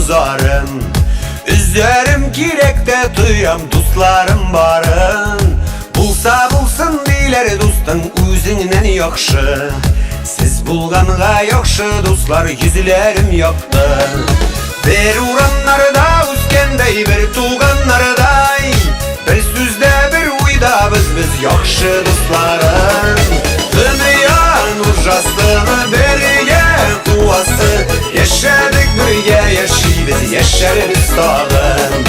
зарым. Өзәрем кирәктә тоям дусларым барын. Булса булсын диләр дустың үзеңнән яхшы. Сез булганга яхшы дуслар йөзләрем якты. Бер урамнарда үскәндәй, бер туганнардай, бер сүздә, бер уйда без без яхшы дусларым. Дөнья нужасыны бергә куасы, яшәдек бергә яшибез, яшәрбез тагын.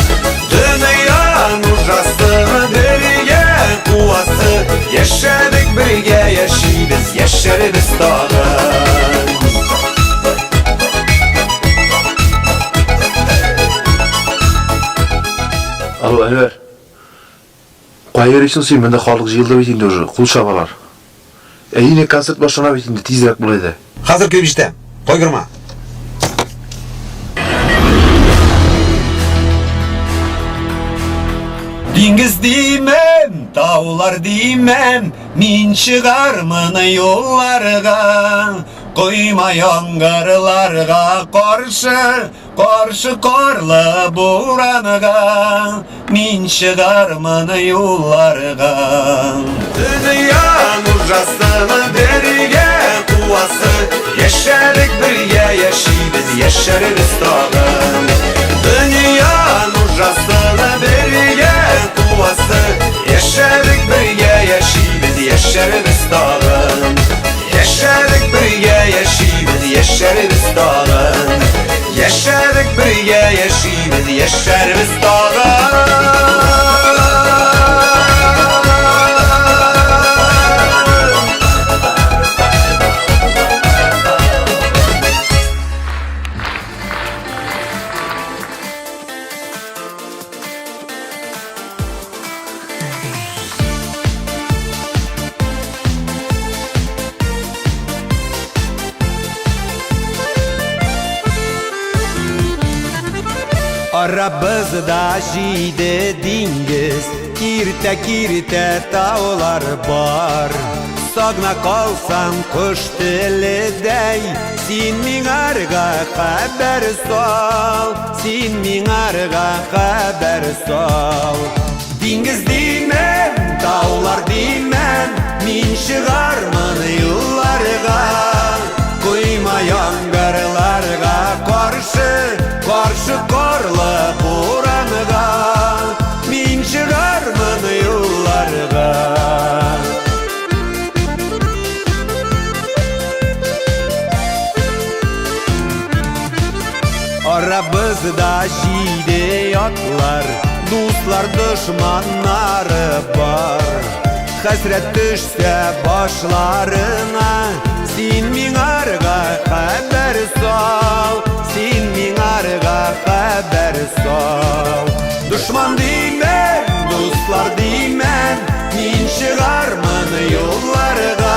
Дөнья нужасыны бергә куасы, яшәдек бергә яшибез, яшәрбез тагын. Алло, Әнвәр. Кая йөрисең син? Монда халык җыелды бит инде уже, кул чабалар. Ә инде концерт башлана бит инде, тизрәк бул әйдә. Хәзер килеп җитәм. Кайгырма. Диңгез димәм, таулар димәм, мин чыгармын юлларга. Койма яңгырларга каршы, каршы карлы буранга. Мин чыгармын юлларга. Дөнья нужасыны бергә куасы, яшәдек бергә яшибез, яшәрбез тагын. Дөнья нужасыны бергә куасы, яшәдек бергә яшибез, яшәрбез тагын. Яшәдек бергә яшибез, яшәрбез тагын. Яшәдек бергә яшибез, яшәрбез тагын. Арабызда җиде диңгез, киртә-киртә таулар бар. Сагна калсам кош теледәй, син миңарга хәбәр сал, син миңарга хәбәр сал. Диңгез димәм, таулар димәм, мин чыгармын юлларга. Койма яңгырларга каршы, каршы карлы буранга. Мин чыгармын юлларга. Арабызда җиде ятлар, дуслар дошманнары бар. Хәсрәт төшсә башларына, син миңарга хәбәр сал, син миңарга хәбәр сал. Дошман димәм, дуслар димәм, мин чыгармын юлларга.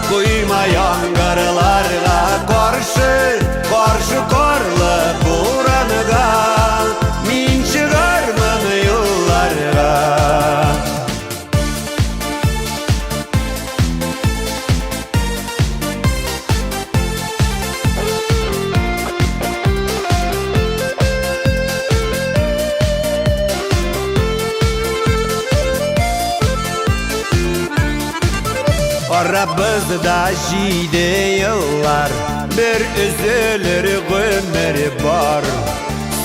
Койма яңгырларга каршы, каршы карлы буранга. Мин чыгармын юлларга. Арабызда җиде еллар, бер өзелер гомер бар.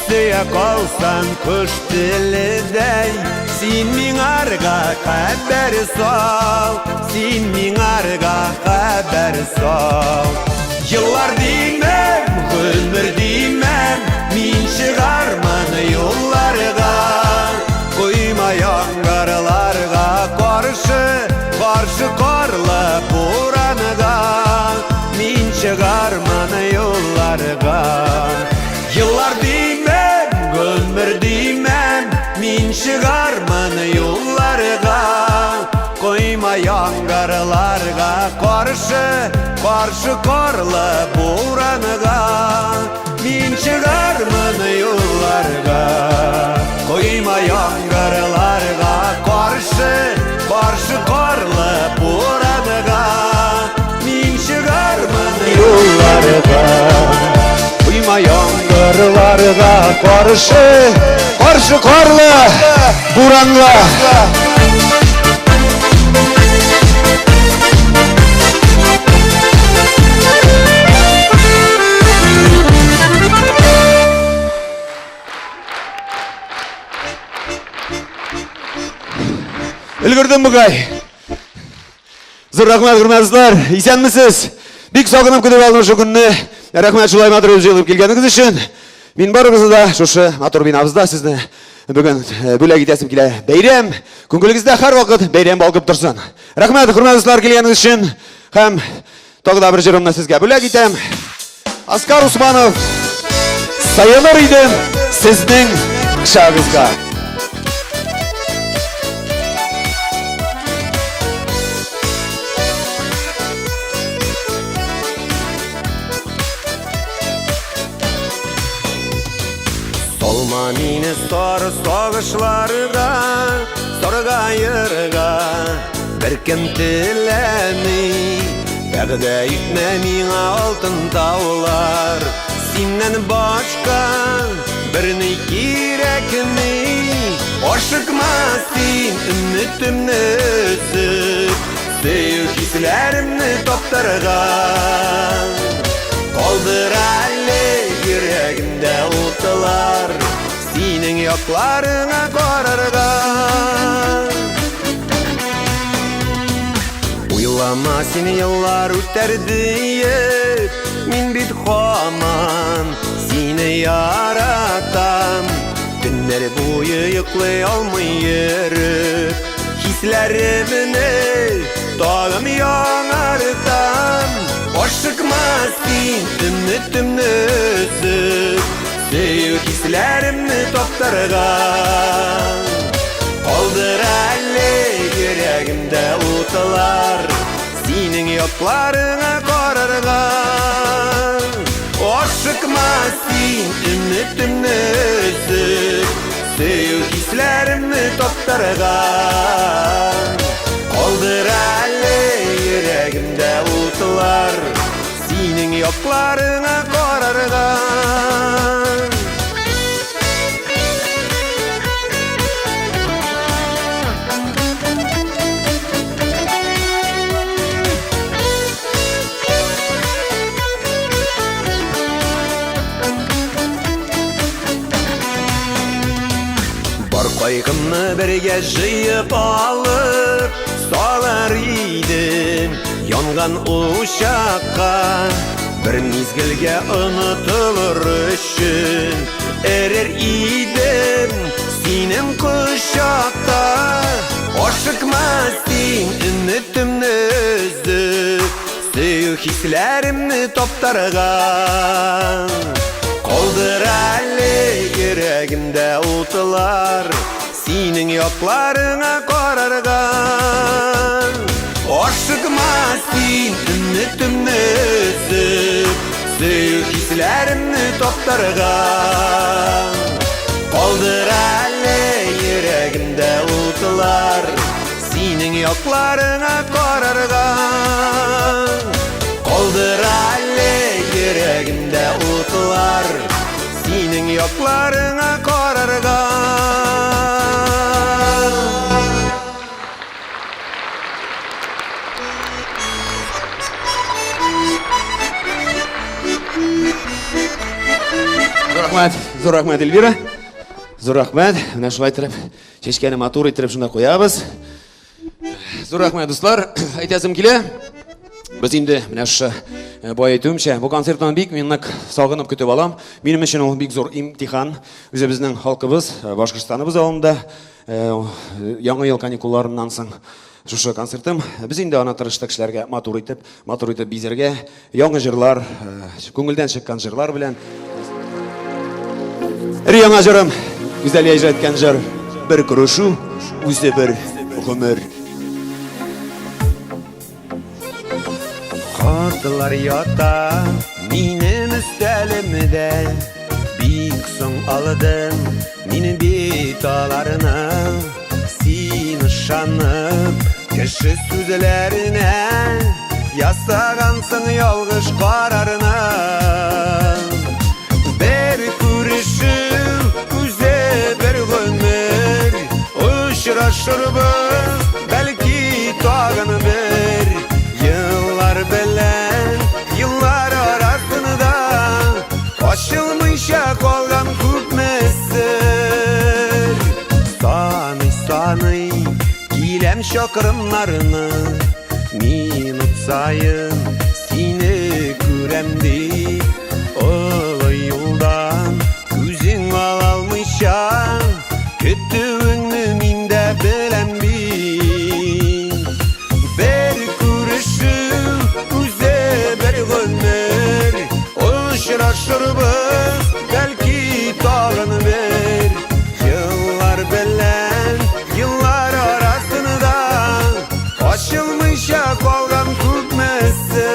Сөя калсаң кош теледәй, син миңарга хәбәр сал, син миңарга хәбәр сал. Еллар димәм, гомер димәм, мин чыгармын юлларга. Койма яңгырларга каршы, каршы карлы буранга. Мин чыгармын юлларга. Еллар димәм, гомер димәм, мин чыгармын юлларга. Койма яңгырларга каршы, каршы карлы буранга. Мин чыгармын юлларга. Койма яңгырларга каршы, каршы карлы буранга. Мин чыгармын юлларга. Койма яңгырларга. сагышларга каршы, каршы карлы буранга. Өлгердем бугай. Зур рәхмәт, хөрмәтле дуслар. Исәнмесез. Бик сагынып көтеп алдым шул көнне. Рәхмәт шулай матур җыелып килгәнегез өчен. Мин барыгызны да шушы матур бинабызда сезне бүген э, бүләк итәсем килә. Бәйрәм, күңелегездә һәрвакыт бәйрәм балкып торсын. Рәхмәт, хөрмәтле дуслар, килгәнегез өчен. Һәм тагы да бер җырымны сезгә бүләк итәм. Аскар Усманов, сыеныр идем сезнең кочагызга. Салма мине сары сагышларга, саргаерга Беркем теләми. Вәгъдә итмә миңа алтын таулар, Синнән башка берни кирәкми. Ашыкма син өметемне өзеп, Сөю хисләремне таптарга. Калдыр әле йөрәгемдә утлар, Синең якларыңа карарга. Уйлама син еллар үтәр диеп, Мин бит һаман сине яратам. Төннәр буе йоклый алмый йөреп, Хисләремне тагын яңартам. Ашыкма син өметемне өзеп, Сөю хисләремне таптарга. Калдыр әле йөрәгемдә утлар, Синең якларыңа карарга. Ашыкма син өметемне өзеп, Сөю хисләремне таптарга. Калдыр әле йөрәгемдә утлар, Синең якларыңа карарга. Бар кайгымны бергә җыеп алып, Салыр идем янган учакка. Бер мизгелгә онытылыр өчен, Эрер идем синең кочакта. Ашыкма син өметемне өзеп, Сөю хисләремне таптарга. Калдыр әле йөрәгемдә утлар, Синең якларыңа карарга. Ашыкма син өметемне өзеп, Сөю хисләремне таптарга. Калдыр әле йөрәгемдә утлар, Синең якларыңа карарга. Калдыр әле йөрәгемдә утлар, Синең якларыңа карарга. Зур рәхмәт, зур рәхмәт, Эльвира. Зур рәхмәт. Менә шулай итеп, чәчкәне матур итеп шунда куябыз. Зур рәхмәт, дуслар. Әйтәсем килә. Без инде менә шушы э, бай әйтүемчә, бу концерттан бик мин нык сагынып көтеп алам. Минем өчен ул бик зур имтихан. Үзебезнең халкыбыз, э, Башкортстаныбыз авылында э, Яңа ел каникулларыннан соң шушы концертым. Без инде аны тырыштык кешеләргә матур итеп, матур итеп бизәргә, яңа җырлар, күңелдән чыккан җырлар белән. Өр яңа җырым, Гүзәлия иҗат иткән җыр, бер күрешү, үзе бер гомер. Хатлар ята минем өстәлемдә, Бик соң алдым мин бит аларны. Син ышанып кеше сүзләренә, Ясагансың ялгыш карарны. Бер күрешү. Очрашырбыз, бәлки тагын бер. Еллар белән еллар арасында ачылмыйча калган күпме сер. Саный-саный киләм чакрымнарны, минут саен сине күрәм дип, олы юлдан күзең алалмыйча көтүеңне мин дә беләм бит. Бер күрешү үзе бер гомер, очрашырбыз, бәлки тагын бер. Еллар белән еллар арасында ачылмыйча калган күпме сер.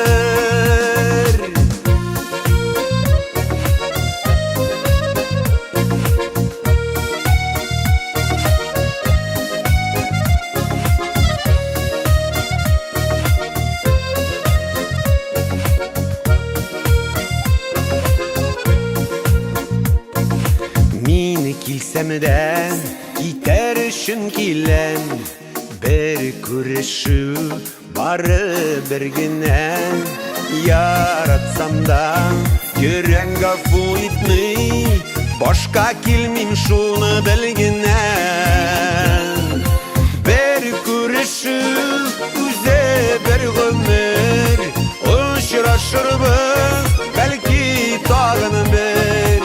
Мин килсәм дә китәр өчен киләм, бер күрешү бары бер генә. Яратсам да йөрәк гафу итми, башка килмим, шуны бел генә. Бер күрешү үзе бер гомер, очрашырбыз, бәлки тагын бер.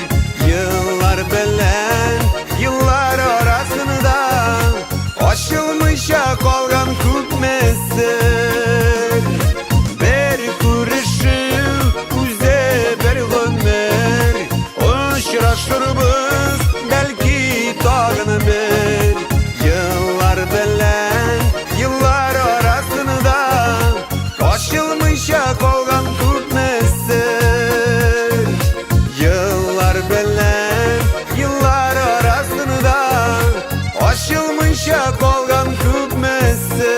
Еллар белән еллар арасында ачылмыйча калган күпме сер. Бер күрешү үзе бер гомер, очрашырбыз, бәлки тагын бер. Еллар белән еллар арасында ачылмыйча калган күпме сер. Еллар белән еллар арасында ачылмыйча калган күпме сер.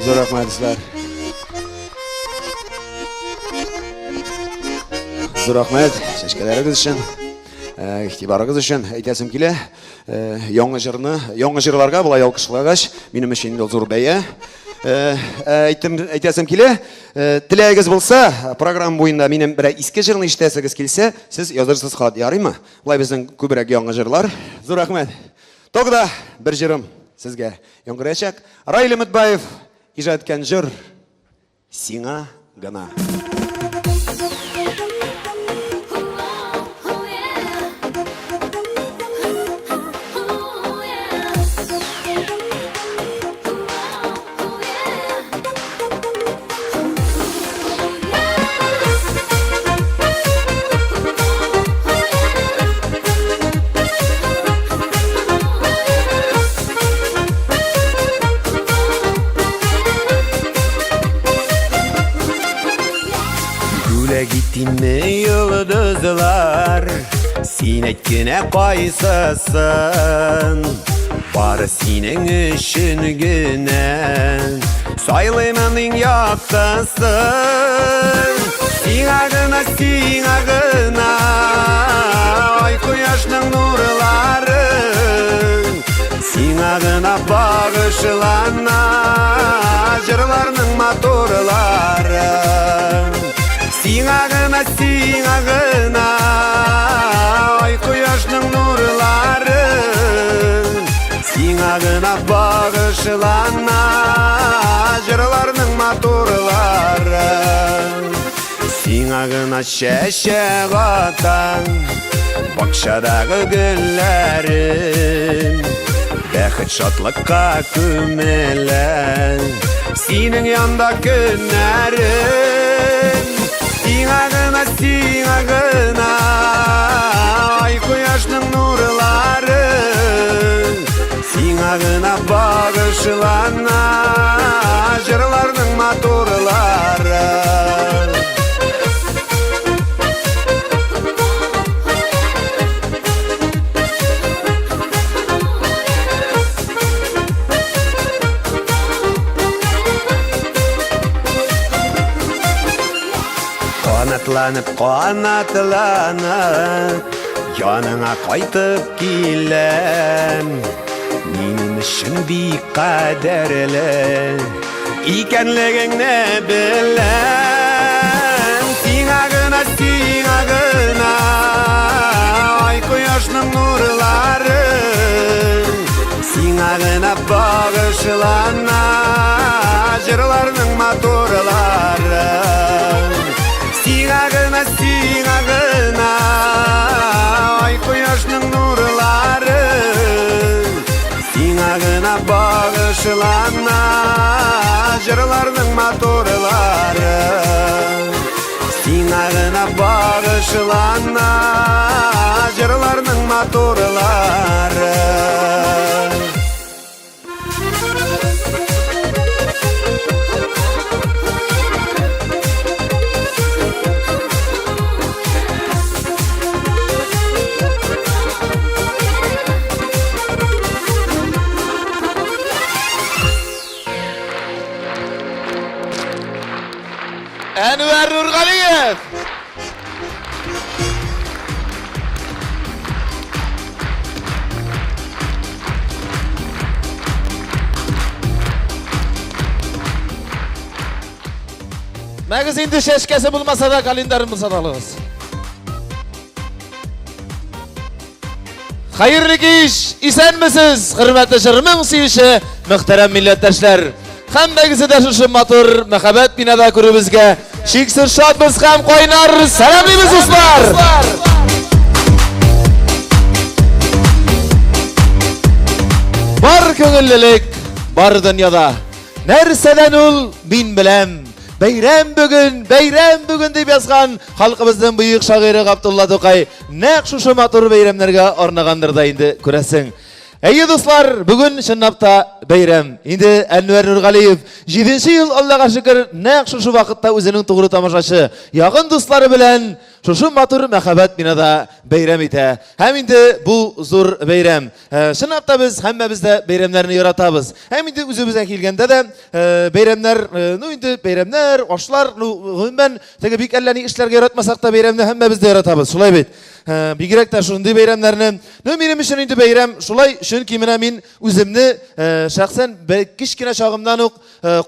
Зур рәхмәт, дуслар. Зур рәхмәт чәчкәләрегез өчен, игътибарыгыз өчен. Әйтәсем килә, яңа җырны, яңа җырларга болай алкышлагач, минем өчен инде ул зур бәя. Әйтем, әйтәсем килә, теләгегез булса, программа буенда минем берәр иске җырны ишетәсегез килсә, сез язырсыз хат, ярыймы? Болай безнең күбрәк яңа җырлар. Зур рәхмәт. Тагы да бер җырым сезгә яңгыраячак. Раил Өметбаев иҗат иткән җыр Сиңа гына. Бүләк итимме йолдызлар, син әйт кенә кайсысын, бары синең өчен генә сайлыймын иң яктысын. Сиңа гына, сиңа гына ай кояшның нурлары, сиңа гына багышлана җырларның матурлары. Сиңа гына, сиңа гына ай кояшның нурлары, сиңа гына багышлана җырларның матурлары. Сиңа гына чәчәк атам бакчадагы гөлләрем, бәхет шатлыкка күмелә синең янда көннәрем. Сиңа гына, сиңа гына ай кояшның нурлары, сиңа Сиңа гына багышлана җырларның матурлары. Канатланып, канатланып, яныңа кайтып киләм. Минем өчен бик кадерле икәнлегеңне беләм. Сиңа гына, сиңа гына, ай кояшның нурлары. Сиңа гына багышлана җырларның матурлары. Сиңа гына, сиңа гына, ай кояшның нурлары. Сиңа гына багышлана җырларның матурлары. Сиңа гына багышлана җырларның матурлары. Әнвәр Нургалиев! Мәгез инде чәчкәсе булмаса да календарь булса да алыгыз. Хәерле кич, исәнмесез, хөрмәтле җыр-моң сөюче мөхтәрәм милләттәшләр. Һәммәгезне дә шушы матур мәхәббәт бинада күрүебезгә чиксез шатбыз һәм кайнар сәламлибез, дуслар! Бар күңеллелек, бар дөньяда. Нәрсәдән ул, мин беләм. Бәйрәм бүген, бәйрәм бүген дип язган халкыбызның бөек шагыйре Габдулла Тукай нәкъ шушы матур бәйрәмнәргә арнагандыр да инде, күрәсең. Әйе, дуслар, бүген чынлап та бәйрәм. Инде Әнвәр Нургалиев 7 ел, Аллага шөкер, нәкъ шушы вакытта үзенең тугры тамашачы, якын дуслары белән шушы матур мәхәббәт бинада бәйрәм итә. Һәм инде бу зур бәйрәм. Чынлап та без һәммәбез дә бәйрәмнәрне яратабыз. Һәм инде үзебезгә килгәндә дә бәйрәмнәр, ну инде бәйрәмнәр, ашлар, ну гомумән теге бик әллә ни эшләргә яратмасак та бәйрәмне һәммәбез дә яратабыз. Шулай бит. Бигрәк тә шундый бәйрәмнәрне. Ну минем өчен инде бәйрәм шулай, чөнки менә мин үземне шәхсән кечкенә чагымнан ук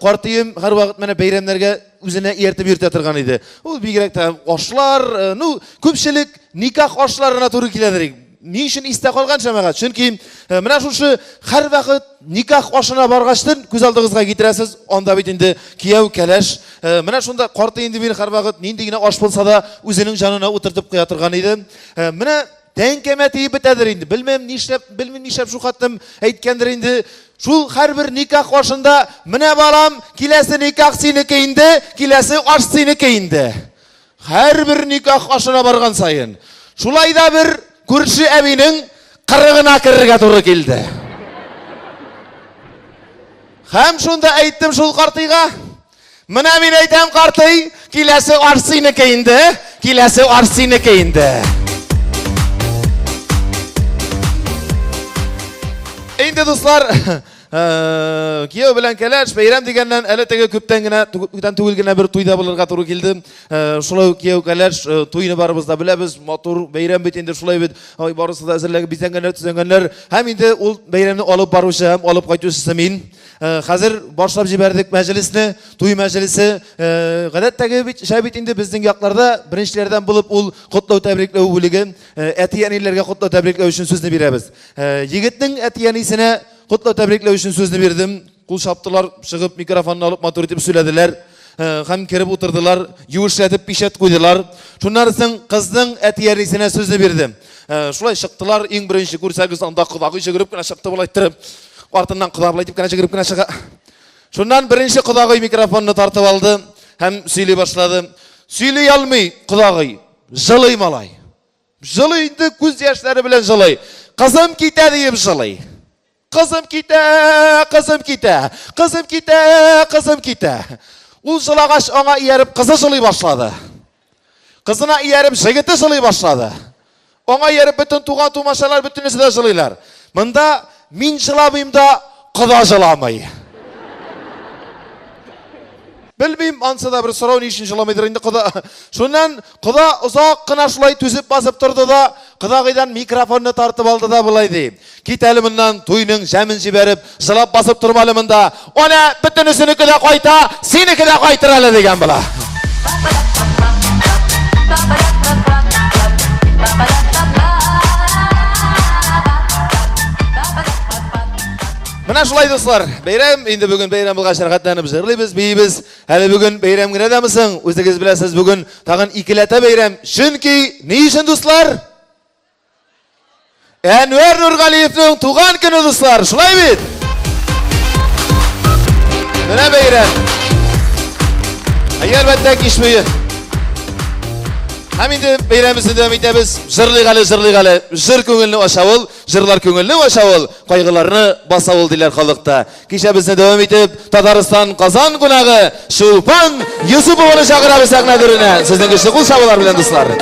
картыем һәрвакыт менә бәйрәмнәргә үзенә ияртеп йөртә торган иде. Ул бигрәк тә ашлар, ну күпчелек никах ашларына туры киләдер. Ни өчен истә калган, җәмәгать? Чөнки менә шушы һәрвакыт никах ашына баргачтын күз алдыгызга китерәсез, анда бит инде кияү, кәләш. Менә шунда карты инде мин һәрвакыт нинди генә аш булса да үзенең җанына утыртып куя торган иде. Менә тәңкәмә тиеп бетәдер инде. Белмим нишләп, белмим нишләп шул хаттым әйткәндер инде. Шул һәрбер никах ашында, менә балам, киләсе никах синеке инде, киләсе аш синеке инде. Һәрбер никах ашына барган саен. Шулай да бер күрше әбинең кырыгына керергә туры килде. Һәм шунда әйттем шул картыйга, менә мин әйтәм, картый, киләсе аш синеке инде, киләсе аш синеке инде. Инде, дуслар, кияү белән кәләш, бәйрәм дигәннән, әле теге күптән генә, күптән түгел генә бер туйда булырга туры килде. Шулай ук кияү кәләш туйны барыбыз да беләбез, матур бәйрәм бит инде, шулай бит. Ай, барысы да әзерләнеп, бизәнгәннәр, төзәнгәннәр. Һәм инде ул бәйрәмне алып баручы һәм алып кайтучысы мин. Хәзер башлап җибәрдек мәҗлесне, туй мәҗлесе. Гадәттәге бит, шәй бит инде безнең якларда беренчеләрдән булып ул котлау тәбрикләү бүлеге, әти-әниләргә котлау тәбрикләү өчен сүзне бирәбез. Егетнең әти-әнисенә котлау тәбрикләү өчен сүзне бирдем. Кул чаптылар, чыгып микрофонны алып матур итеп сөйләделәр. Һәм кереп утырдылар, юешләтеп пичәт куйдылар. Шуннан соң кызның әти-әнисенә сүзне бирдем. Шулай чыктылар, иң беренче күрсәгез, анда кодагый җөгереп кенә чыкты болай иттереп. Артыннан кода болай итеп кенә җөгереп кенә чыга. Шуннан беренче кодагый микрофонны тартып алды һәм сөйли башлады. Сөйли алмый кодагый, җылый малай. Җылый инде, күз яшьләре белән җылый. Кызым китә диеп җылый. Кызым китә, кызым китә, кызым китә, кызым китә. Ул җылагач, аңа ияреп кызы җылый башлады. Кызына ияреп җегете җылый башлады. Аңа ияреп бөтен туган тумачалар бөтенесе дә җылыйлар. Монда мин җыламыйм да, кода җыламый. Белмим, ансы да бер сорау, ни өчен җыламыйдыр инде кода. Шуннан кода озак кына шулай түзеп басып торды да, кодагыйдан микрофонны тартып алды да болай ди. Кит әле моннан, туйның җәмен җибәреп, җылап басып торма әле монда. Әнә, бөтенесенеке дә кайта, синеке дә кайтыр әле дигән була. Менә шулай, дуслар, бәйрәм, инде бүген бәйрәм булгач, рәхәтләнеп җырлыйбыз, биибез. Әле бүген бәйрәм генә дәме соң? Үзегез беләсез, бүген тагын икеләтә бәйрәм. Чөнки ни өчен, дуслар? Әнвәр Нургалиевның туган көне, дуслар, шулай бит? Менә бәйрәм. Әйе, әлбәттә, кич буе. Һәм инде бәйрәмебезне дәвам итәбез. Җырлыйк әле, җырлыйк әле. Җыр күңелне ача ул, җырлар күңелне ача ул, кайгыларны баса ул диләр халыкта. Кичәбезне дәвам итеп, Татарстан Казан кунагы Чулпан Юсупованы чакырабыз сәхнә түренә. Сезнең көчле кул чабулар белән, дуслар.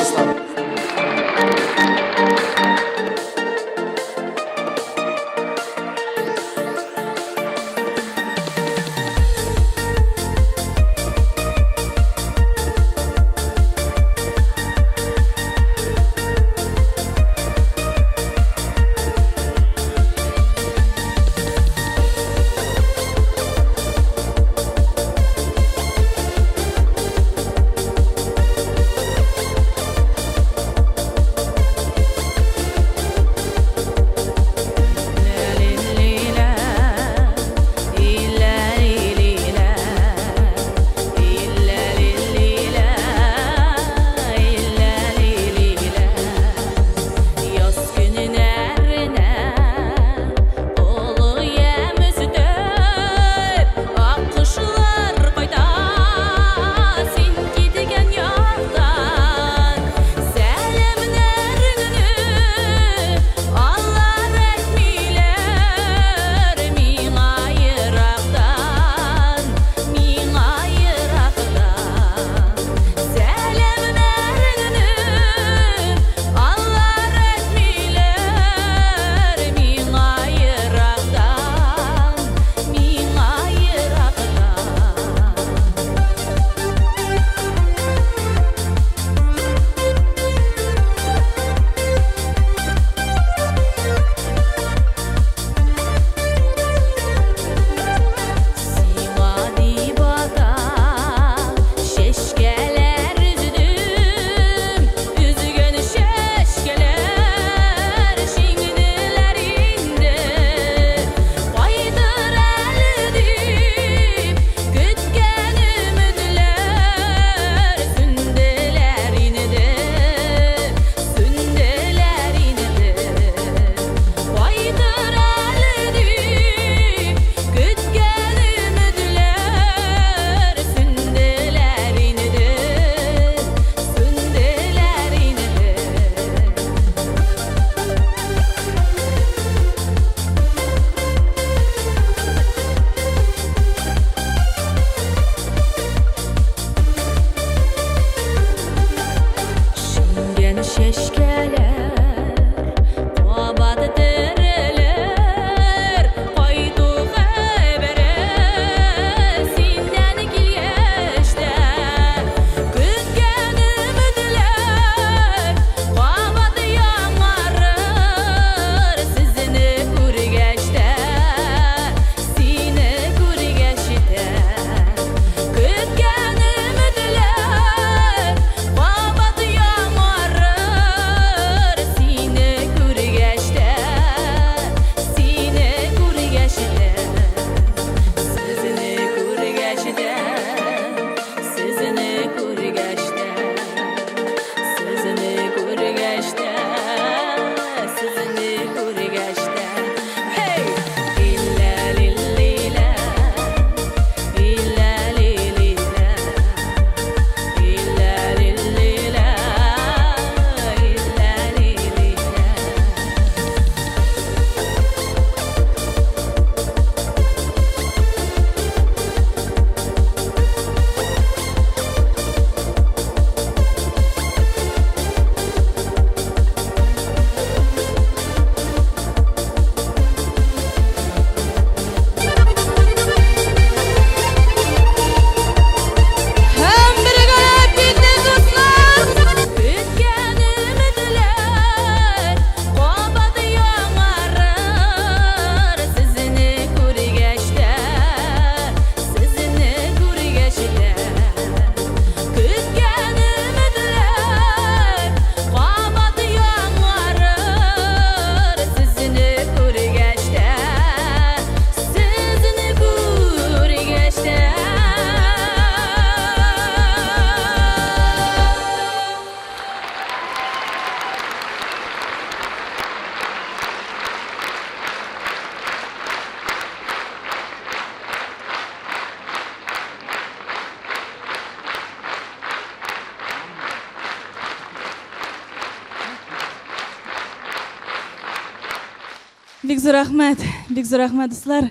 Бик зур рәхмәт, бик зур рәхмәт, дуслар.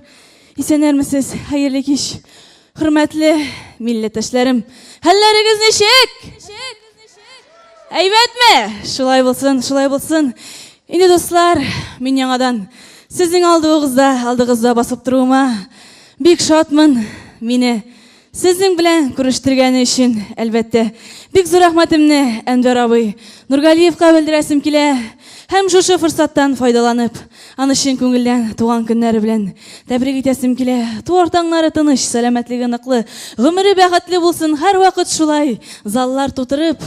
Исәннәрмесез, хәерле кич. Хөрмәтле милләттәшләрем, хәлләрегез ничек? Әйбәтме? Шулай булсын, шулай булсын. Инде, дуслар, мин яңадан сезнең алдыгызда, алдыгызда басып торуыма бик шатмын. Мине сезнең белән күрештергәне өчен, әлбәттә, бик зур рәхмәтемне Әнвәр абый Нургалиевка белдерәсем килә. Һәм шушы форсаттан файдаланып, аны чын күңелдән туган көннәре белән тәбрик итәсем килә. Туар таңнары тыныч, сәламәтлеге ныклы, гомере бәхетле булсын, һәрвакыт шулай заллар тутырып,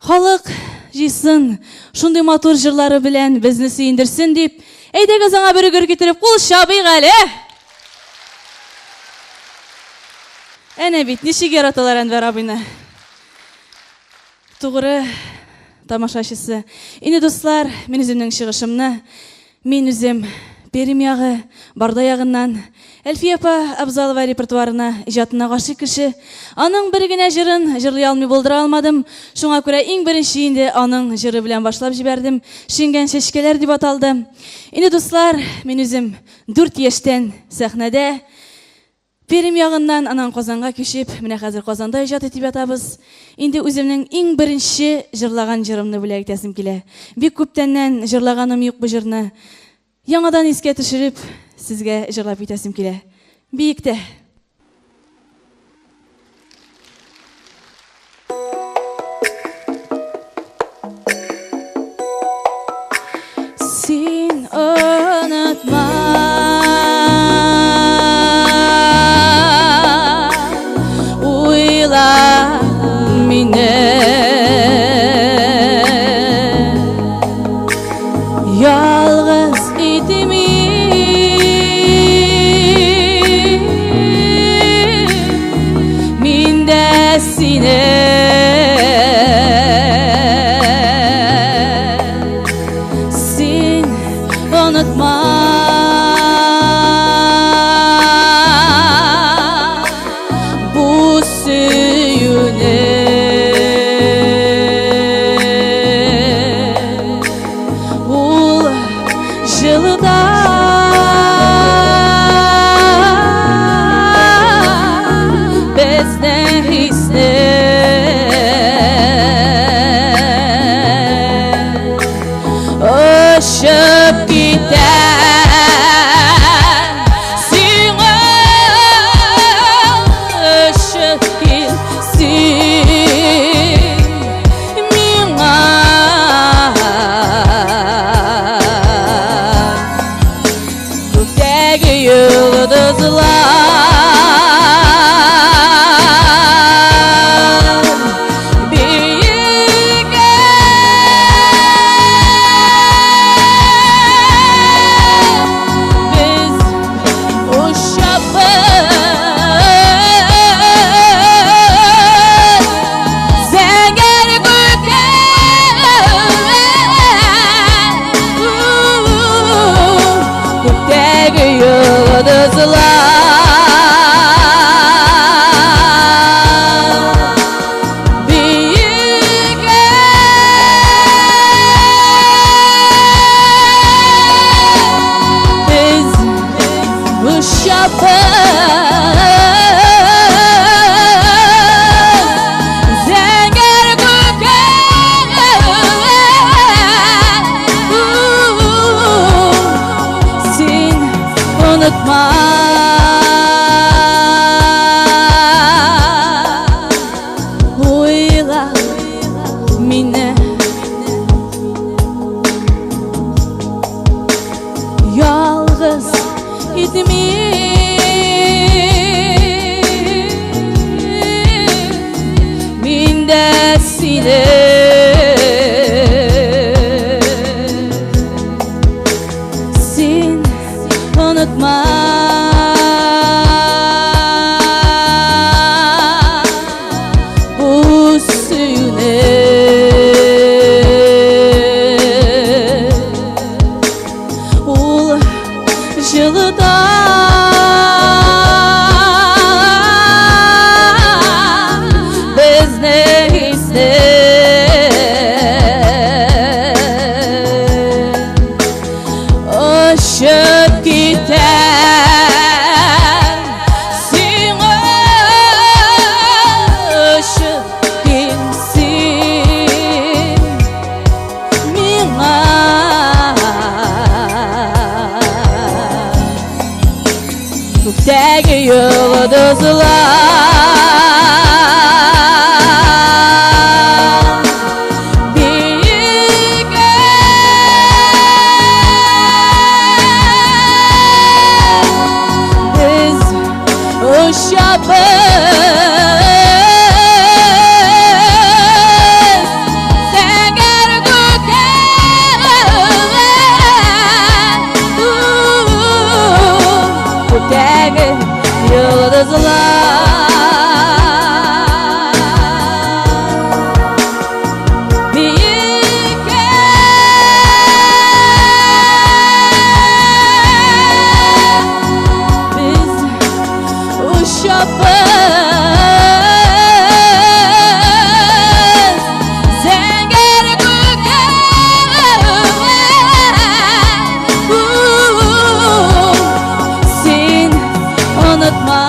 халык җыйсын, шундый матур җырлары белән безне сөендерсен дип, әйдәгез аңа бер гөр китереп кул чабыйк әле! Әнә бит, ничек яраталар Әнвәр абыйны. Тугры тамашачысы. Инде, дуслар, мин үземнең чыгышымны, мин үзем Пермь ягы, Барда ягыннан, Әлфия апа Абзалова репертуарына, иҗатына гашыйк кеше. Аның бер генә җырын җырлый алмый булдыра алмадым. Шуңа күрә иң беренче инде аның җыры белән башлап җибәрдем. Шиңгән чәчкәләр дип аталды. Инде, дуслар, мин үзем 4 яшьтән сәхнәдә. Пермь ягыннан, аннан Казанга күчеп, менә хәзер Казанда иҗат итеп ятабыз. Инде үземнең иң беренче җырлаган җырымны бүләк итәсем килә. Бик күптәннән җырлаганым юк бу җырны. Яңадан искә төшереп, сезгә җырлап китәсем килә. Биектә. Син онытма. Уйла мине. Ялгыз итми. Мин дә сине. Син онытма. Бу сөюне. Ул җылыда безнең хисне. Очып китә сиңа, очып килсен миңа. Күктәге йолдызлар биегә. Без очабыз зәңгәр күккә. Күктәге йолдызлар биегә. Без очабыз зәңгәр күккә. Син онытма. Уйла мине. Ялгыз итми. Мин дә сине. Син онытма. Бу сөюне. Ул җылыта безнең хисне. Йолдызлар биеккә. Без очабыз зәңгәр күккә. Күктәге йолдызлар биеккә. Без очабыз зәңгәр күккә. Син онытма.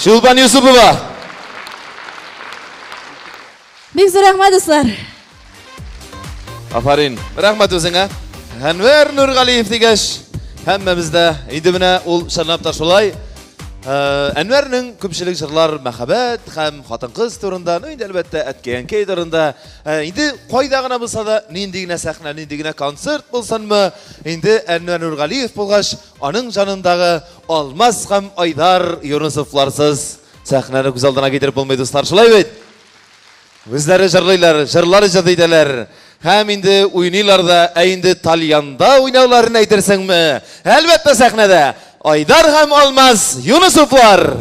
Чулпан Юсупова. Бик зур рәхмәт, дуслар. Афарин. Рәхмәт үзеңә. Әнвәр Нургалиев дигәч, һәммәбез дә инде менә ул чынлап та шулай. Әнвәрнең күпчелек җырлар мәхәббәт һәм хатын-кыз турында, ну инде әлбәттә әткәй-әнкәй турында. Инде кайда гына булса да, нинди генә сәхнә, нинди генә концерт булсынмы, инде Әнвәр Нургалиев булгач, аның җанындагы Алмаз һәм Айдар Юнысовларсыз сәхнәне күз алдына китереп булмый, дуслар, шулай бит? Үзләре җырлыйлар, җырлар иҗат итәләр. Һәм инде уйныйлар да, ә инде тальянда уйнауларын әйтерсеңме? Әлбәттә, сәхнәдә Айдар һәм Алмаз Юнысовлар.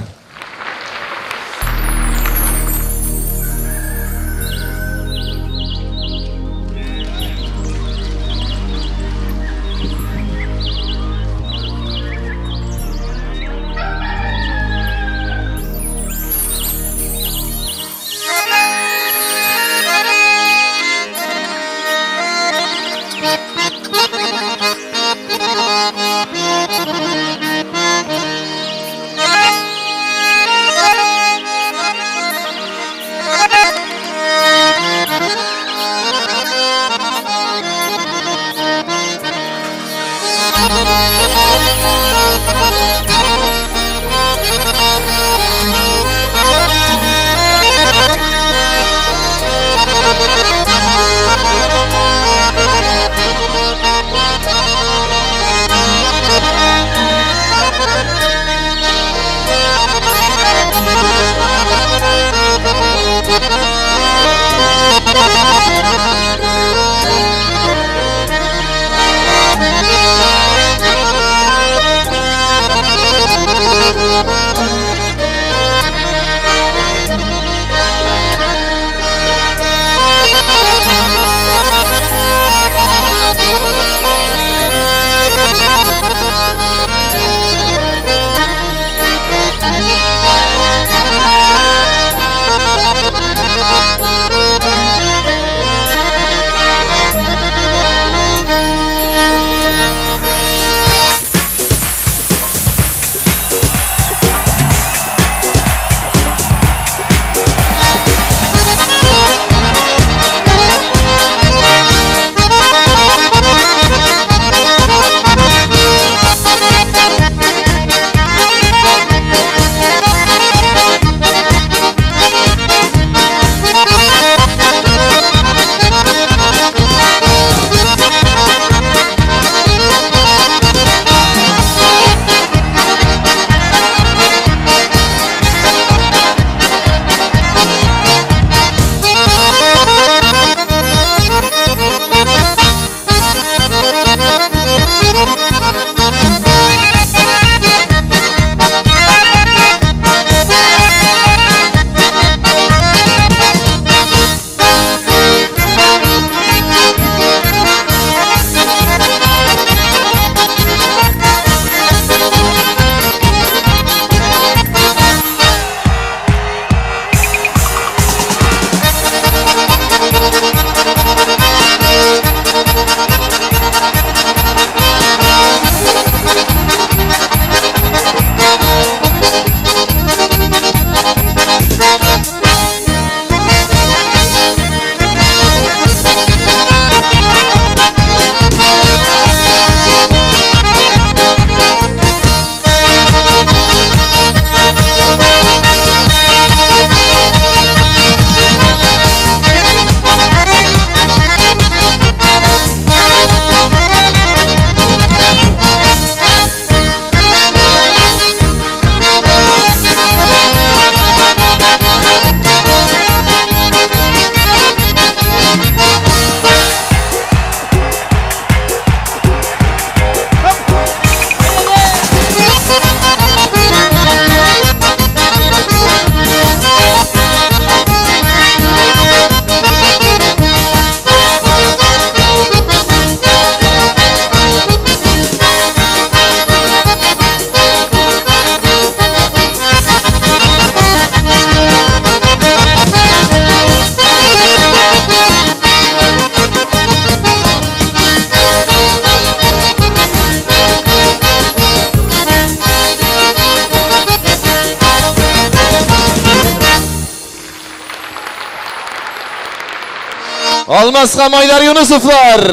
Алмаз һәм Айдар Юнысовлар.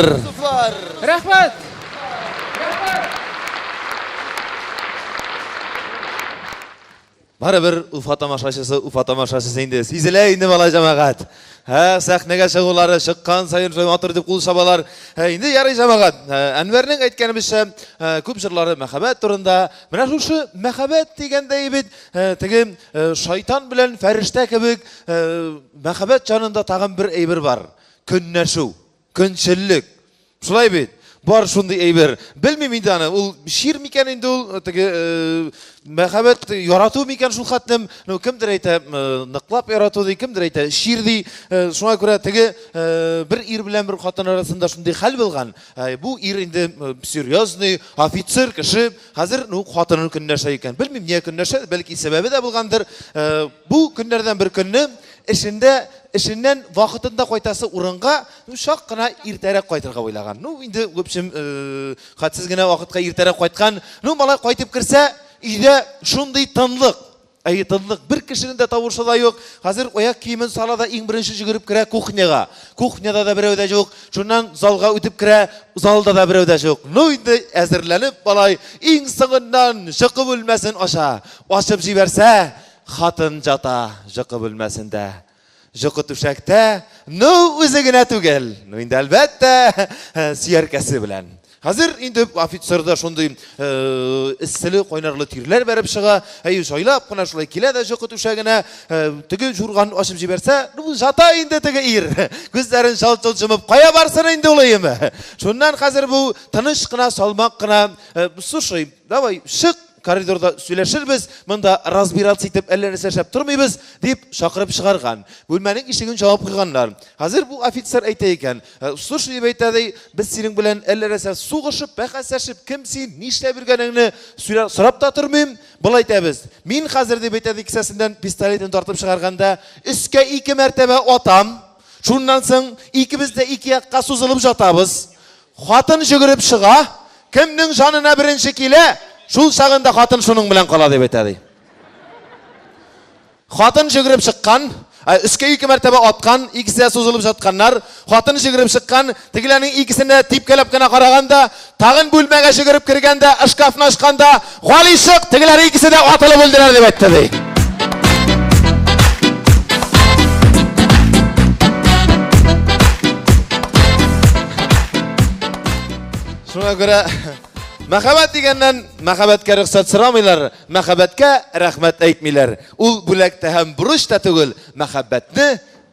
Рәхмәт! Барыбер Уфа тамашачысы, Уфа тамашачысы инде. Сизелә инде бала җәмәгать. Һә, сәхнәгә чыгулары чыккан саен шулай матур итеп кул чабалар. Һә, инде ярый җәмәгать. Әнвәрнең әйткәнебезчә, күп җырлары мәхәббәт турында. Менә шушы мәхәббәт дигәндәй бит, теге шайтан белән фәрештә кебек мәхәббәт җанында тагын бер әйбер бар. Көнләшү, көнчеллек. Шулай бит. Бар шундый әйбер. Белмим инде аны, ул чир микән инде ул, теге мәхәббәт ярату микән шул хәтлем? Ну, кемдер әйтә, ныклап ярату ди, кемдер әйтә, чир ди. Шуңа күрә теге бер ир белән бер хатын арасында шундый хәл булган. Бу ир инде серьезный офицер кеше, хәзер ну хатынын көнләшә икән. Белмим, нигә көнләшә, бәлки сәбәбе дә булгандыр. Бу көннәрдән бер көнне эшендә эшеннән вакытында кайтасы урынга, ну, чак кына иртәрәк кайтырга уйлаган. Ну, инде, в общем, хәтсез генә вакытка иртәрәк кайткан. Ну, малай кайтып керсә, өйдә шундый тынлык. Әйе, тынлык. Бер кешенең дә тавышы да юк. Хәзер аяк киемен сала да иң беренче йөгереп керә кухняга. Кухняда да берәү дә юк. Шуннан залга үтеп керә, залда да берәү дә юк. Ну, инде әзерләнеп малай иң соңыннан йокы бүлмәсен ача. Ачып җибәрсә, хатын ята йокы бүлмәсендә. Җокы түшәктә, ну, үзе генә түгел. Ну, инде әлбәттә, сөяркәсе белән. Хәзер инде офицерда шундый эсселе, кайнарлы тирләр бәреп чыга. Әй, җайлап кына шулай килә дә җокы түшәгенә, теге юрганны ачып җибәрсә, ну, ята инде теге ир. Күзләрен чалт-чолт йомып, кая барсын инде ул өеме? Шуннан хәзер бу тыныч кына, салмак кына, слушай, давай, чык, коридорда сөйләшербез, монда разбираться итеп әллә нәрсә эшләп тормыйбыз, дип чакырып чыгарган. Бүлмәнең ишеген җавап куйганнар. Хәзер бу офицер әйтә икән, слушай, дип әйтә ди, без синең белән әллә нәрсә сугышып, бәхәсләшеп, кем син, нишләп йөргәнеңне сорап та тормыйм, болай әйтәбез. Мин хәзер, дип әйтә ди, кесәсеннән пистолетын тартып чыгарганда, өскә ике мәртәбә атам, шуннан соң икебез дә ике якка сузылып жатабыз. Хатын җөгереп чыга, кемнең җанына беренче килә, шул чагында хатын шуның белән кала дип әйтә ди. Хатын җөгереп чыккан, өскә ике мәртәбә аткан, икесе дә сузылып жатканнар. Хатын җөгереп чыккан, тегеләрнең икесенә типкәләп кенә караганда, тагын бүлмәгә җөгереп кергәндә, шкафны ачканда, Гали чык, тегеләр икесе дә атылып үлделәр дип әйтте ди. Шуңа күрә мәхәббәт дигәннән мәхәббәткә рөхсәт сорамыйлар, мәхәббәткә рәхмәт әйтмиләр. Ул бүләк тә һәм бурыч та түгел, мәхәббәтне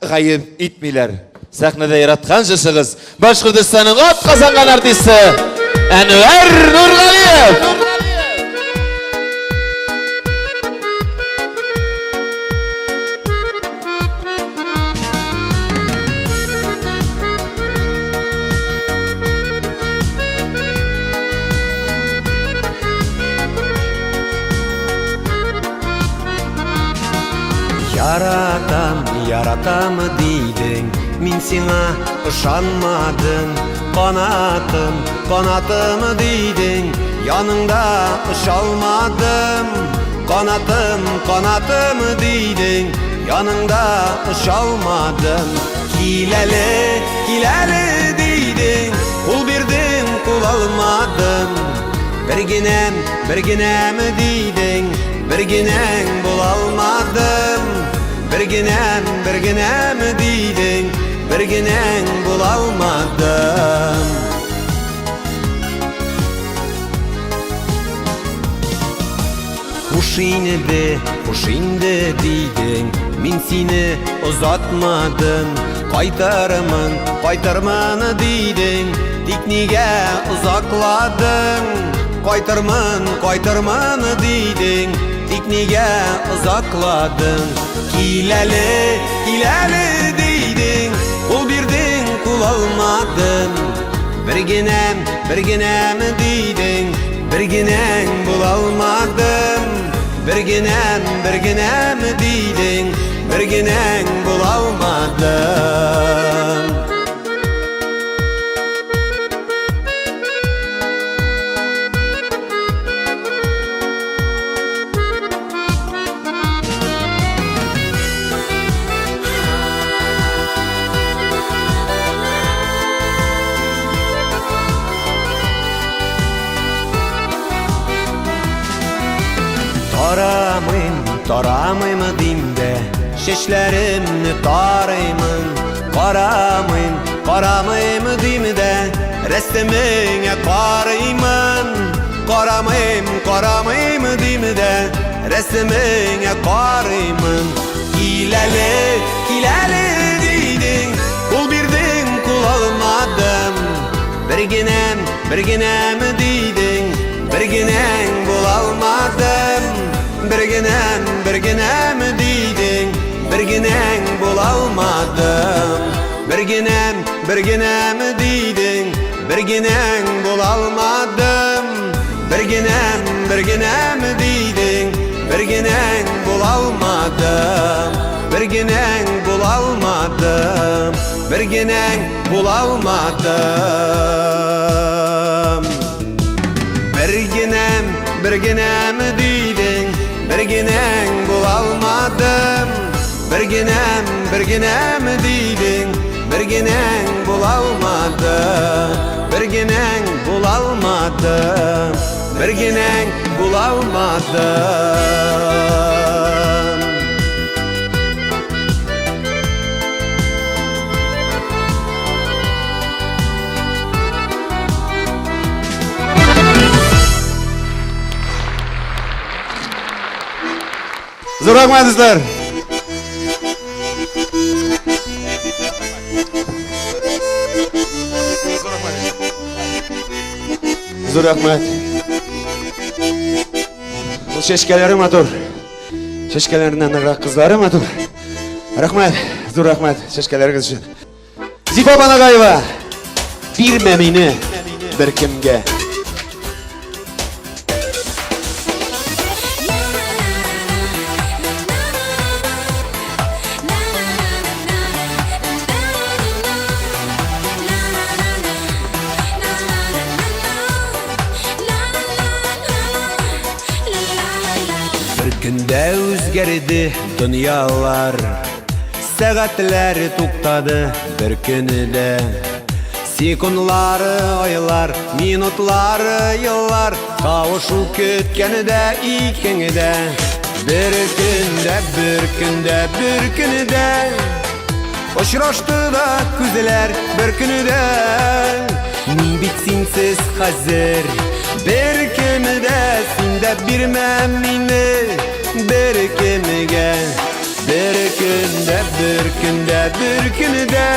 гаеп итмиләр. Сәхнәдә яраткан җырчыгыз, Башкортостанның атказанган артисты Әнвәр Нургалиев. Яратам, яратам дидең, мин сиңа ышанмадым. Канатым, канатым дидең, яныңда очалмадым. Канатым, канатым дидең, яныңда очалмадым. Кил әле, кил әле дидең, кул бирдең, кул алмадым. Бер генәм, бер генәм дидең, бер генәң була алмадым. Бер генәм, бер генәм дидең, бер генәң була алмадым. Хуш инде, хуш инде дидең, мин сине озатмадым. Кайтырмын, кайтырмын дидең, тик нигә озакладың? Кайтырмын, кайтырмын дидең, тик нигә озакладың? Кил әле, кил әле дидең, кул бирдең, кул алмадым. Бер генәм, бер генәм дидең, бер генәң була алмадым. Бер генәм, бер генәм дидең, бер генәң була алмадым. Тарамыйм дим дә, чәчләремне тарыймын. Карамыйм, карамыйм дим дә, рәсемеңә карыймын. Карамыйм, карамыйм дим дә, рәсемеңә карыймын. Кил әле, кил әле дидең, кул бирдең, кул алмадым. Бер генәм, бер генәм дидең, бер генәң була алмадым. Бер генәм, бер генәм дидең, бер генәң була алмадым. Бер генәм, бер генәм дидең, бер генәң була алмадым. Бер генәм, бер генәм дидең, бер генәң була алмадым. Бер генәң була алмадым. Бер генәң була алмадым. Бер генәм, бер генәм дидең, бер генәң була алмадым. Бер генәм, бер генәм дидең, бер генәң була алмадым. Бер генәң була алмадым. Бер генәң була алмадым. Зур рәхмәт, дуслар. Зур рәхмәт. Ул чәчкәләре матур. Чәчкәләреннән ныграк кызлары матур. Рәхмәт, зур рәхмәт чәчкәләрегез өчен. Зифа Банагаева, бирмә мине беркемгә. Бер көндә үзгәрде дөньялар, Сәгатьләр туктады бер көндә. Секундлары, айлар, минутлары, еллар Кавышу көткәндә икеңдә. Бер көндә, бер көндә, бер көндә Очрашты да күзләр бер көндә. Мин бит синсез хәзер бер кемдә, син дә бирмә мине бер кемгә. Бер көндә, бер көндә, бер көндә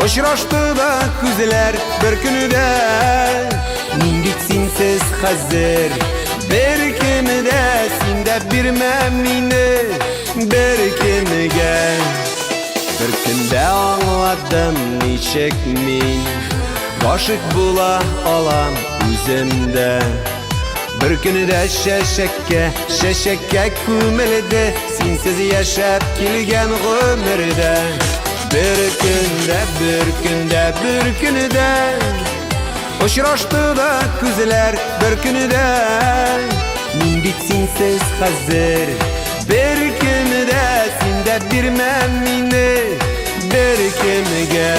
Очрашты да күзләр бер көндә. Мин бит синсез хәзер бер кемдә, син дә бирмә мине бер кемгә. Бер көндә аңладым, ничек мин гашыйк була алам үземдә. Бер көндә чәчәккә, чәчәккә күмелде синсез яшәп килгән гомердә. Бер көндә, бер көндә, бер көндә Очрашты да күзләр бер көндә. Мин бит синсез хәзер бер кемдә, син дә бирмә мине бер кемгә.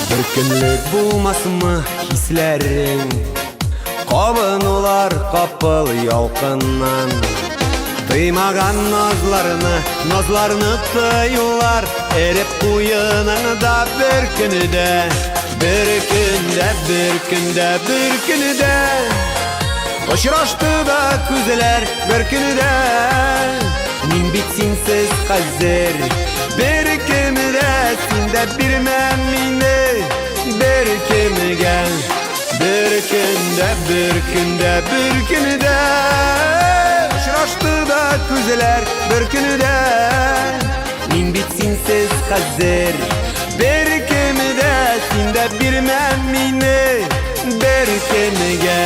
Бер көнлек булмасмы хисләрең, Кабынулар капыл ялкыннан. Тыймаган назларны, назларны тыюлар Эреп куеныңда бер көндә. Бер көндә, бер көндә, бер көндә Очрашты да күзләр бер көндә. Мин бит синсез хәзер бер кемдә, син дә бирмә мине бер кемгә. Бер көндә, бер көндә, бер көндә Очрашты да күзләр бер көндә. Мин бит синсез хәзер бер кемдә, син дә бирмә мине бер кемгә.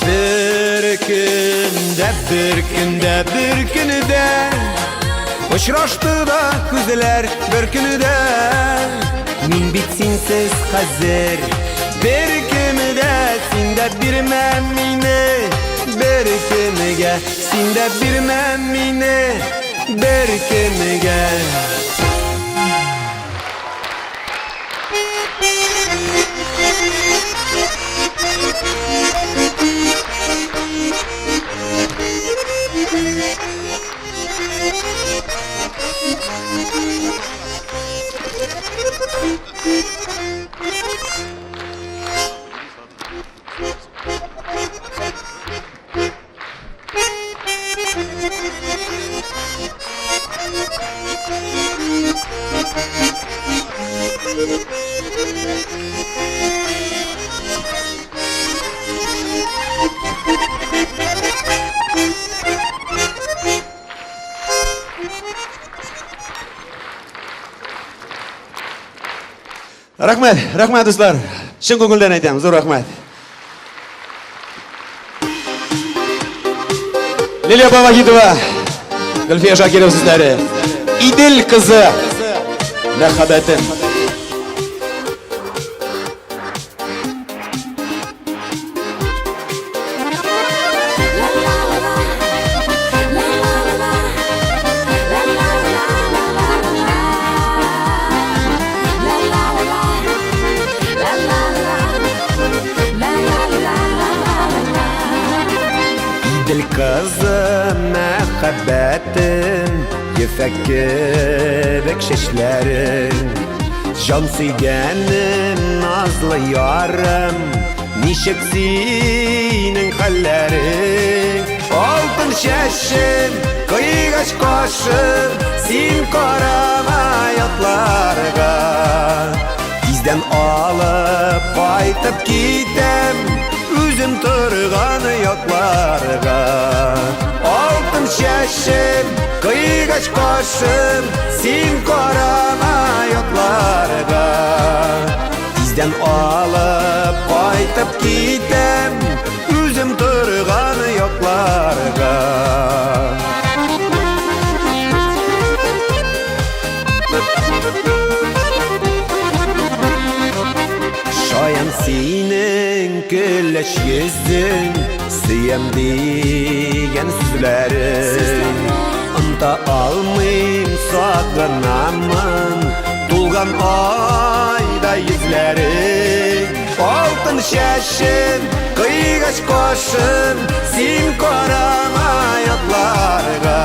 Бер көндә, бер көндә, бер көндә очрашты да күзләр бер көндә. Мин бит синсез хәзер бер кемгә, син дә бирмә мине бер кемгә, син дә бирмә мине бер кемгә. Рәхмәт, рәхмәт, дуслар. Чын күңелдән әйтәм, зур рәхмәт. Лилия Бабагитова, Гөлфия Шакирова сүзләре. Идел кызы, мәхәббәтем. Идел кызы, мәхәббәтем, ефәк кебек чәчләрең. Җан сөйгәнем, назлы ярым, ничек синең хәлләрең? Алтын чәчем, кыйгач кашым, син карама ятларга. Тиздән алып кайтып китәм, үзем торган якларга. Алтын чәчем, кыйгач кашым, син карама ятларга. Тиздән алып кайтып китәм, үзем торган якларга. Шаян синең көләч йөзең, сөям дигән сүзләрең. Оныта алмыйм, сагынамын, тулган айда йөзләрең. Алтын чәчем, кыйгач кашым, син карама ятларга.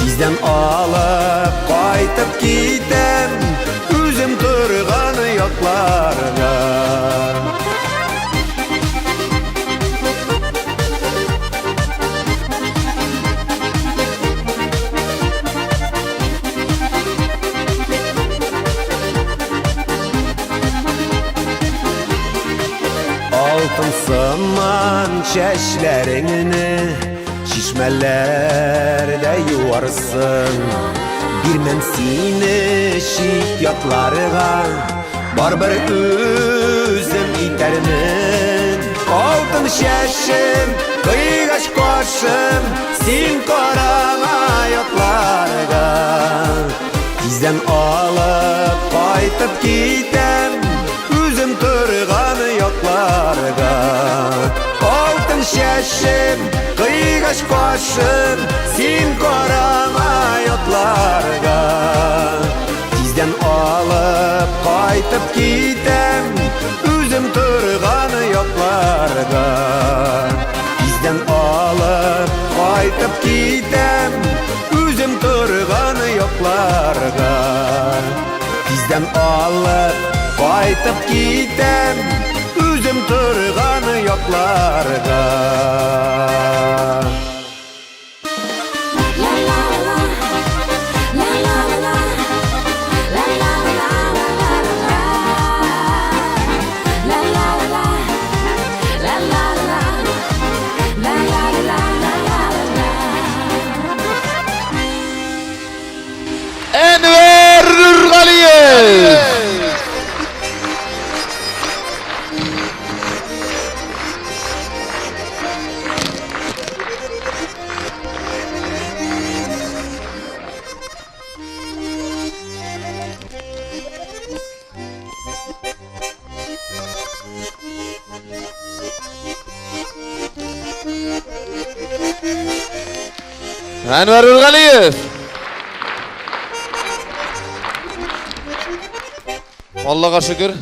Тиздән алып кайтып китәм, үзем торган якларга. Алтын сыман чәчләреңне чишмәләрдә юарсың. Бирмәм сине чит ятларга, барыбер үзем итәрмен. Алтын чәчем, кыйгач кашым, син карама ятларга. Тиздән алып кайтып китәм, үзем торган якларга. Алтын чәчем, кыйгач кашым, син карама ятларга. Тиздән алып кайтып китәм, үзем торган якларга. Тиздән алып кайтып китәм, үзем торган якларга. Тиздән алып кайтып китәм, үзем торган якларга. Әнвәр Нургалиев! Әнвәр Нургалиев! Аллага шөкер,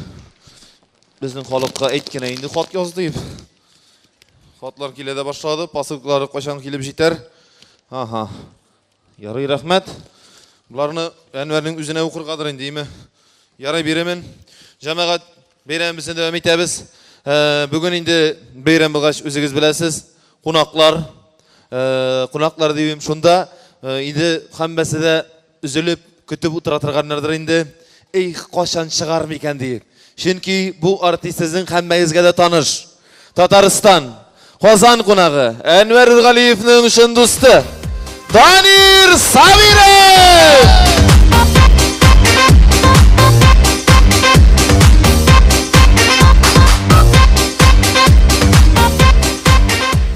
безнең халыкка әйт кенә инде хат яз дип. Хатлар килә дә башлады, посылкалары кайчан килеп җитәр? Ага. Ярый, рәхмәт. Боларны Әнвәрнең үзенә укыргадыр инде, име? Ярый, биремен. Җәмәгать, бәйрәмебезне дәвам итәбез. Э, бүген инде бәйрәм булгач, үзегез беләсез, кунаклар, э, кунаклар дибем шунда, э, инде һәммәсе дә өзелеп көтеп утыра торганнардыр инде. Эх, кайчан чыгар микән диеп. Чөнки бу артист сезнең һәммәгезгә дә таныш. Татарстан, Казан кунагы, Әнвәр Нургалиевның чын дусты, Данир Сабиров!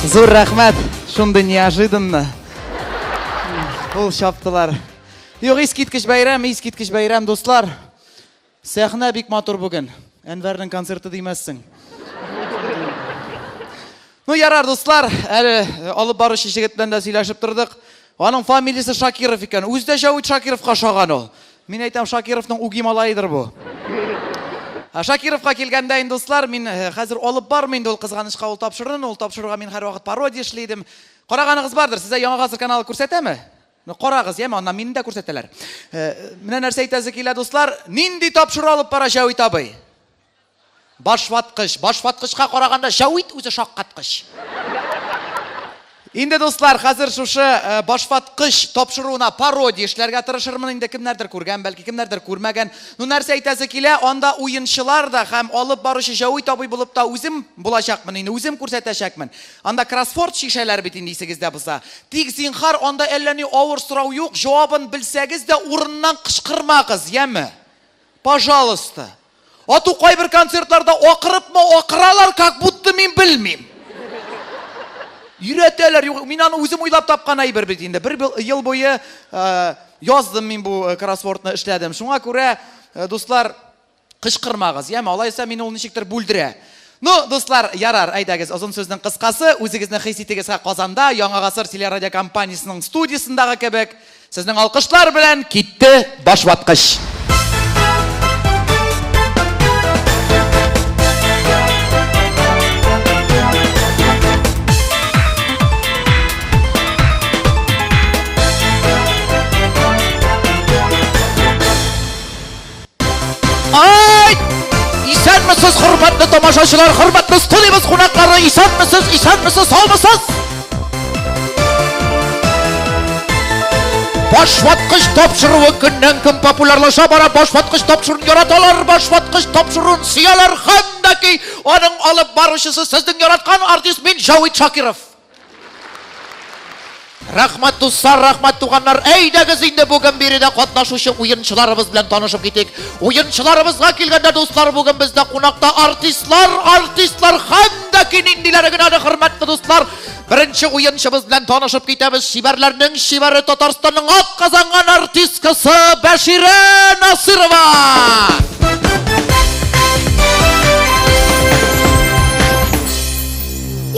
Зур рәхмәт, шундый неожиданно. Кул чаптылар. Юк, искиткеч бәйрәм, искиткеч бәйрәм, дуслар. Сәхнә бик матур бүген. Әнвәрнең концерты димәссең. Ну, ярар, дуслар, әле э, алып баручы җегет белән дә сөйләшеп тордык. Аның фамилиясе Шакиров икән. Үзе дә Җәвит Шакировка ошаган ул. Мин әйтәм, Шакировның үги малаедыр бу. Ә Шакировка килгәндә инде, дуслар, мин э, хәзер алып бармыйм инде ул кызганычка ул тапшыруны. Ул тапшыруга мин һәрвакыт пародия эшли идем. Караганыгыз бардыр, сезгә Яңа гасыр каналы күрсәтәме? Ну, карагыз, яме, аннан мине дә күрсәтәләр. Э, менә нәрсә әйтәсе килә, дуслар. Нинди тапшыру алып бара Җәвит абый? Башваткыч. Башваткычка караганда Җәвит үзе шаккаткыч. Инде, дуслар, хәзер шушы э, башваткыч тапшыруына пародия эшләргә тырышырмын инде. Кемнәрдер күргән, бәлки кемнәрдер күрмәгән. Ну, нәрсә әйтәсе килә, анда уенчылар да һәм алып баручы Җәвит абый булып та үзем булачакмын инде, үзем күрсәтәчәкмен. Анда кроссворд чишәләр бит инде исегездә булса. Тик, зинһар, анда әллә ни авыр сорау юк, җавабын белсәгез дә урыннан кычкырмагыз, яме? Пожалуйста. Ату кайбер концертларда акырыпмы акыралар, как будто мин белмим. Өйрәтәләр, юк, мин аны үзем уйлап тапкан әйбер бит инде. Бер ел буе э, яздым мин бу э, кроссвордны эшләдем. Шуңа күрә, э, дуслар, Кычкырмагыз, яме, алайса мине ул ничектер бүлдерә. Ну, дуслар, ярар, әйдәгез, озын сүзнең кыскасы, үзегезне хис итегез һә Казанда, Яңа гасыр телерадиокомпаниясенең студиясендагы кебек, сезнең алкышлар белән китте башваткыч. Ай! Исәнмесез, хөрмәтле тамашачылар, хөрмәтле студиябез кунаклары, исәнмесез, исәнмесез, саумысыз? Башваткыч тапшыруы көннән-көн популярлаша бара, башваткыч тапшыруын яраталар, башваткыч тапшыруын сөяләр һәм дә ки аның алып баручысы сезнең яраткан артист мин Җавит Шакиров. Рәхмәт, дуслар, рәхмәт, туганнар. Әйдәгез инде бүген биредә катнашучы уенчыларыбыз белән танышып китик. Уенчыларыбызга килгәндә, дуслар, бүген бездә кунакта артистлар, артистлар һәм дә ки ниндиләре генә әле, хөрмәтле дуслар. Беренче уенчыбыз белән танышып китәбез. Чибәрләрнең чибәре Татарстанның атказанган артисткасы Бәширә Насырова.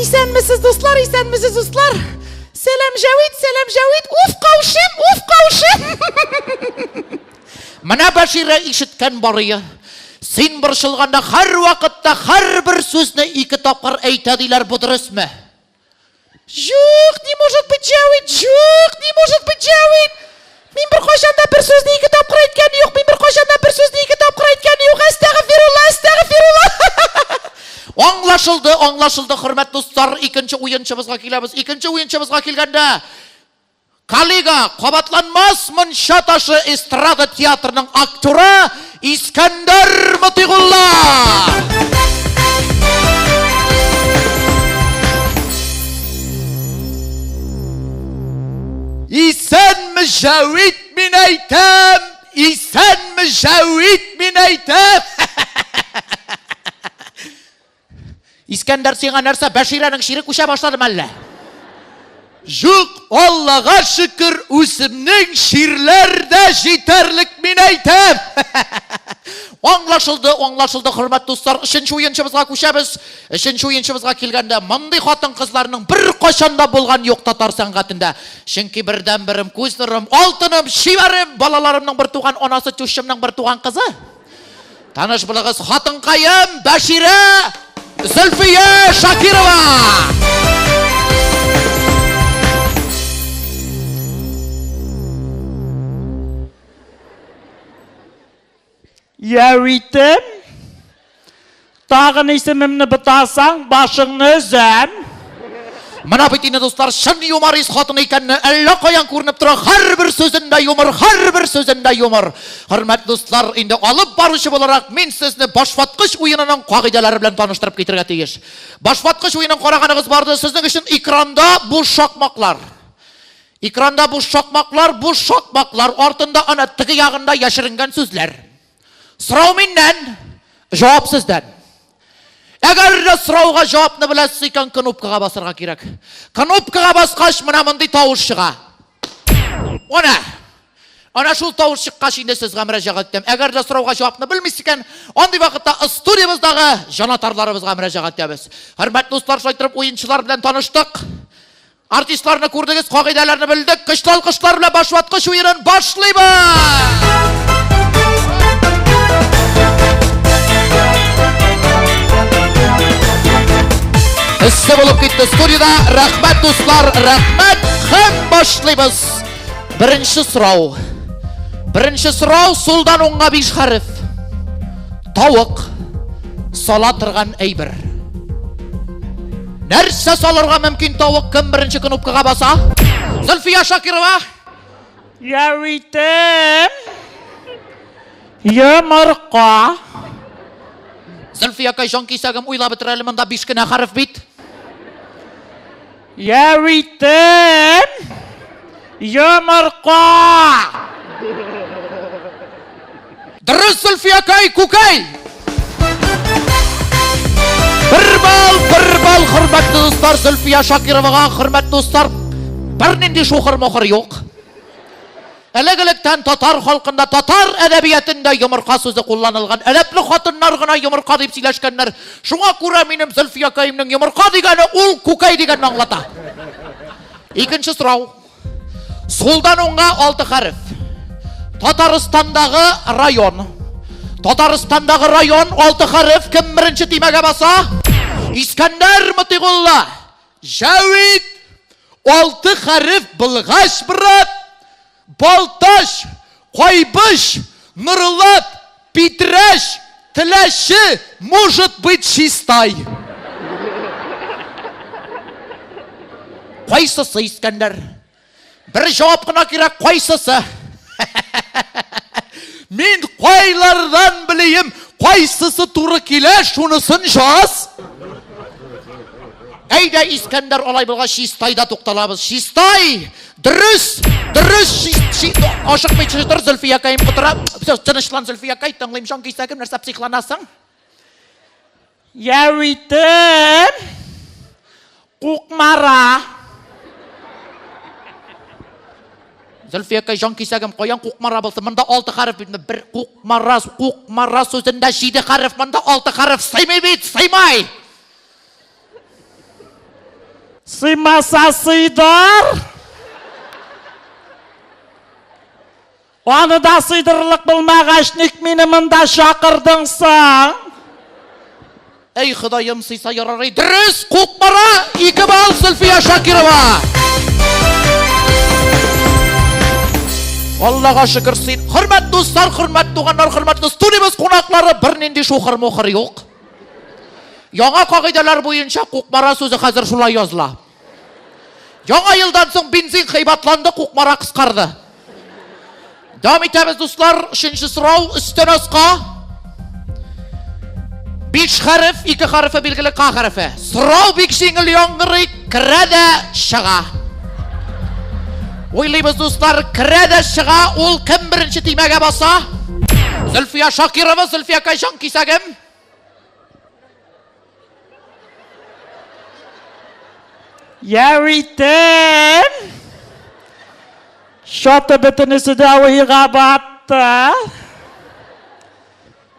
Исәнмесез, дуслар, исәнмесез, дуслар. Сәлам, Җәвит, сәлам, Җәвит. Уф, каушым, уф, каушым. Менә Бәширә ишеткән барые. Син борчылганда һәрвакытта һәрбер сүзне ике тапкыр әйтә диләр, бу дөресме? Юк, не может быть, Җәвит, юк, не может быть, Җәвит. Мин беркайчан да бер сүзне ике тапкыр әйткән юк, мин беркайчан да бер сүзне ике тапкыр әйткән юк. Әстәгъфирулла, әстәгъфирулла. Аңлашылды, аңлашылды, хөрмәтле дуслар. Икенче уенчыбызга киләбез. Икенче уенчыбызга килгәндә, коллега, кабатланмас мунча ташы эстрада театрының актеры Искәндәр Мотыйгулла! Исәнме, Җәвит, мин әйтәм! Исәнме, Җәвит, мин әйтәм! Искәндәр, сиңа нәрсә, Бәширәнең чире күчә башлады мәллә? Юк, Аллага шөкер, үземнең чирләр дә җитәрлек, мин әйтәм. Аңлашылды, аңлашылды, хөрмәтле дуслар. Өченче уенчыбызга күчәбез. Өченче уенчыбызга килгәндә, мондый хатын-кызларның беркайчан да булган юк татар сәнгатендә. Чөнки бердәнберем, күз нурым, алтыным, чибәрем, балаларымның бертуган анасы, тющымның бертуган кызы. Таныш булыгыз, хатынкаем Бәширә Зөлфия Шакирова! Яүитем, тагын исемемне бутасаң, башыңны өзәм. Менә бит инде, дуслар, чын юморист хатын икәнне әллә каян күренеп тора, һәрбер сүзендә юмор, һәрбер сүзендә юмор. Хөрмәтле дуслар, инде алып баручы буларак мин сезне башваткыч уенының кагыйдәләре белән таныштырып китергә тиеш. Башваткыч уенын караганыгыз барды, сезнең өчен экранда буш шакмаклар. Экранда буш шакмаклар, буш шакмаклар артында ана теге ягында яшеренгән сүзләр. Сорау миннән, җавап сездән. Әгәр дә сорауга җавапны беләсез икән, кнопкага басарга кирәк. Кнопкага баскач, менә мондый тавыш чыга. Ана! Ана шул тавыш чыккач, инде сезгә мөрәҗәгать итәм. Әгәр дә сорауга җавапны белмисез икән, андый вакытта студиябездәге җанатарларыбызга мөрәҗәгать итәбез. Хөрмәтле дуслар, шулай итеп уенчылар белән таныштык. Артистларны күрдегез, кагыйдәләрне белдек. Көчле алкышлар белән башваткыч уенын башлыйбыз! Эссе булып китте студияда. Рәхмәт, дуслар, рәхмәт. Һәм башлыйбыз. Беренче сорау. Беренче сорау сулдан уңга биш хәреф. Тавык сала торган әйбер. Нәрсә салырга мөмкин тавык кем беренче кнопкага баса? Зөлфия Шакирова. Яүитем. Йомырка. Зөлфия кай җан кисәгем уйлап бетер әле монда биш кенә хәреф бит. Яүитем. Йомырка. Дөрес, Зөлфиякай, күкәй! Бер балл, бер балл, хөрмәтле дуслар, Зөлфия Шакировага, хөрмәтле дуслар, бернинди шухыр-мухыр юк. Элек-электән татар халкында, татар әдәбиятында йомырка сүзе кулланылган. Әдәпле хатыннар гына йомырка дип сөйләшкәннәр. Шуңа күрә минем Зөлфиякаемның йомырка дигәне ул күкәй дигәнне аңлата. Икенче сорау. Сулдан уңга алты хәреф. Татарстандагы район. Татарстандагы район алты хәреф. Кем беренче төймәгә баса? Искәндәр Мотыйгулла. Җәвит. Алты хәреф булгач, брат. Балтач, Кайбыч, Нурлат, Питрәч, Теләче, может быть, Чистай. Кайсысы, Искәндәр? Бер җавап кына кирәк, кайсысы? Мин кайлардан белием, кайсысы туры килә, шунысын жаз. Әйдә, Искәндәр, алай булгач, Чистайда тукталабыз. Чистай! Дөрес! Дөрес! Ашыкмый тор, Зөлфиякаем котыра. Все, тынычлан, Зөлфиякай, тыңлыйм, җан кисәгем, нәрсә психланасың? Яүитем. Кукмара. Зөлфиякай, җан кисәгем, каян Кукмара булсын? Монда алты хәреф бит. Бер Кукмара, Кукмара сүзендә җиде хәреф, монда алты хәреф сыймый бит, сыймай! Сыймаса сыйдыр. Аны да сыйдырырлык булмагач, ник мине монда чакырдың соң? Әй, Ходаем, сыйса ярар. Дөрес, Кукмара, 2 балл Зөлфия Шакирова. Аллага шөкер, син. Хөрмәтле дуслар, хөрмәтле туганнар, хөрмәтле студиябез кунаклары, бернинди шухыр-мухыр юк. Яңа кагыйдәләр буенча Кукмара сүзе хәзер шулай языла. Яңа елдан соң бензин кыйбатланды, Кукмара кыскарды. Дәвам итәбез, дуслар. Өченче сорау өстән аска. Биш хәреф, ике хәрефе билгеле К хәрефе. Сорау бик җиңел яңгырый, керә дә чыга. Уйлыйбыз, дуслар, керә дә чыга, ул кем беренче төймәгә баса? Зөлфия Шакирова, Зөлфия кайчан кисәгем? Яүитем. Шаты бөтенесе дә уйга батты.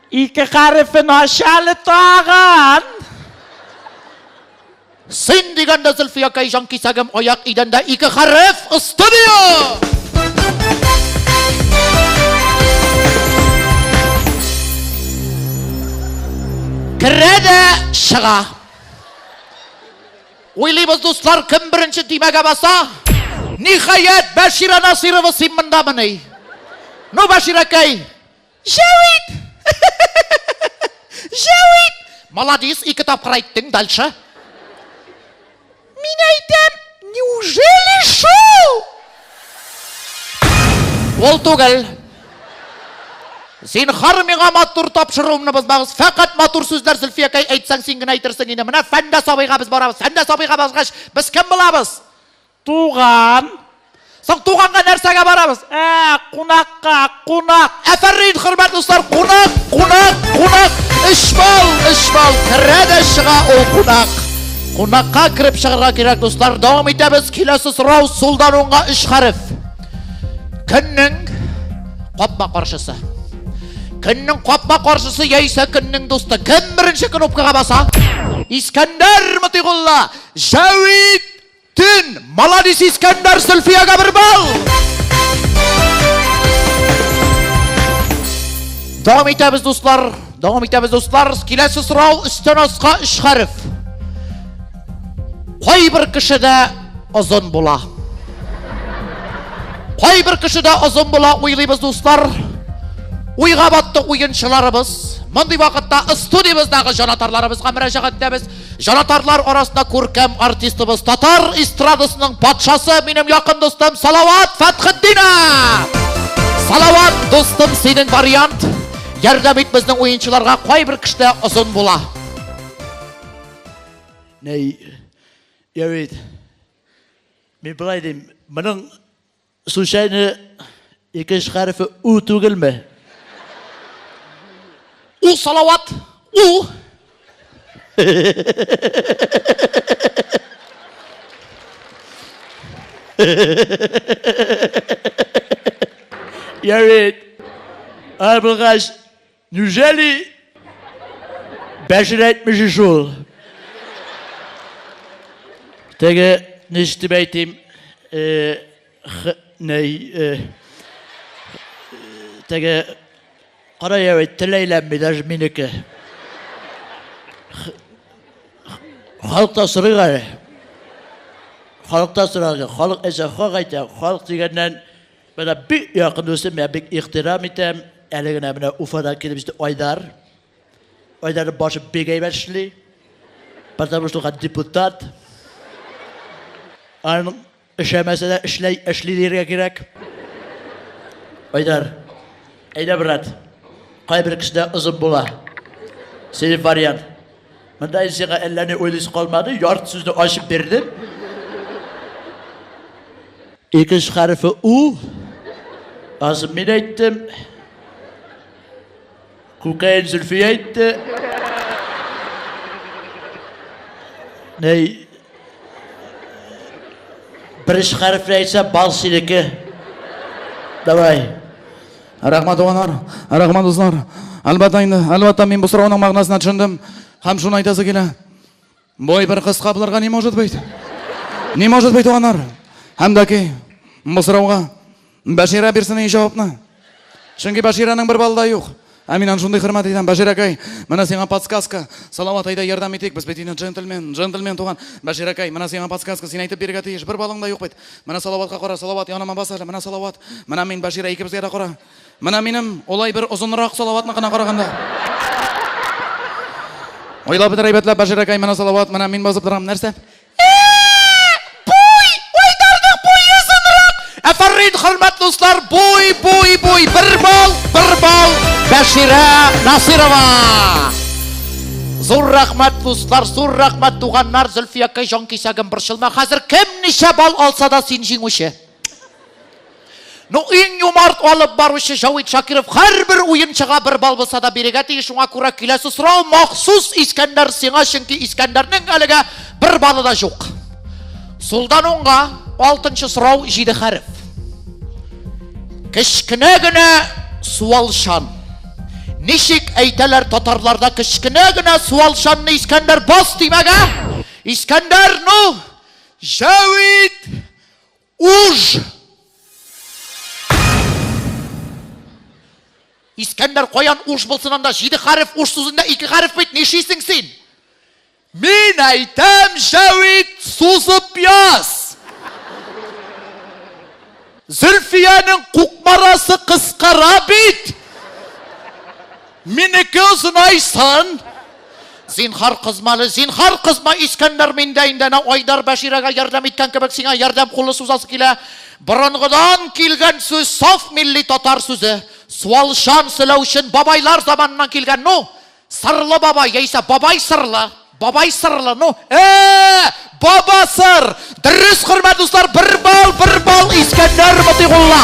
Ике хәрефен ач әле тагын. Син дигәндә Зөлфиякәй җанкисәгем аяк идәндә ике хәреф студия! Керә дә чыга. Уйлыйбыз, дуслар, кем беренче төймәгә баса? Ниһаять, Бәширә Насыйрова, син мондамыни? Ну, Бәширәкәй, Җәвит! Җәвит! Молодец, ике тапкыр әйттең, дальше. Мин әйтәм, неужели шул? Ул түгел. Зинхар миңа матур тапшыруымны бозмагыз. Фәкать матур сүзләр Зөлфиякәй әйтсәң, син генә әйтерсең инде. Менә Фәндәс абыйга без барабыз. Фәндәс абыйга баргач, без кем булабыз? Туган. Соң туганга нәрсәгә барабыз? Ә, кунакка, кунак. Әфәрин, хөрмәтле дуслар, кунак, кунак, кунак. Өч балл, өч балл. Керә дә чыга ул кунак. Кунакка кереп чыгарга кирәк, дуслар. Дәвам итәбез. Киләсе сорау сулдан уңга өч хәреф. Көннең капма-каршысы. Көннең капма-каршысы яисә көннең дусты. Кем беренче кнопкага баса? Искәндәр Мотыйгулла, Җәвит Төн! Маладис Искәндәр, Зөлфиягә бер балл! Дәвам итәбез, дуслар. Дәвам итәбез, дуслар. Киләсе сорау өстән аска өч хәреф. Кайбер кешедә озын була. Кайбер кешедә озын була, уйлыйбыз, дуслар. Уйга батты уенчыларыбыз. Мондый вакытта студиябездәге җанатарларыбызга мөрәҗәгать итәбез. Җанатарлар арасында күркәм артистыбыз, татар эстрадасының патшасы, минем якын дустым Салават Фәтхетдинов! Салават, дустым, синең вариант. Ярдәм ит безнең уенчыларга, кайбер кешедә озын була. Нәй, я бит, мин болай дим, моның случайно икенче хәрефе У түгелме? У, Салават, У. Я бит, алай булгач, неужели Бәшир әйтмеши шул? Теге, ничек дип әйтим, э, х, ней, э, теге, кара я бит, тел әйләнми, даже минеке. Халык та сорыйк әле. Халык та сорарга. Халык әйтсә, хак әйтә. Халык дигәннән, менә бик якын дустым, мин бик ихтирам итәм. Әле генә менә Уфадан килеп җитте Айдар. Айдарның башы бик әйбәт эшли. Потому что ул депутат. Аның эшләмәсә дә эшләй, эшли дияргә кирәк. Айдар, әйдә, брат. Кайбер кешедә озын була. Синең вариант. Монда инде сиңа әллә ни уйлыйсы калмады, ярты сүзне ачып бирдем. Икенче хәрефе У. Азын мин әйттем. Күкәен Зөлфия әйтте. Ней, беренче хәрефне әйтсә, бал синеке. Давай. Рәхмәт, туганнар, рәхмәт, дуслар. Әлбәттә инде, әлбәттә, мин бу сорауның мәгънәсенә төшендем. Һәм шуны әйтәсе килә. Бу әйбер кыска булырга не может быть. Не может быть, туганнар. Һәм дә ки, бу сорауга Бәширә бирсен и җавапны. Чөнки Бәширәнең бер баллы да юк. Ә мин аны шундый хөрмәт итәм. Бәширәкәй, менә сиңа подсказка. Салават, әйдә ярдәм итик. Без бит инде джентльмен, джентльмен туган. Бәширәкәй, менә сиңа подсказка, син әйтеп бирергә тиеш. Бер балың да юк бит. Менә Салаватка кара, Салават, яныма бас әле. Менә Салават. Менә мин, Бәширә, икебезгә дә кара. Менә минем, улай бер озынрак Салаватныкына караганда. Уйлап бетер әйбәтләп, Бәширәкәй, менә Салават, менә мин басып торам. Нәрсә? Буй! Айдарның буе озынрак! Әфәрин, хөрмәтле дуслар, буй, буй, буй, бер балл, бер балл, Бәширә Насыйрова! Зур рәхмәт, дуслар, зур рәхмәт, туганнар, Зөлфиякәй, җанкисәгем, борчылма, хәзер кем ничә балл алса да, син җиңүче. Ну, иң юмарт алып баручы Җавит Шакиров һәрбер уенчыга бер балл булса да бирергә тиеш. Шуңа күрә киләсе сорау махсус Искәндәр сиңа, чөнки Искәндәрнең әлегә бер баллы да юк. Сулдан уңга алтынчы сорау җиде хәреф. Кечкенә генә суалчан. Ничек әйтәләр татарларда кечкенә генә суалчанны Искәндәр бас димәгә? Искәндәр, ну, Җәвит, уж! Искәндәр каян уж булсын анда? Җиде хәреф уж сүзендә ике хәреф бит, нишлисең син? Мин әйтәм, Җәвит, сузып яз! Зөлфиянең Кукмарасы кыскара бит! Минеке озынайсын! Зинһар кызма әле, зинһар кызма, Искәндәр, миндә инде әнә Айдар Бәширәгә ярдәм иткән кебек сиңа ярдәм кулы сузасы килә. Борынгыдан килгән сүз, саф милли татар сүзе. Суалчан, селәүчен, бабайлар заманыннан килгән, ну! Сырлы бабай, яисә бабай сырлы. Бабай сырлы, ну, э, баба сыр. Дөрес, хөрмәтле дуслар, бер балл, бер балл Искәндәр Мотыйгулла.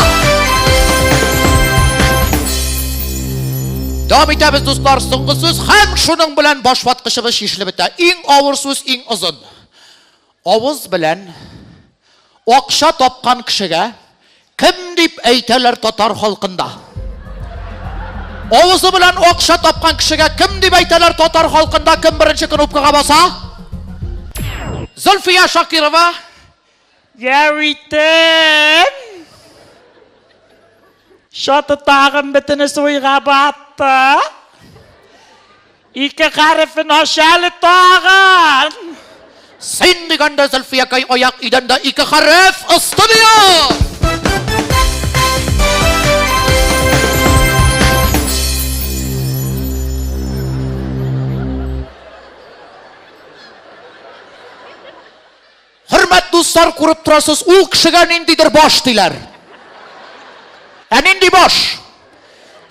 Дәвам итәбез, дуслар, соңгы сүз һәм шуның белән башваткычыбыз чишелеп бетә. Иң авыр сүз, иң озын. Авыз белән акча тапкан кешегә кем дип әйтәләр татар халкында? Авызы белән акча тапкан кешегә кем дип әйтәләр татар халкында? Кем беренче кнопкага баса? Зөлфия Шакирова. Явитем! Шаты тагын бөтенесе уйга батты. Ике хәрефен ач әле тагын! Син дигәндә Зөлфиякәй аяк идәндә ике хәреф ыстыдия! Хөрмәт дуслар, күреп торасыз, ул кешегә ниндидер баш диләр. Ә нинди баш?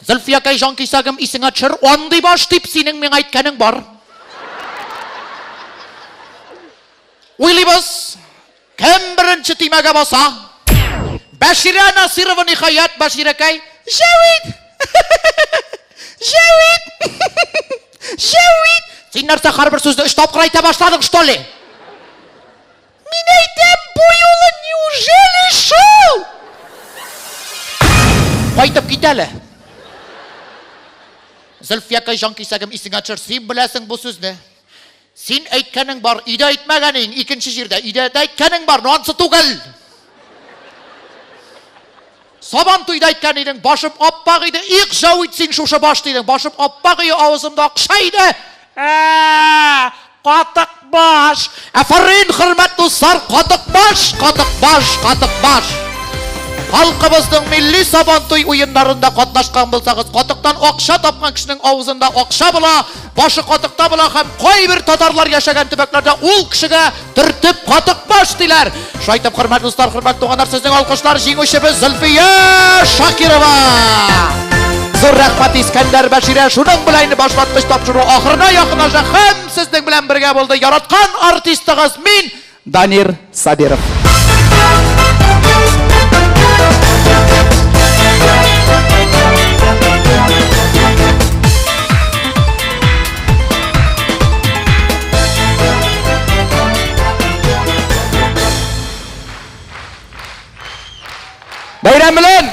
Зөлфиякәй җанкисәгем, исеңә төшер, андый баш дип синең миңа әйткәнең бар. Уйлыйбыз, кем беренче төймәгә баса? Бәширә Насирова ниһаять, Бәширәкәй, Җәвит! Җәвит! Җәвит! Син нәрсә һәрбер сүзне өч тапкыр әйтә башладың, что ли? Мин әйтәм, бу юлы неужели шул? Кайтып кит әле. Зөлфиякәй җанкисәгем исеңә төшер, син беләсең бу сүзне. Син әйткәнең бар, өйдә әйтмәгәнең, икенче җирдә, өйдә дә әйткәнең бар, но ансы түгел. Сабан туйда әйткән идең, башым аппак иде, их, Җәвит, син шушы баш дидең, башым аппак иде, авызымда акча иде. Ә, катык баш. Афәрин, хөрмәтле дуслар, катык баш, катык баш, катык баш. Халкыбызның милли Сабантуй уеннарында катнашкан булсагыз, катыктан акча тапкан кешенең авызында акча була, башы катыкта була һәм кайбер татарлар яшәгән төбәкләрдә ул кешегә Төртеп катыкбаш диләр. Шулай итеп, хөрмәтле дуслар, хөрмәтле туганнар, сезнең алкышлар җиңүчебез Зөлфия Шакирова. Зур рәхмәт Искәндәр Бәширә. Шуның белән инде башваткыч тапшыру ахырына якынлаша һәм сезнең белән бергә булды яраткан артистыгыз мин Данир Сабиров. Бәйрәм белән!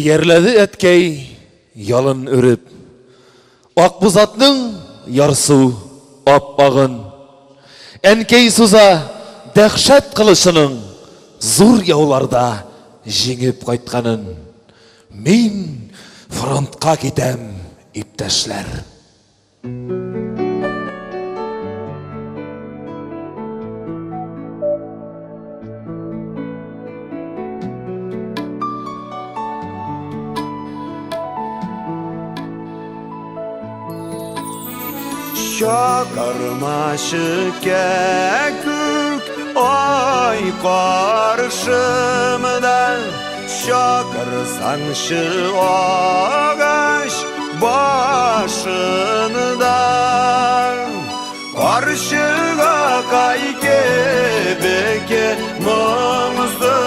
Иярләде әткәй ялын өреп. Акбузатның ярсу ап-агын. Әнкәй суза дәһшәт кылычының зур яуларда җиңеп кайтканын. Мин фронтка китәм, иптәшләр. Чакырмачы кәкүк ай каршымда, Чакырсаңчы агач башында. Карчыгакай кебек моңсу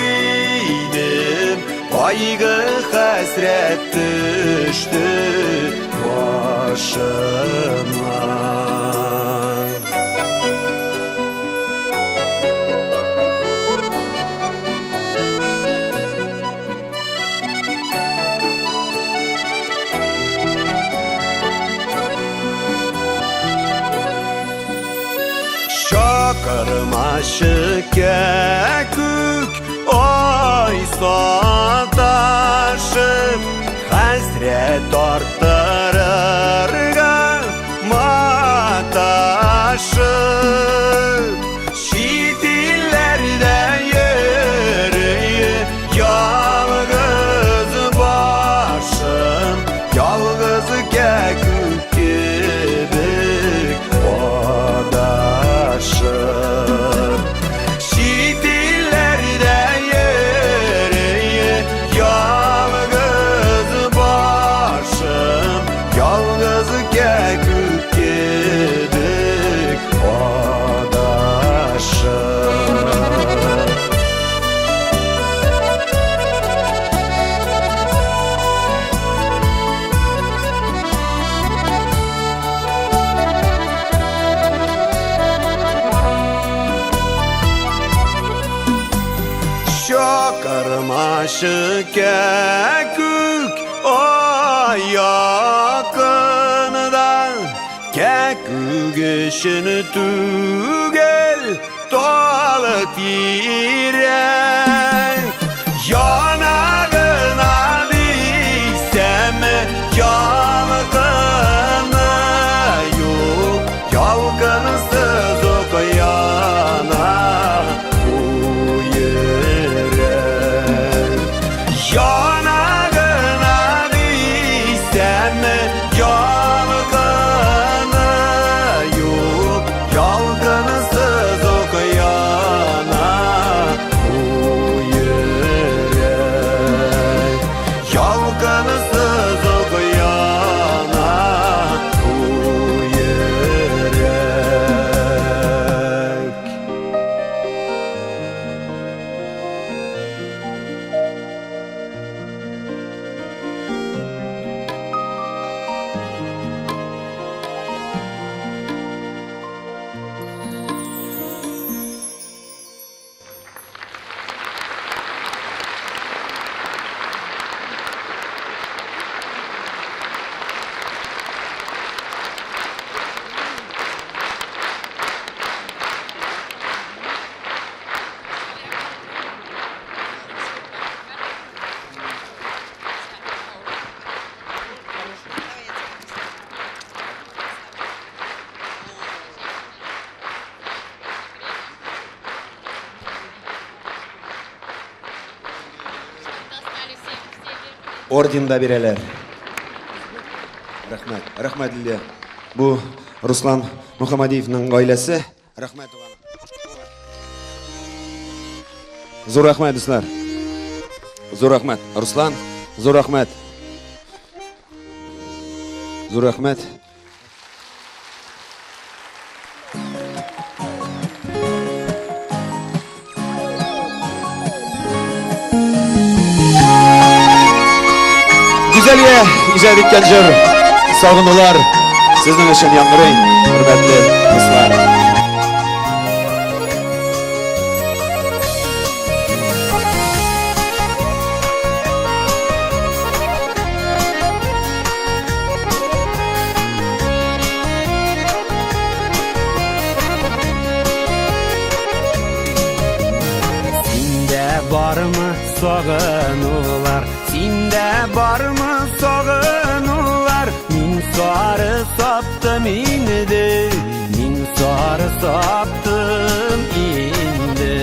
идем, Кайгы хәсрәт төште башыма. Чакырмачы кәкүк ай саташып, Хәсрәт арттырырга маташып. Чит илләрдә йөри ялгыз башым, Ялгыз кәкүк кебек адашып. Чит илләрдә йөри ялгыз башым, Ялгыз кәкүк кебек адашып. Чакырмачы кәкүк ай якында, Кәкүк өчен түгел тал тирәк. Яна гына дисәм, ялкыны юк, Ялкынсыз ук яна бу йөрәк. Яна гына дисәм, ялкыны юк, Ялкынсыз ук яна бу йөрәк. Ялкынсыз ук яна бу йөрәк. Орден да бирәләр. Рәхмәт, рәхмәт, Лилия. Бу Руслан Мөхәммәдиевның гаиләсе. Рәхмәт, туганым. Зур рәхмәт, дуслар. Зур рәхмәт, Руслан. Зур рәхмәт. Зур рәхмәт. Гүзәлия иҗат иткән җыр Сагынулар сезнең өчен яңгырый, хөрмәтле дуслар. бармы сагынулар, синдә бармы сагынулар? Мин сары саптым инде, мин сары саптым инде.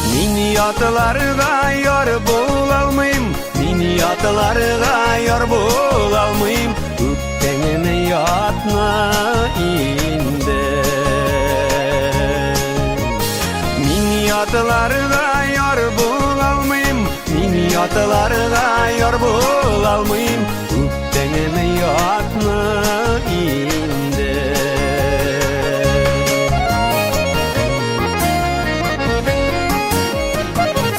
Мин ятларга яр булалмыйм, мин ятларга яр булалмыйм. Үптеңме ятны инде. Мин ятларга яр булалмыйм, мин ятларга яр булалмыйм. Үптеңме ятны инде.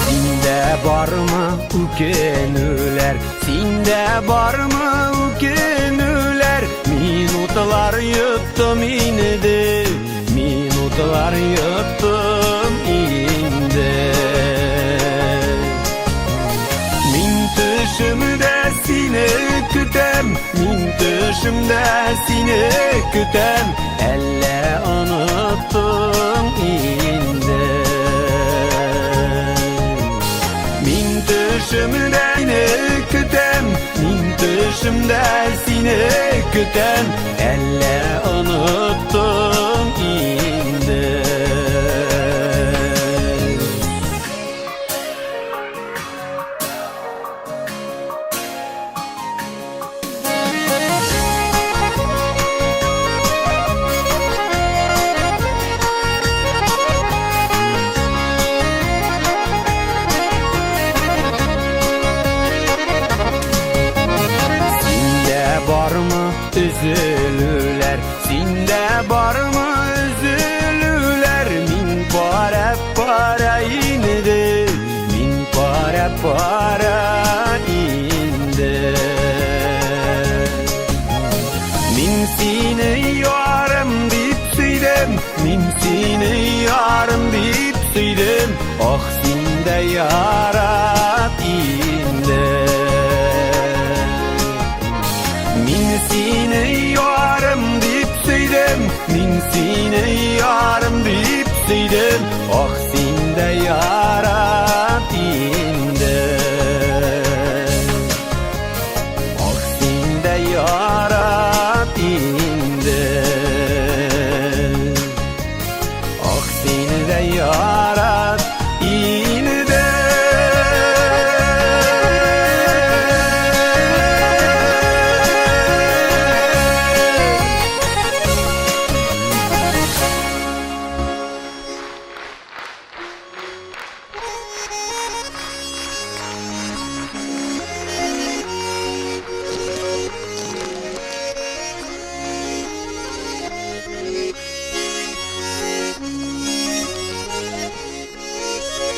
Синдә бармы үкенүләр, синдә бармы үкенүләр? Минутлар йоттым инде, минутлар йоттым инде. Мин төшемдә сине көтәм, мин төшемдә сине көтәм. Әллә оныттың инде. Мин төшемдә сине көтәм, мин төшемдә сине көтәм. Әллә оныттың инде. Синдә бармы өзелүләр, синдә бармы өзелүләр? Мин пара-пара инде, мин пара-пара инде. Мин сине ярым дип сөйдем, мин сине ярым дип сөйдем. Ах, син дә ярат инде. Мин сине ярым дип сөйдем, мин сине ярым дип сөйдем. Ах, син дә ярат инде. Ах, син дә ярат инде. Ах, син дә ярат инде.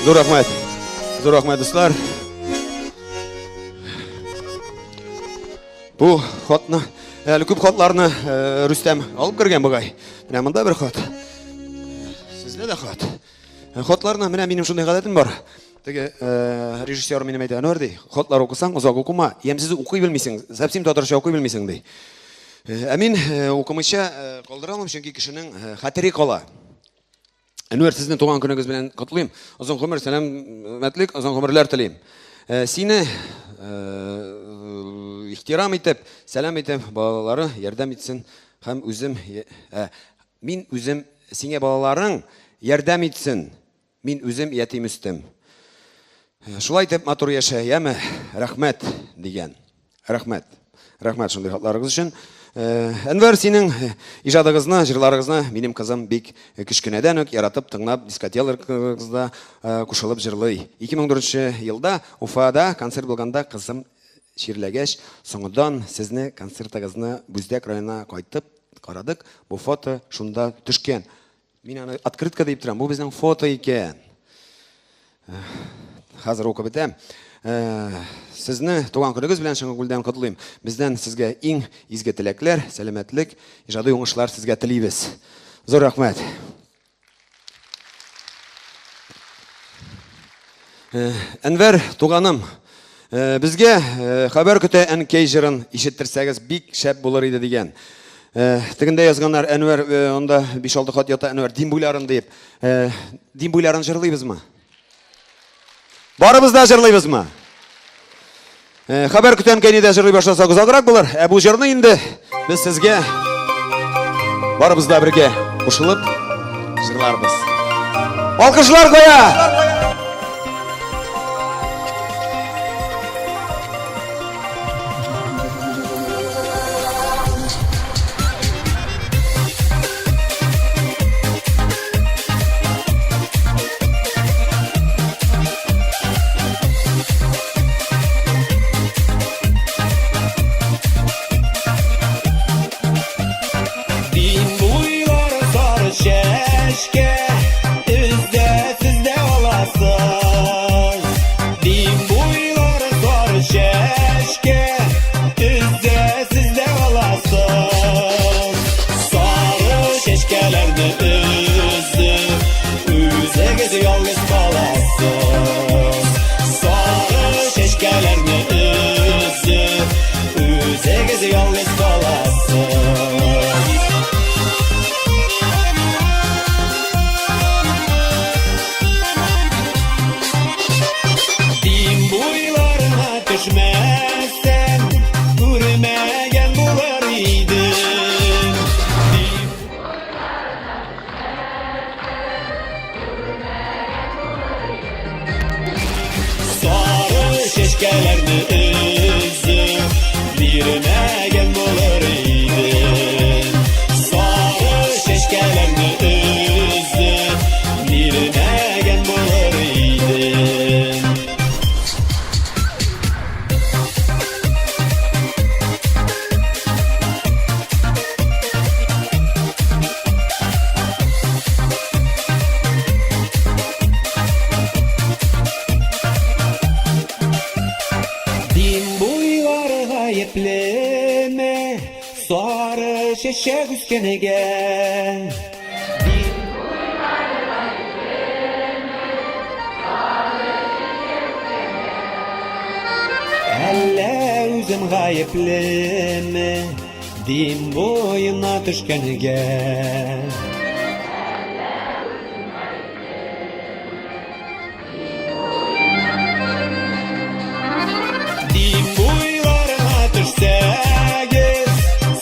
Зур рәхмәт. Зур рәхмәт, дуслар. Бу хатны, әле күп хатларны Рөстәм алып кергән бугай. Менә монда бер хат. Сездә дә хат. Хатларны менә минем шундый гадәтем бар. Теге режиссер минем әйтә, Әнвәр ди, хатлар укысаң, озак укыма, ямьсез укый белмисең, совсем татарча укый белмисең ди. Ә мин укымыйча калдыра алмыйм, чөнки кешенең хәтере кала. Әнвәр, сезне туган көнегез белән котлыйм. Озын гомер, сәламәтлек, озын гомерләр телим. Сине ихтирам итеп, сәлам итеп, балалары ярдәм итсен һәм үзем, мин үзем сиңа балаларың ярдәм итсен. Мин үзем ятим үстем. Шулай итеп матур яшә, яме? Рәхмәт дигән. Рәхмәт. Рәхмәт шундый хатларыгыз өчен. Әнвәр, синең иҗадыгызны, җырларыгызны минем кызым бик кечкенәдән үк яратып тыңлап, дискотекаларыгызда кушылып җырлый. 2004 елда Уфада концерт булганда кызым чирләгәч, соңыннан сезне концертыгызны Бүздәк районына кайтып карадык. Бу фото шунда төшкән. Мин аны открытка дип торам. Бу безнең фото икән. Хәзер укып бетәм. Сезне туган көнегез белән чын күңелдән котлыйм. Бездән сезгә иң изге теләкләр, сәламәтлек, иҗади уңышлар сезгә телибез. Зур рәхмәт. Әнвәр туганым, безгә хәбәр көтә әнкәй җырын ишеттерсәгез бик шәп булыр иде дигән. Тегендә язганнар, Әнвәр, анда 5-6 хат ята, Әнвәр, Дим буйларын дип. Дим буйларын җырлыйбызмы? Барыбыз да җырлыйбызмы? Хәбәр көтәм кәйнедә җырлый башласак озаграк булыр. Ә бу җырны инде без сезгә барыбыз да бергә кушылып җырларбыз. Алкышлар кая! Дин буйлары сары чәчкә, Өздә сездә аласыз. Дин буйлары сары чәчкә, Өздә сездә аласыз. Сары чәчкәләрне өзеп, Үзегез ялгыз каласыз. Сары чәчкәләрне өзеп, Үзегез ялгыз каласыз. Дим буйларына төшмәсәм, күрмәгән булыр идем. Дим Сары чәчкәләрне өзеп, бирмәгән булыр идем. Сары чәчкәләрне өзеп, бирмәгән булыр идем. Дим буйлары гаеплеме, сары чәчәк үскәнегә? Дим Әллә үзем гаеплеме, дим буена төшкәнгә? Дим буйларына төшсәгез,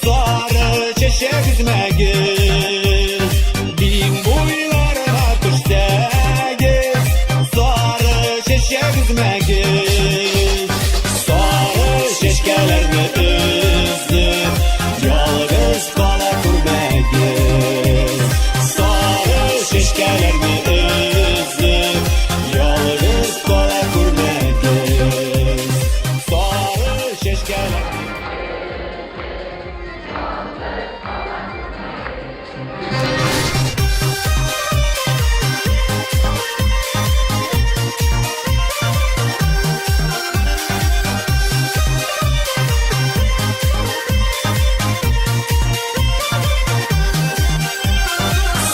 сары чәчәк өзмәгез. Дим буйларына төшсәгез, сары чәчәк өзмәгез. Сары чәчкәләрне өзеп, ялгыз кала күрмәгез. Сары чәчкәләрне өзеп, ялгыз кала күрмәгез. Сары чәчкәләрне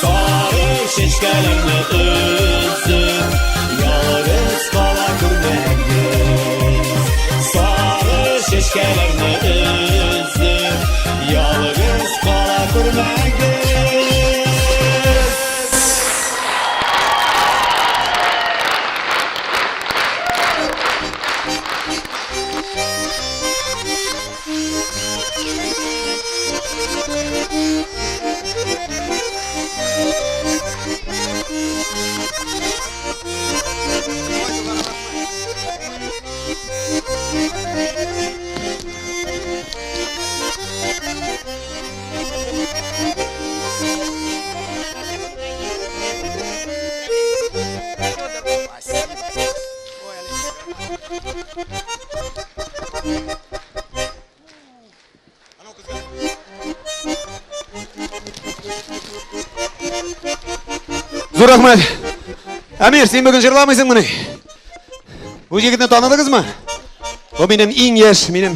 Сары чәчкәләрне өзеп, ялгыз кала күрмәгез. Сары чәчкәләрне өзеп, ялгыз кала күрмәгез. Зур рәхмәт. Әмир, син бүген җырламыйсыңмыни? Бу егетне таныдыгызмы? Бу минем иң яшь, минем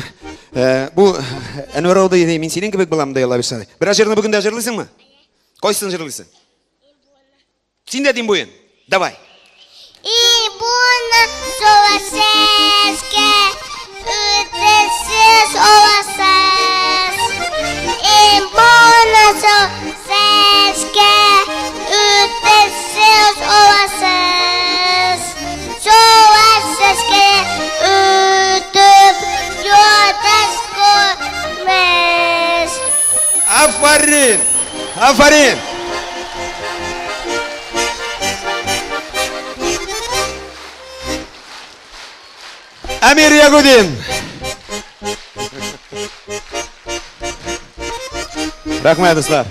бу Әнвәр абый, мин синең кебек булам, ди Алла бирсә. Берәр җырны бүген дә җырлыйсыңмы? Кайсысын җырлыйсың? Син дә дим буен. Давай. И буны соласезге, үтесез оласыз. Мин бонусу сезгә үтесез аласыз. Шулай сезгә үтеп ятас күрмәс. Афәрин! Афәрин! Әмир Ягудин! Рәхмәт, дуслар.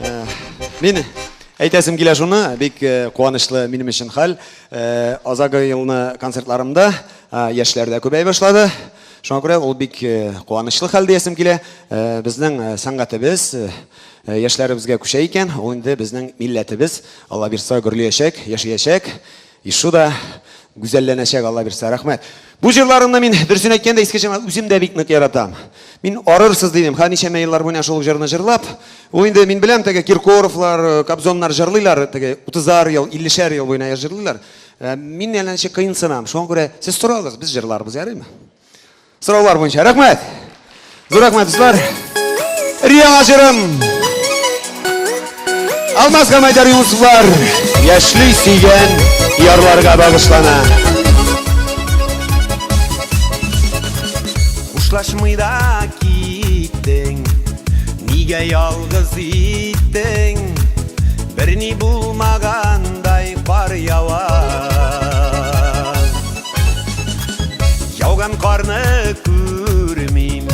Э, мин әйтәсем килә шуны, бик э, куанычлы минем өчен хәл. Э, Азагы елны концертларымда яшьләр дә күбәя башлады. Шуңа күрә ул бик куанычлы хәл диясем килә. Безнең сәнгатебез яшьләребезгә күчә икән, ул инде безнең милләтебез, Алла бирса, гөрлиячәк, яшәячәк. Ишу да гүзәлләнәчәк, Алла бирса. Рәхмәт. Бу җырларымны мин, дөресен әйткәндә, иске җырлар үзем дә бик нык яратам. Мин арырсыз дидем, ха ничәмә еллар буена шул җырны җырлап. Ул инде мин беләм, теге Киркоровлар, Кобзоннар җырлыйлар, теге 30-ар ел, 50-шәр ел буена җырлыйлар. Мин әллә ничек кыенсынам. Шуңа күрә сез сорагыз, без җырларбыз, ярыймы? Сораулар буенча. Рәхмәт. Зур рәхмәт, дуслар. Риа җырым. Алмаз һәм Айдар Юнусовлар яшьли сөйгән ярларга багышлана. Хушлашмый да киттең, нигә ялгыз иттең? Берни булмагандай кар ява. Яуган карны күрмим,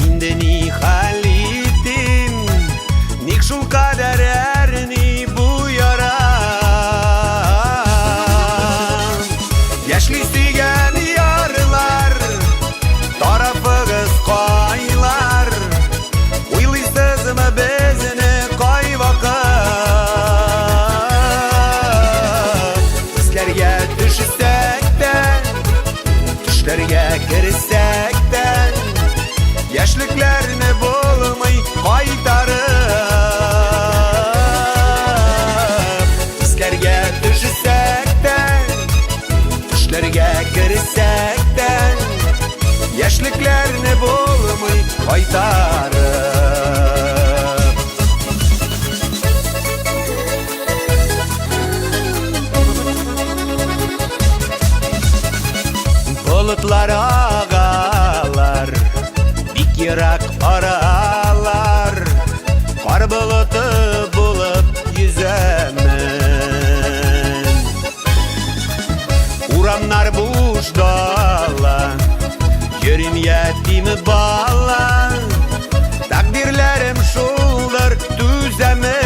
инде ни хәл итим? Ник шул кадәр әрни бу яра? Яшьли сөйгән ярлар, тарафыгыз кайлар? Уйлыйсызмы безне кайвакыт? Хисләргә төшсәк тә, төшләргә керсәк тә, яшьлекләрне булмый кайтарып. Хисләргә төшсәк тә, төшләргә керсәк тә, яшьлекләрне булмый кайтарып. Болытлар агалар, бик ерак аралар, кар болыты булып йөзәмен. Урамнар буш дала, йөрим ятим бала, тәкъдирләрем шулдыр, түзәмен.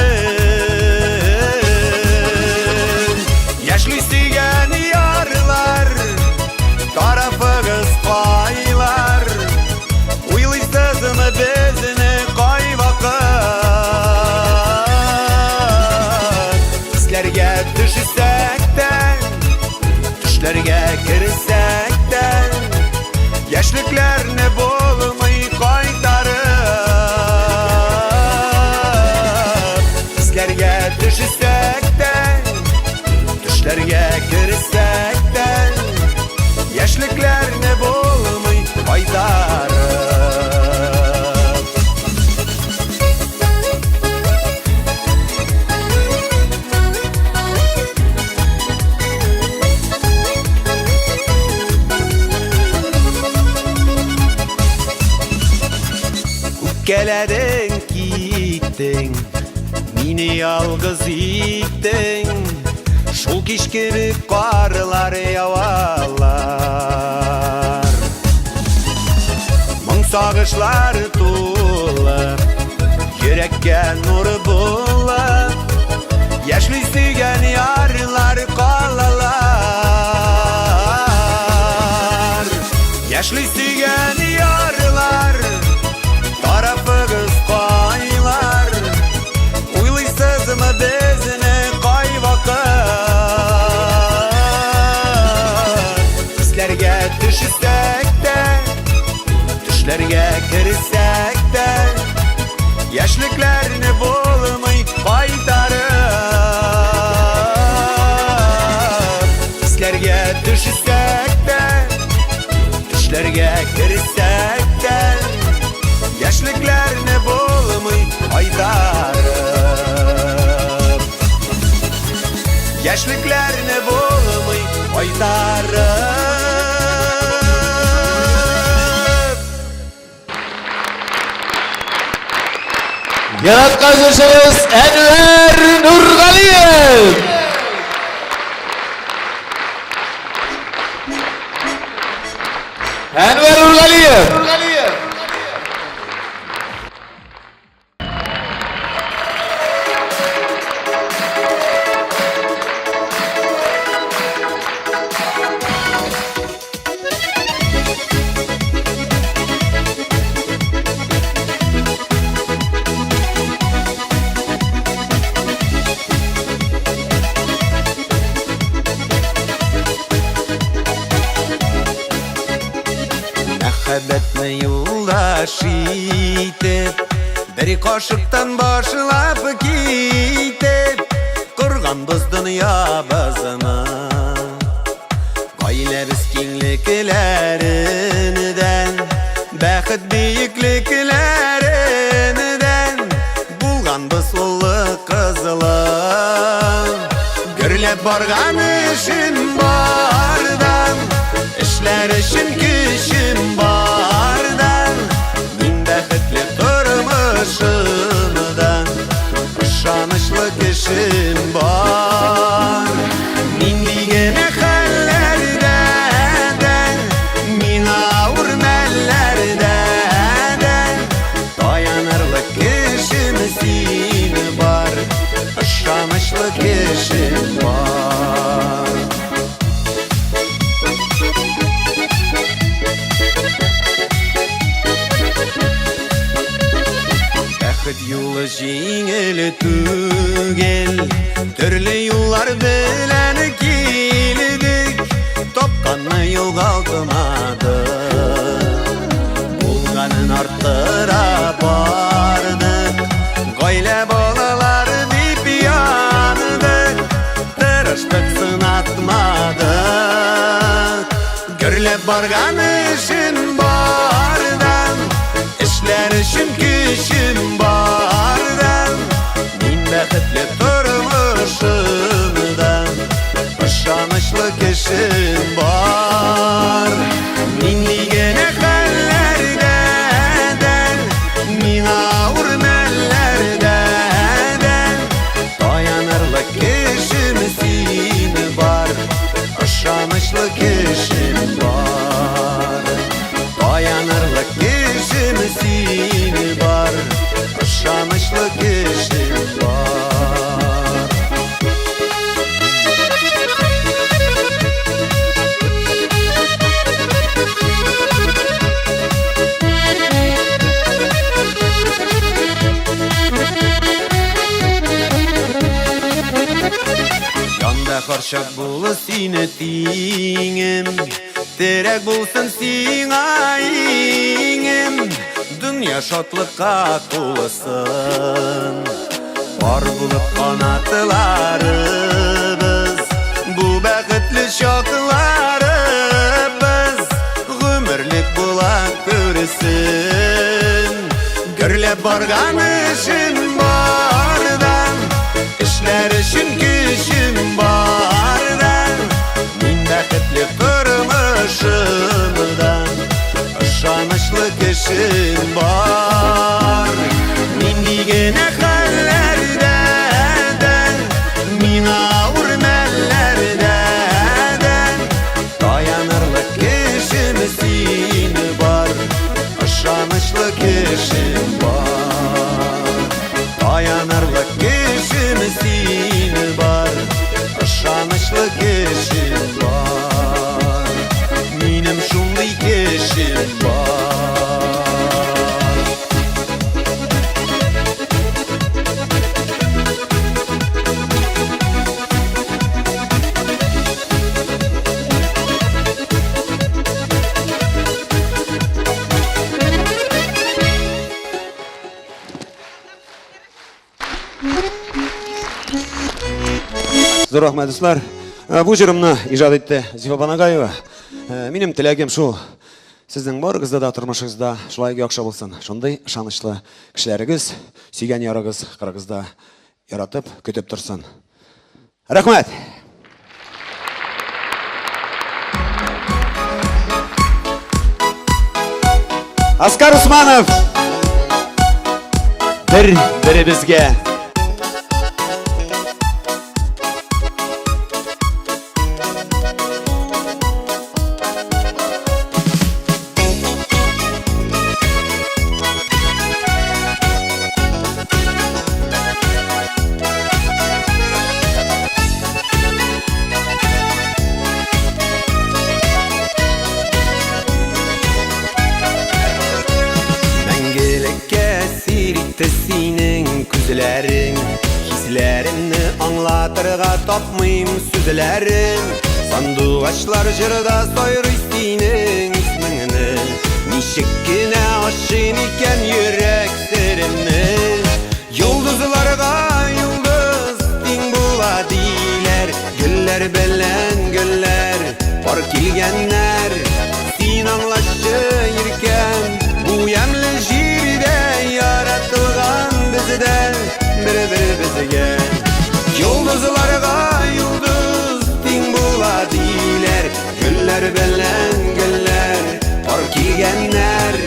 Яшьли сөйгән ярлар, тарафыгыз кайлар? Уйлыйсызмы безне кайвакыт? Хисләргә төшсәк тә, төшләргә керсәк тә, яшьлекләрне булмый кайтарып. Хисләргә төшсәк тә, төшләргә керсәк тә, яшьлекләрне булмый кайтарып. Үпкәләдең, киттең, мине ялгыз иттең. Шул кич кебек карлар явалар. Моң сагышлар тулы, йөрәккә нур булып, яшьли сөйгән ярлар калалар. Яшьли сөйгән ярлар, тарафыгыз кайлар? Уйлыйсызмы безне кайвакыт? Хисләргә төшсәк тә, төшләргә керсәк тә, яшьлекләрне булмый кайтарып. Хисләргә төшсәк тә, төшләргә керсәк тә, яшьлекләрне булмый кайтарып. Яшьлекләрне булмый кайтарып. Яраткан җырчыбыз Әнвәр Нургалиев! Әнвәр Нургалиев! Мәхәббәтне юлдаш итеп, бер кашыктан башлап китеп, корганбыз дөньябызны. Гаиләбез киңлекләреннән, бәхет биеклекләреннән, булганбыз улы кызлы. Гөрләп барган эшем бардан, эшләр өчен көчем бардан, мин бәхетле тормышымдан, ышанычлы кешем бар. Нинди генә хәлләрдә дә, миңа авыр мәлләрдә дә, таянырлык кешем син бар, ышанычлы кешем бар. Бәхет юлы җиңел түгел, төрле юллар белән килдек, тапканны югалтмадык, булганын арттыра бардык, гаилә балалар дип яндык, тырыштык сынатмадык. Гөрләп барган эшем бардан, эшләр өчен көчем бардан, мин бәхетле тормышымдан, ышанычлы кешем бар. Нинди генә хәлләрдә дә, миңа авыр мәлләрдә дә, таянырлык кешем син бар, ышанычлы кешем бар. Таянырлык кешем син бар, ышанычлы кешем бар. Янда һәрчак булыр сине тиңем, терәк булсын сиңа иңем, дөнья шатлыкка тулысын. Бар булып канатларыбыз, бу бәхетле чакларыбыз, гомерлек була күрсен. Гөрләп барган эшем бардан, эшләр өчен көчем бардан, мин бәхетле тормышымдан, ышанычлы кешем бар. Нинди генә хәлләрдә дә, миңа авыр мәлләрдә дә, таянырлык кешем син бар, ышанычлы кешем бар. Таянырлык кешем син бар, ышанычлы кешем бар. Минем шундый кешем бар. Зур рәхмәт, дуслар. Бу җырымны иҗат итте Зифа Банагаева. Минем теләгем шул. Сезнең барыгызда да тормышыгызда шулай яхшы булсын. Шундый ышанычлы кешеләрегез, сөйгән ярыгыз кырыгызда яратып, көтеп торсын. Рәхмәт! Аскар Усманов! Бер беребезгә. Мәңгелеккә әсир итте синең күзләрең Хисләремне аңлатырга тапмыйм сүзләрен Сандугачлар җырда сайрый синең исмеңне Ничек кенә ачыйм икән йөрәк серемне Йолдызларга йолдыз тиң була диләр Гөлләр белән гөлләр пар килгәннәр Син аңлашчы иркәм бу ямьле җирдә яратылган бездә бер-беребезгә Йолдызларга йолдыз тиң була диләр Гөлләр белән гөлләр пар килгәннәр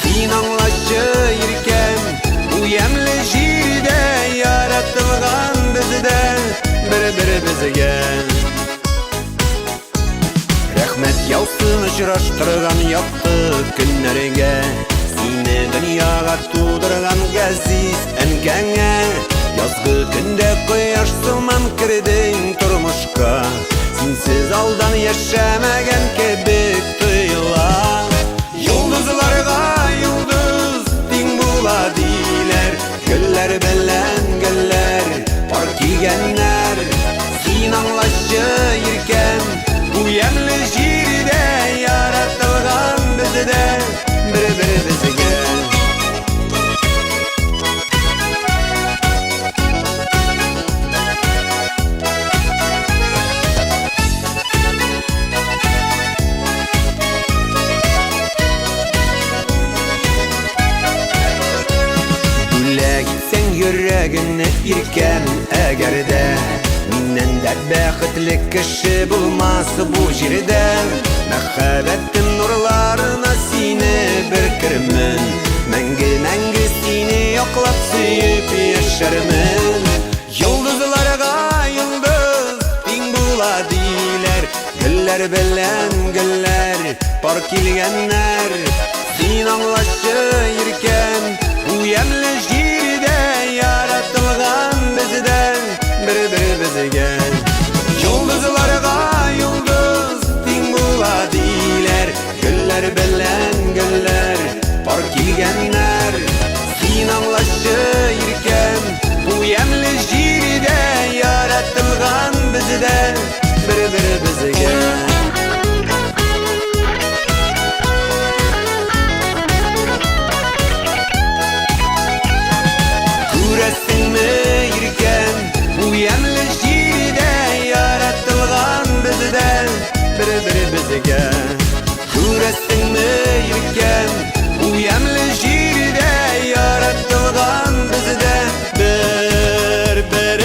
Син аңлашчы иркәм бу ямьле җирдә яратылган бездә бер-беребезгә Рәхмәт яусын очраштырган якты көннәргә Сине дөньяга тудырган газиз әнкәңә Язгы көндә кояш сыман кердең тормышка Синсез алдан яшәмәгән кебек тоела Йолдызларга йолдыз тиң була диләр Гөлләр белән гөлләр пар килгәннәр Син аңлашчы иркәм бу ямьле җирдә яратылган бездә бер-беребезгә Бүләк итсәң йөрәгеңне иркәм әгәр дә Миннән дә бәхетле кеше булмас бу җирдә Мәхәббәтем нурларына сине беркермен Мәңге мәңге сине яклап сөеп яшәрмен Йолдызларга йолдыз тиң була диләр Гөлләр белән гөлләр пар килгәннәр Син аңлашчы иркәм бу ямьле җирдә яратылган бездә бер-беребезгә Йолдызларга йолдыз тиң була диләр Гөлләр белән гөлләр пар килгәннәр Син аңлашчы иркәм бу ямьле җирдә яратылган бездә бер-беребезгә Күрәсеңме иркәм бу ямьле җирдә яратылган бездә бер-беребезгә Күрәсеңме иркәм бу ямьле җирдә яратылган бездә бер-беребезгә.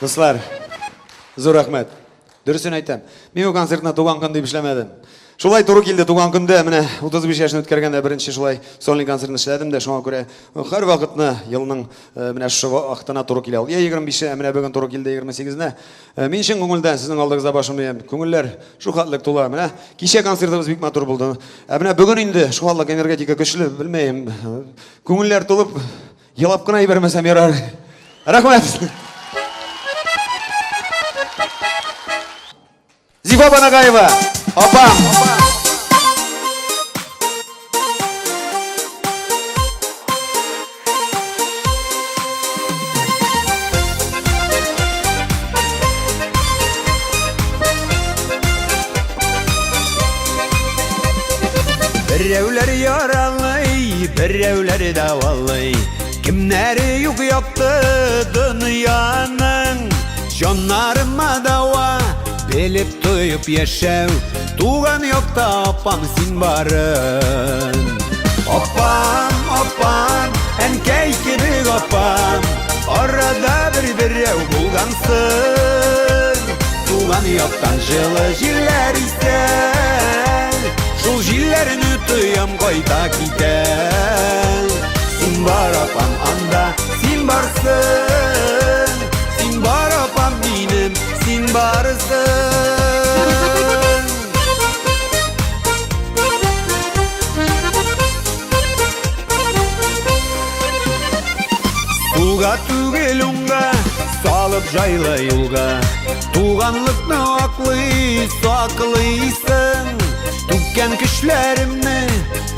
Дуслар, зур рәхмәт. Дөресен әйтәм. Мин бу концертны туган көн дип эшләмәдем. Шулай туры килде туган көндә, менә 35 яшен үткәргәндә беренче шулай сольный концертны эшләдем дә, шуңа күрә һәр вакытны елның менә шушы вакытына туры килә ул. Я 25-е, ә менә бүген туры килде 28-нә. Мин чын күңелдән сезнең алдыгызда башым иям. Күңелләр шул хәтлек тула. Менә кичә концертыбыз бик матур булды. Ә менә бүген инде шул хәтлек энергетика көчле, белмәем. Күңелләр тулып, Елап кына ибәрмәсәм ярар. Рәхмәт. Зифа Банагаева, апам. Берәүләр яралый, берәүләр дәвалый. Кемнәре юк якты дөньяның. Җаннарыма дәва, белеп тоеп яшәү. Туган якта апам син барын. Апам, апам, әнкәй кебек апам. Арада бер берәү булгансың. Туган яктан җылы җилләр исә. Шул җилләрне тоям кайта китә. Син бар апам анда, син барсың. Син бар апам минем, син барсың. Сулга түгел уңга, салып җайлы юлга. Туганлыкны аклый, саклыйсың. Түккән көчләремне,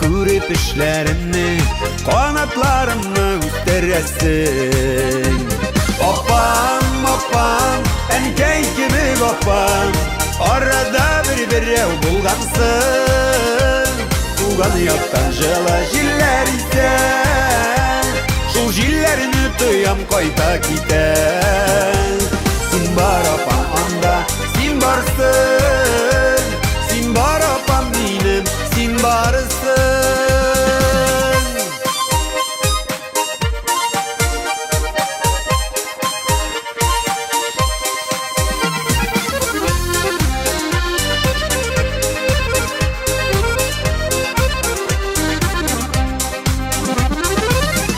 күреп эшләремне, канатларымны үстерәсең. Апам, апам, әнкәй кебек апам, арада бер берәү булгансың. Туган яктан җылы җилләр исә, шул җилләрне тоям кайта китә. Син бар апам анда, син барсың. Син бар апам минем, син барсың.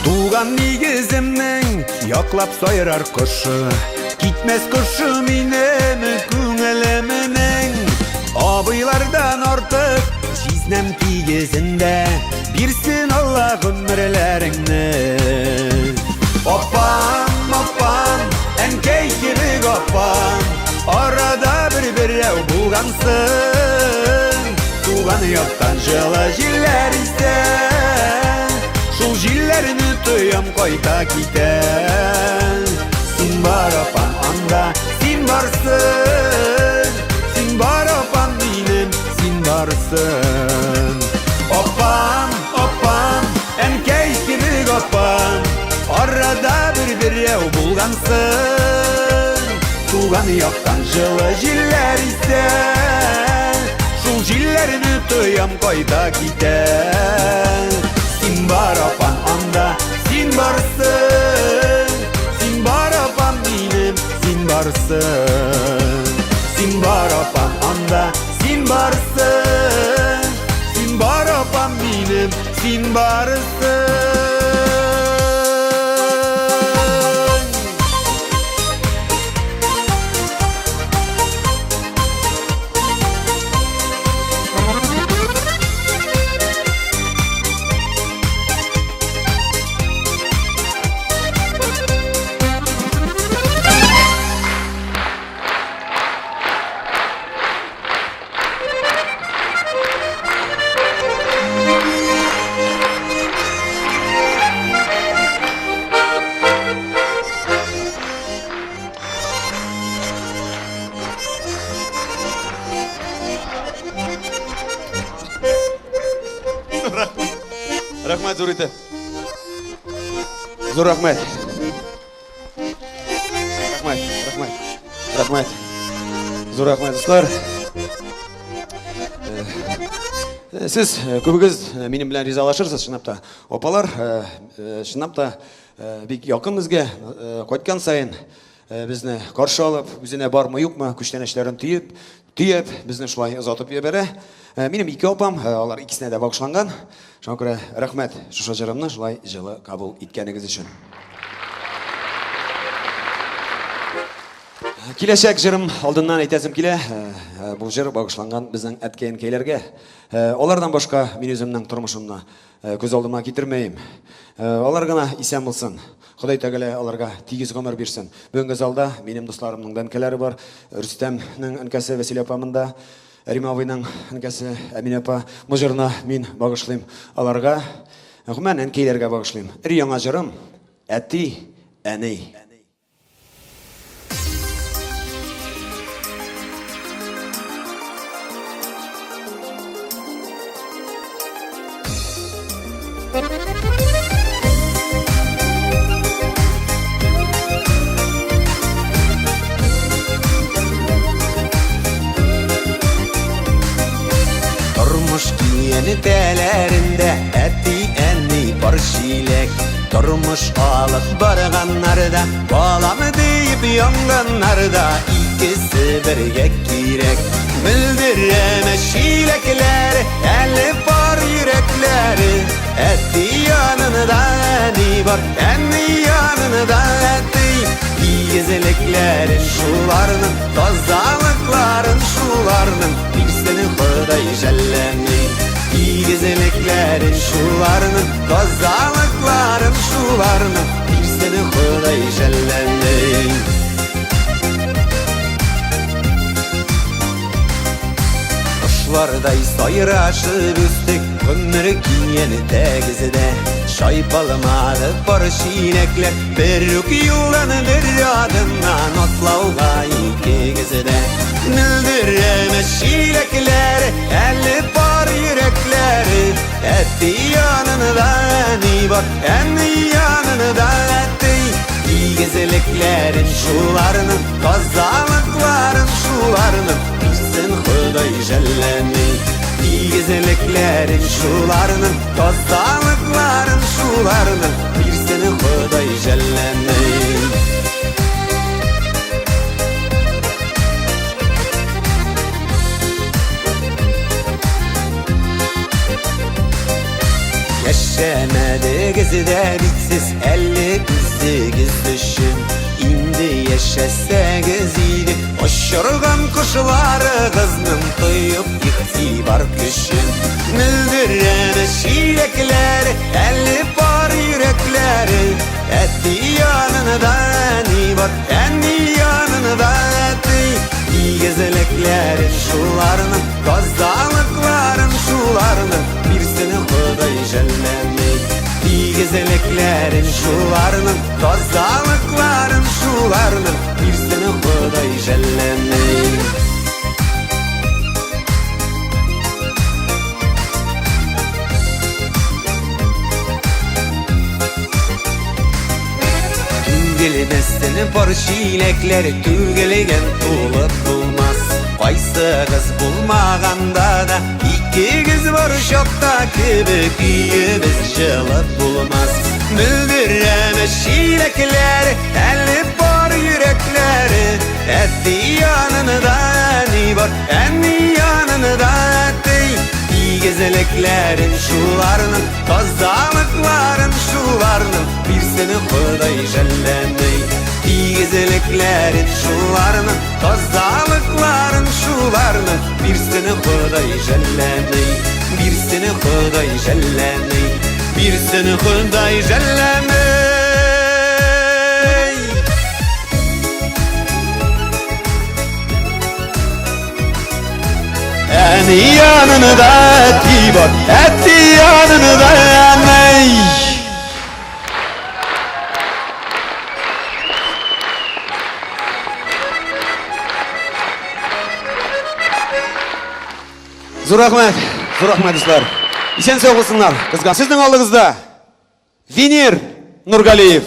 Туган нигеземнең яклап сайрар кошы, китмәс кошы минем күңелемнең. Абыйлардан артык җизнәм тигезендә, бирсен Алла гомерләреңне. Апам, апам, әнкәй кебек апам, арада бер берәү булгансың. Туган яктан җылы җилләр исә, шул җилләрне тоям кайта китә. Син бар апам анда, син барсың. Син бар апам минем, син барсың. Апам, апам, әнкәй кебек апам, арада бер берәү булгансың. Туган яктан җылы җилләр исә, шул җилләрне тоям кайта китә. Син бар апам анда, син барсың. Син бар апам минем, син барсың. Син бар апам анда, син барсың. Син бар апам минем, син барсың. Рәхмәт зур итеп. Зур рәхмәт. Рәхмәт, рәхмәт. Рәхмәт. Зур рәхмәт, дуслар. Сез күбегез минем белән ризалашырсыз, чынлап та. Апалар, чынлап та бик якын безгә, кайткан саен. безне каршы алып, үзенә бармы юкмы күчтәнәчләрен төеп, төяп, безне шулай озатып җибәрә. Минем ике апам, алар икесенә дә багышланган. Шуңа күрә рәхмәт шушы җырымны шулай җылы кабул иткәнегез өчен. Киләчәк җырым алдыннан әйтәсем килә, бу җыр багышланган безнең әткәй-әнкәйләргә. Алардан башка мин үземнең тормышымны күз алдыма китермәем. Алар гына исән булсын. Ходай Тәгалә аларга тигез гомер бирсен. Бүгенге залда минем дусларымның да әнкәләре бар. Рөстәмнең әнкәсе Вәсилә апа монда, Рим абыйның әнкәсе Әминә апа. Бу җырны мин багышлыйм аларга. Гомумән, әнкәйләргә багышлыйм. Өр-яңа җырым, Әти, әни. Тормыш киянтәләрендә әти-әни бар чиләк. Тормыш алып барганнарда, балам диеп янганнарда икесе бергә кирәк. Мөлдерәмә чиләкләр, әле пар йөрәкләре. Әти янында әни бар, әни янында әти. Игезлекләрен шуларның, тазалыкларын шуларның, бирсен Ходай жәлләми. Игезлекләрен шуларның, тазалыкларын шуларның, бирсен Ходай жәлләми. Кошлардай сайрашып үстек, гомер киен тәгездә. Чайпалмады пар чиләкләр, бер үк юлдан бер адымнан атлауга икегездә. Мөлдерәмә чиләкләр, әле пар йөрәкләре. Әти янында әни бар, әни янында әти. Игезлекләрен шуларның, тазалыкларын шуларның, бирсен Ходай жәлләми. Игезлекләрен шуларның, тазалыкларын шуларның, бирсен Ходай жәлләми. Яшәмәдегез дә бит сез әле үзегез өчен. Инде яшәсәгез иде, очырган кошларыгызның тоеп игътибар көчен. Мөлдерәмә чиләкләре, әле пар йөрәкләре. Әти янында әни бар, әни янында әти. Игезлекләрен шуларның, тазалыкларын шуларның, бирсен Ходай жәлләми. Игезлекләрен шуларның, тазалыкларын шуларның, бирсен Ходай жәлләми. Түгелмәсен пар чиләкләр, түгелгән тулып булмас. Кайсыгыз булмаганда да, икегез бар чакта кебек өебез җылып булмас. Мөлдерәмә чиләкләр, әле пар йөрәкләре. Әти янында әни бар, әни янында әти. Игезлекләрен шуларның, тазалыкларын шуларның, бирсен Ходай жәлләми. Игезлекләрен шуларның, тазалыкларын шуларның, бирсен Ходай жәлләми. Бирсен Ходай жәлләми. Бирсен Ходай жәлләми. Әни янында әти бар, әти янында әни. Зур рәхмәт, зур рәхмәт, дуслар. Исән сау булсыннар. Кызган сезнең алдыгызда Венер Нургалиев.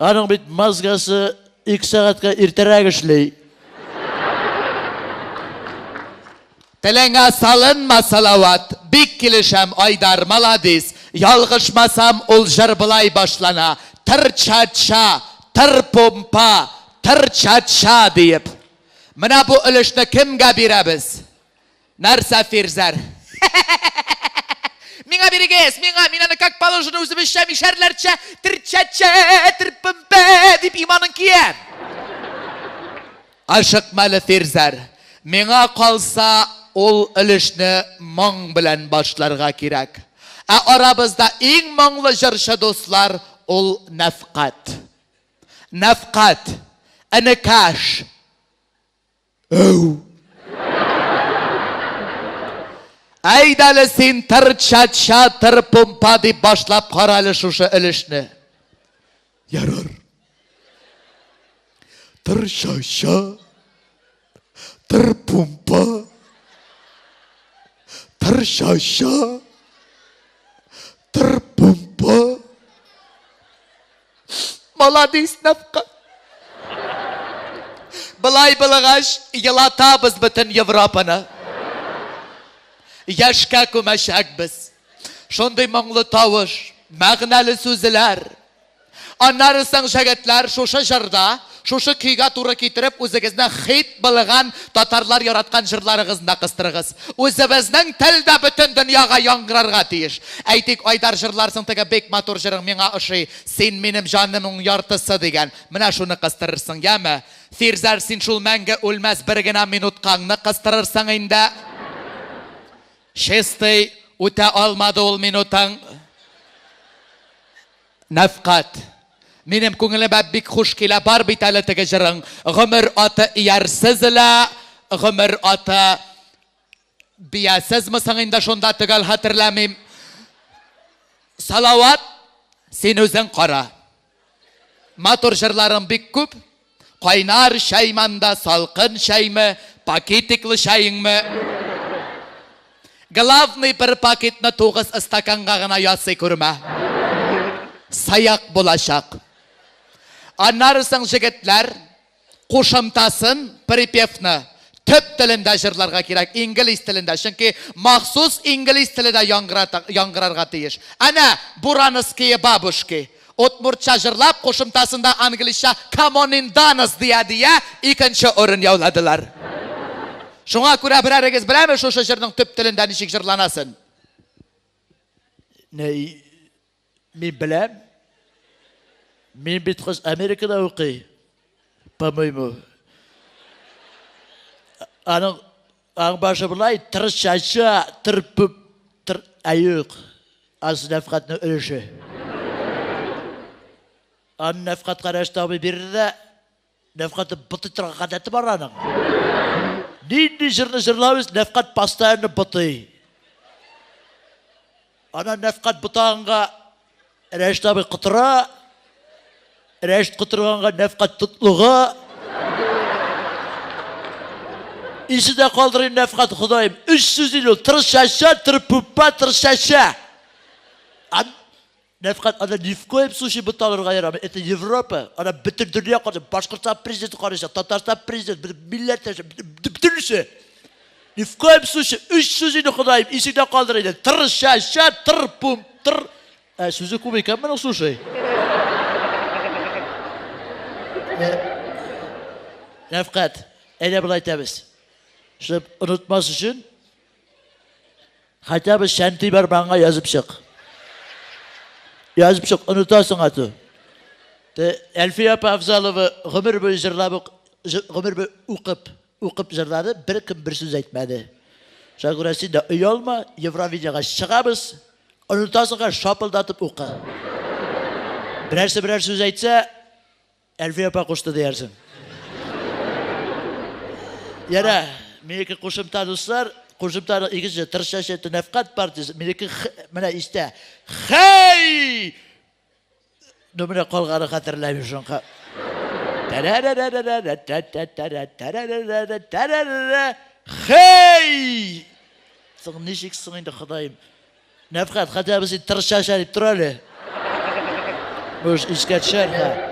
Аның бит мозгасы 2 сәгатькә иртәрәк эшли. Телеңә салынма, Салават. Бик килешәм, Айдар, маладис. Ялгышмасам, ул җыр болай башлана. Тыр-ча-ча, тыр-пумпа, тыр-ча-ча диеп. Менә бу өлешне кемгә бирәбез? Нәрсә, Фирзәр? Миңа бирегез, миңа, мин аны как положено үзебезчә, мишәрләрчә, тыр-ча-ча, тыр-пумпа дип иманын киям. Ашыкма әле, Фирзәр. Миңа калса, ул өлешне моң белән башларга кирәк. Ә арабызда иң моңлы җырчы дуслар ул Нәфкать. Нәфкать, энекәш. Әү. Әйдә әле син тыр-ча-ча, тыр-пумпа дип башлап кара әле шушы өлешне. Ярар. Тыр-ча-ча, тыр-пумпа, тыр-ча-ча, тыр-пумпа. Маладис, Нәфкать. Былай булгач, елатабыз бөтен Европаны. Яшькә күмәчәкбез. Шундый моңлы тавыш, мәгънәле сүзләр. Аннары соң, җегетләр, шушы җырда, шушы көйгә туры китереп, үзегезне хит булган татарлар яраткан җырларыгызны да кыстырыгыз. Үзебезнең тел дә бөтен дөньяга яңгырарга тиеш. Әйтик, Айдар җырларсың теге бик матур җырың миңа ошый, Син минем җанымның яртысы дигән. Менә шуны кыстырырсың, яме? Фирзәр, син шул мәңге үлмәс бер генә минуткаңны кыстырырсың инде. Чистый, үтә алмады ул минутың. Нәфкать. Минем күңелемә бик хуш килә, бар бит әле теге җырың. Гомер аты иярсез лә, гомер аты биясезме соң инде шунда төгәл хәтерләмим. Салават, син үзең кара. Матур җырларың бик күп. Кайнар чәй манда, салкын чәйме, пакетиклы чәеңме? Главный бер пакетны 9 стаканга гына ясый күрмә. Саяк булачак. Аннары соң җегетләр кушымтасын, припевны төп телендә җырларга кирәк, инглиз телендә. Чөнки махсус инглиз теле дә яңгырарга тиеш. Әнә, Бурановские бабушки. Удмуртча җырлап, кушымтасында английча Come on in dance дия-дия икенче урын яуладылар. Шуңа күрә берәрегез беләме шушы җырның төп телендә ничек җырланасын? Ни, мин беләм. Мин бит кыз Америкада укый, по-моему. Аның аң башы болай тырчача, тырпып, тыр, ә юк. Аз Нәфкатның өлеше. Аны Нәфкатка Рәшит абый бирде дә, Нәфкатны бытый торган гадәте бар аның. Нинди җырны җырлабыз, Нәфкат постоянно бытый. Ана Нәфкат бытаганга Рәшит абый котыра, Рәшит котырганга Нәфкат тотлыга. Исе дә калдырыйм Нәфкат, Ходаем. Өч сүз инде ул. Тырышача, тырпупа, тырышача. Нәфкат, анда ни в коем случае буталырга ярамый. Это Европа. Ана бөтен дөнья каршы. Башкортстан президенты каршы, Татарстан президенты, бөтен милләт, бөтенесе. Ни в коем случае өч сүз инде, Ходаем, исеңдә калдыр инде. Тырышача, тырпум, тыр. Ә сүзе күп икән моның, слушай. Нәфкать, әйдә болай итәбез. Шуны онытмас өчен, хотя бы чәнти бармагыңа язып чык. Язып чык, онытасың ату. Әлфия апа Афзалова гомер буе җырлап, гомер буе укып, укып җырлады, беркем бер сүз әйтмәде. Шуңа күрә син дә оялма, Евровидениега чыгабыз, онытасың га шапылдатып укы. Берәрсе берәр сүз әйтсә, Әлфия апа кушты диярсең. Ярә, минеке кушымта, дуслар, кушымтаның икенче тырышачы Нәфкать партиясе, минеке менә истә. Хей! Ну менә калганы хәтерләмим шуңа. Хей! Соң ничек соң инде, Ходаем? Нәфкать, хотя бы син тырышача дип тор әле. Может, искә төшәр, ха.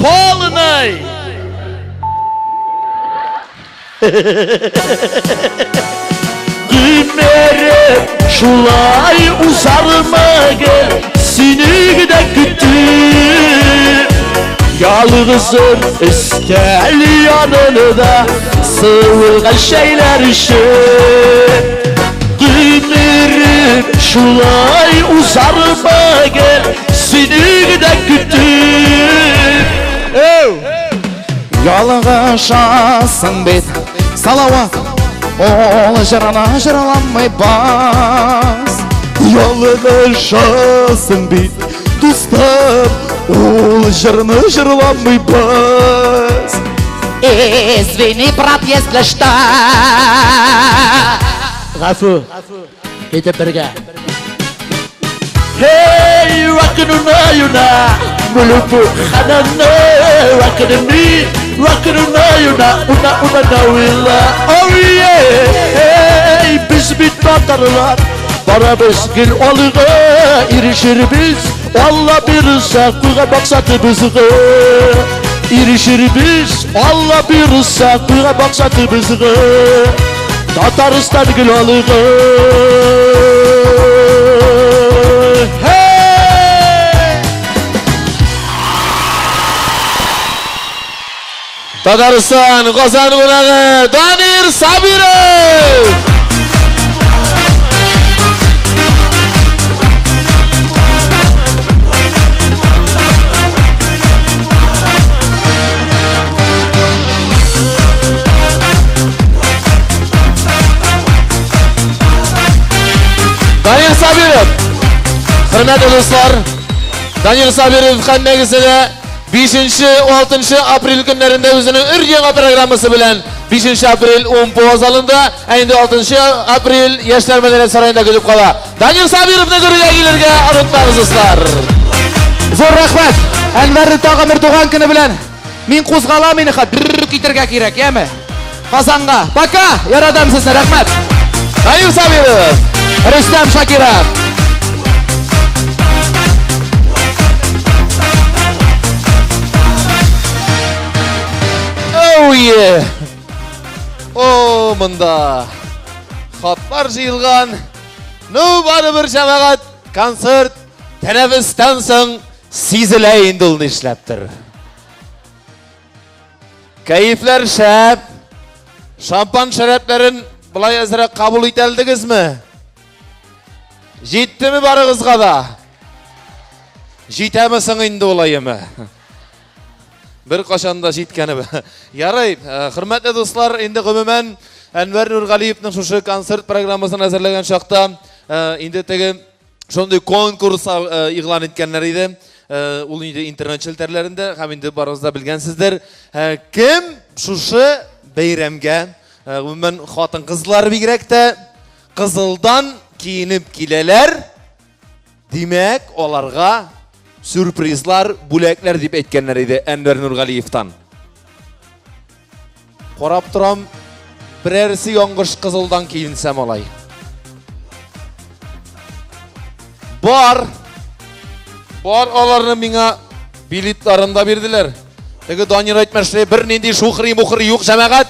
Полный! Гомерем шулай узармы гел, сине генә көтеп. Ялгызым өстәл янында сыуылган чәйләр эчеп. Гомерем шулай узармы гел, сине генә көтеп. Эу! Ялгышасың бит, Салават, ул җырына җырламый бас. Ялгышасың бит, дустым, ул җырны җырламый бас. Извини, брат, если что. Гафу, китеп бергә. Hey, rock'n'roll yuna, mulupu hanana, rock'n'me, rock'n'roll yuna, una una nawila. Oh yeah, hey, biz bit tatarlar, barabız gel alga erişir biz, Allah birse kuyga maksatımızga. Erişir biz, Allah birse kuyga maksatımızga. Tataristan gel alga. Татарстан, Казан кунагы Данир Сабиров! Данир Сабиров! Хөрмәтле дуслар, Данир Сабиров һәммәгезгә 5-6 апрель көннәрендә үзенең өр-яңа программасы белән 5 апрель Умпо залында, ә инде 6 апрель Яшьләр мәдәният сараенда көтеп кала. Данир Сабировны күрергә килергә онытмагыз, дуслар. Зур рәхмәт. Әнвәрне тагын бер туган көне белән. Мин кузгалам инде, хәзер китергә кирәк, яме? Казанга. Пока, яратам сезне, рәхмәт. Данир Сабиров, Рөстәм Шакиров. Oh yeah! О, монда хатлар җыелган. Ну, барыбер җәмәгать, концерт тәнәфестән соң сизелә инде ул нишләптер. Кәефләр шәп. Шампан шәрәпләрен болай әзрәк кабул итәлдегезме? Җиттеме барыгызга да? Җитәме соң инде ул айымы? Бер кашан да җиткәне. Ярый, хөрмәтле дуслар, инде гомумән Әнвәр Нургалиевның шушы концерт программасын әзерләгән чакта инде теге шундый конкурс игълан иткәннәр иде. Ул инде интернет челтәрләрендә һәм инде барыгыз да белгәнсездер. Кем шушы бәйрәмгә, гомумән хатын-кызлар бигрәк тә кызылдан киенеп киләләр, димәк, аларга сюрпризлар, бүләкләр дип әйткәннәр иде Әнвәр Нургалиевтан. Карап торам, берәрсе яңгыш кызылдан киенсә малай. Бар, бар аларны миңа билетларын да бирделәр. Теге Данир әйтмешли, бер нинди шухри-мухри юк, җәмәгать.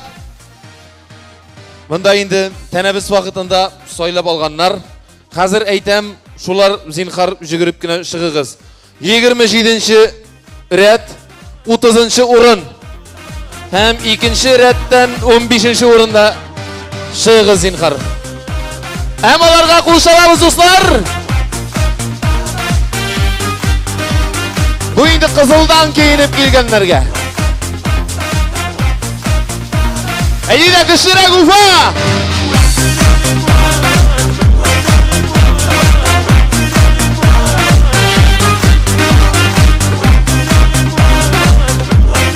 Монда инде тәнәфес вакытында сайлап алганнар. Хәзер әйтәм, шулар зинхар җигереп кенә чыгыгыз. 27-нче рәт, 30-нчы урын. Һәм икенче рәттән 15-нче урында чыгыгыз зинхар. Һәм аларга кул чабабыз, дуслар. Бу инде кызылдан киенеп килгәннәргә. Әйдә, көчлерәк, Уфа!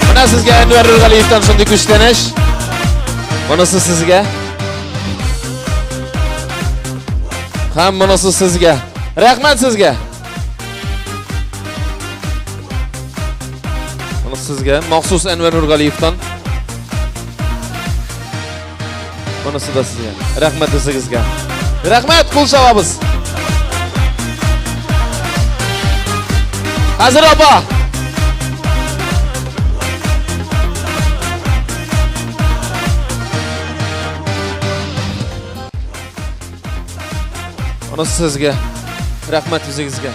Менә сезгә Әнвәр Нургалиевтан шундый күчтәнәч. Монысы сезгә. Һәм монысы сезгә. Рәхмәт сезгә. Монысы сезгә. Махсус Әнвәр Нургалиевтан. Монысы да сезгә. Рәхмәт сезгә. Рәхмәт, кул чабабыз. Хәзер апа. Анысы сезгә. Рәхмәт үзегезгә.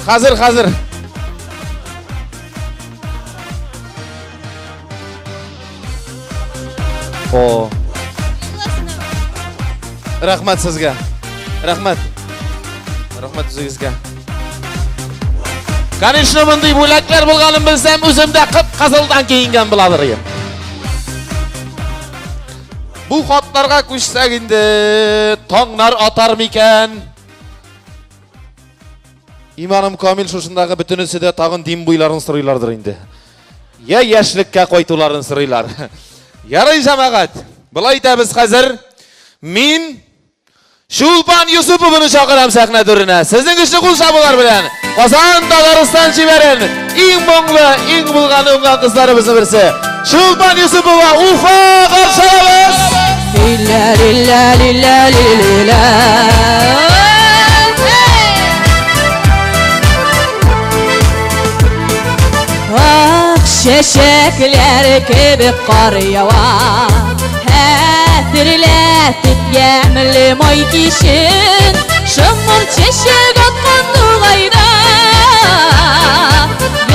Хәзер, хәзер. О. Рәхмәт сезгә. Рәхмәт. Рәхмәт үзегезгә. Конечно, мондый бүләкләр булганын белсәм, үзем дә кып-кызылдан киенгән буладыр идем. Бу хатларга күчсәк инде, таңнар атар микән? Иманым камил, шушындагы бөтенесе дә тагын дин буйларын сорыйлардыр инде. Я яшьлеккә кайтуларын сорыйлар. Ярый, җәмәгать, болай итәбез хәзер. Мин Чулпан Юсупованы чакырам сәхнә түренә. Сезнең көчле кул чабулар белән Казан Татарстан чибәрен, иң моңлы, иң булган уңган кызларыбызның берсе. Чулпан Юсупова, Уфа каршы алабыз. Лилә, лилә, лилә, лилә. Ак чәчәкләр кебек кар ява. Хәтерләтеп ямьле май кичен, шомырт чәчәк аткан тугайда.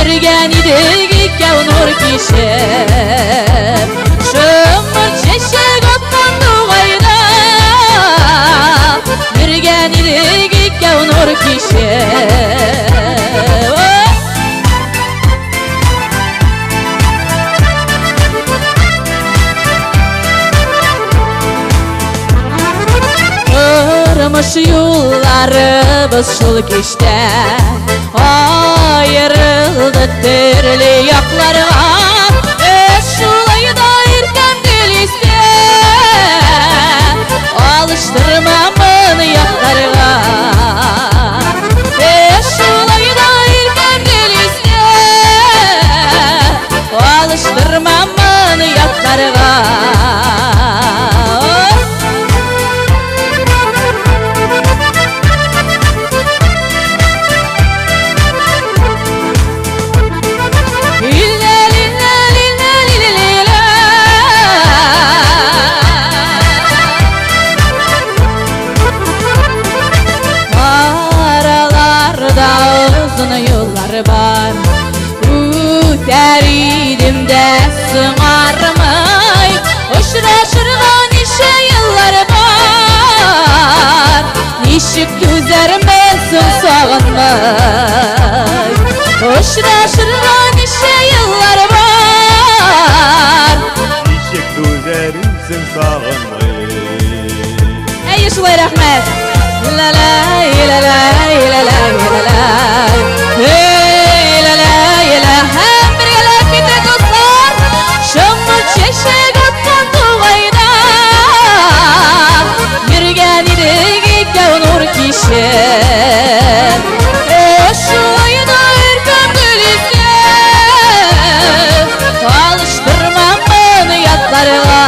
Йөргән идек икәү нур кичеп. Шомырт чәчәк аткан тугайда. Йөргән идек икәү нур кичеп. Тормыш юлларыбыз шул кичтә аерылды төрле якларга. Эш шулай да иркәм гел истә, алыштырмамын якларга. Эш шулай да иркәм гел истә, алыштырмамын якларга. Араларда озын юллар бар, үтәр идем дә соңармай. Очрашырга ничә еллар бар, ничек түзәрмен соң сагынмай. Очрашырга ничә еллар бар, Ничек түзәрсең сагынмай. Әйе, шулай, рәхмәт. Ла-ла, ла-ла, ла-ла, ла-ла. Эй, ла-ла, ла. Һәм бергәләп китик, дуслар. Шомырт чәчәк аткан тугайда йөргән идек икәү нур кичеп. Эш шулай да иркәм гел истә, алыштырмамын ятларга.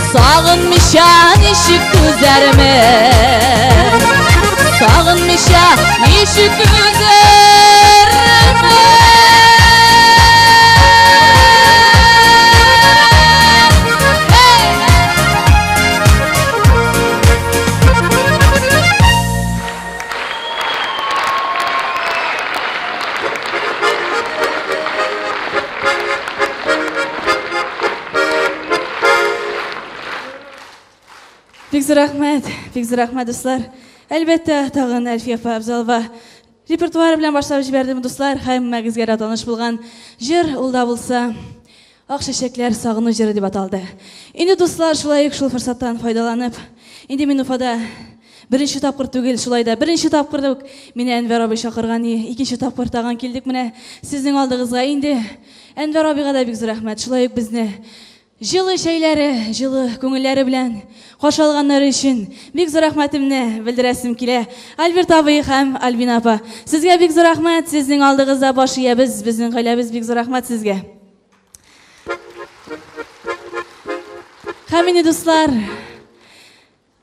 Сагынмыйча ничек түзәрмен, сагынмыйча ничек түзәрмен. Бик зур рәхмәт, бик зур рәхмәт, дуслар. Әлбәттә, тагын Әлфия апа Абзалова репертуары белән башлап җибәрдем, дуслар. Һәммәгезгә дә таныш булган җыр, ул да булса Ак чәчәкләр сагыну җыры дип аталды. Инде, дуслар, шулай ук шул форсаттан файдаланып, инде мин Уфада беренче тапкыр түгел, шулай да беренче тапкыр ук мине Әнвәр абый чакырган, икенче тапкыр тагын килдек менә сезнең алдыгызга. Инде Әнвәр абыйга да бик зур рәхмәт. Шулай ук безне җылы чәйләре, җылы күңелләре белән каршы алганнары өчен бик зур рәхмәтемне белдерәсем килә. Альберт абый һәм Альбина апа, сезгә бик зур рәхмәт, сезнең алдыгызда баш иябез, безнең гаиләбез, бик зур рәхмәт сезгә. Һәм инде, дуслар,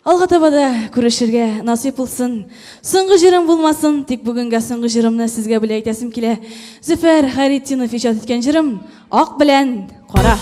Алга таба да күрешергә насыйп булсын. Соңгы җырым булмасын, тик бүгенгә соңгы җырымны сезгә бүләк итәсем килә. Зөфәр Хәйретдинов иҗат иткән җырым Ак белән кара.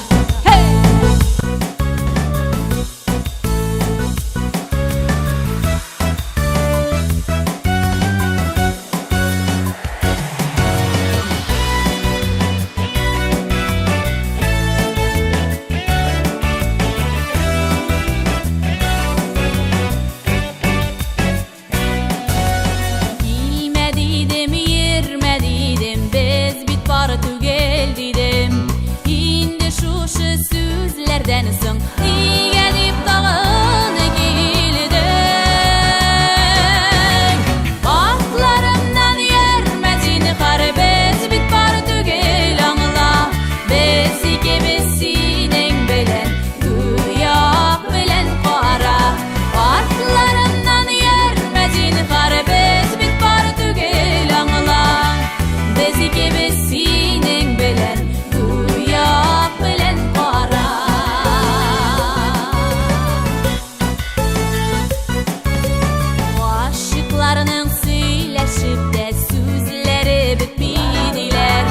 Килмә дидем, йөрмә дидем, без бит пар түгел дидем. Инде шушы сүзләрдән соң нигә дип тагын килдең? Атларымнан йөрмә зинһар, без бит пар түгел, аңла. Без икебез синең белән гүя ак белән кара. Артларымнан йөрмә зинһар, без бит пар түгел, аңла. Без икебез синең белән гүя ак белән кара. Гашыйкларның сөйләшеп тә сүзләре бетми диләр.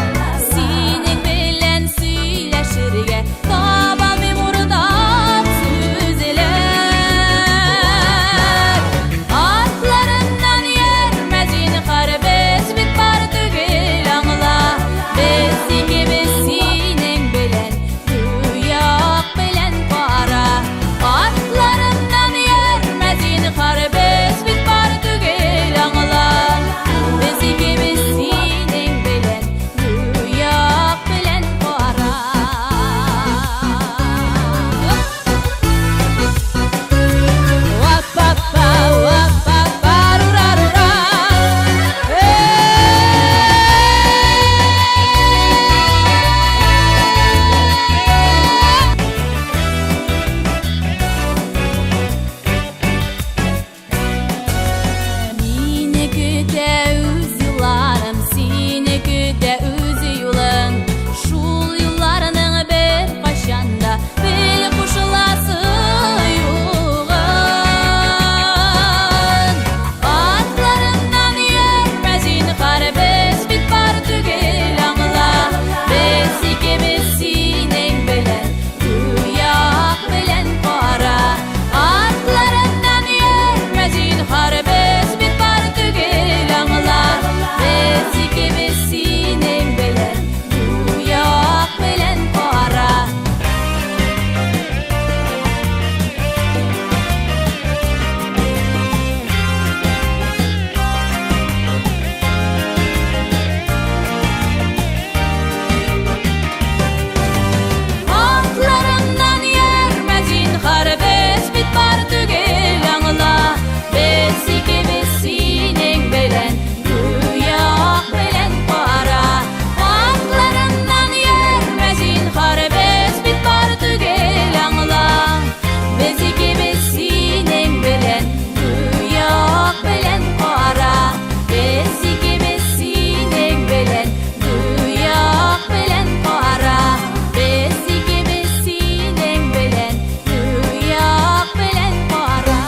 Синең белән сөйләшергә табалмыйм уртак сүзләр. Артларымнан йөрмә зинһар, без бит пар түгел, аңла. Без икебез синең белән гүя ак белән кара. Артларымнан йөрмә зинһар, без бит пар түгел, аңла. Без икебез синең белән гүя ак белән кара. Ва-па-па, ва-па-па, рура-рура. Мине көтә үз юлларым, сине көтә үз юлың. Шул юлларның бер кайчан да бел кушыласы югын. Артларымнан йөрмә зинһар, без бит пар түгел, аңла. Без икебез синең белән гүя ак белән кара. Артларымнан йөрмә зинһар, без бит пар түгел, аңла. Без икебез синең белән гүя ак белән кара. Артларымнан йөрмә зинһар, без бит пар түгел, аңла. Без икебез синең белән гүя ак белән кара. Артларымнан йөрмә зинһар, без бит пар түгел, аңла. Без икебез синең белән гүя ак белән кара. Без икебез синең белән гүя ак белән кара. Без икебез синең белән гүя ак белән кара.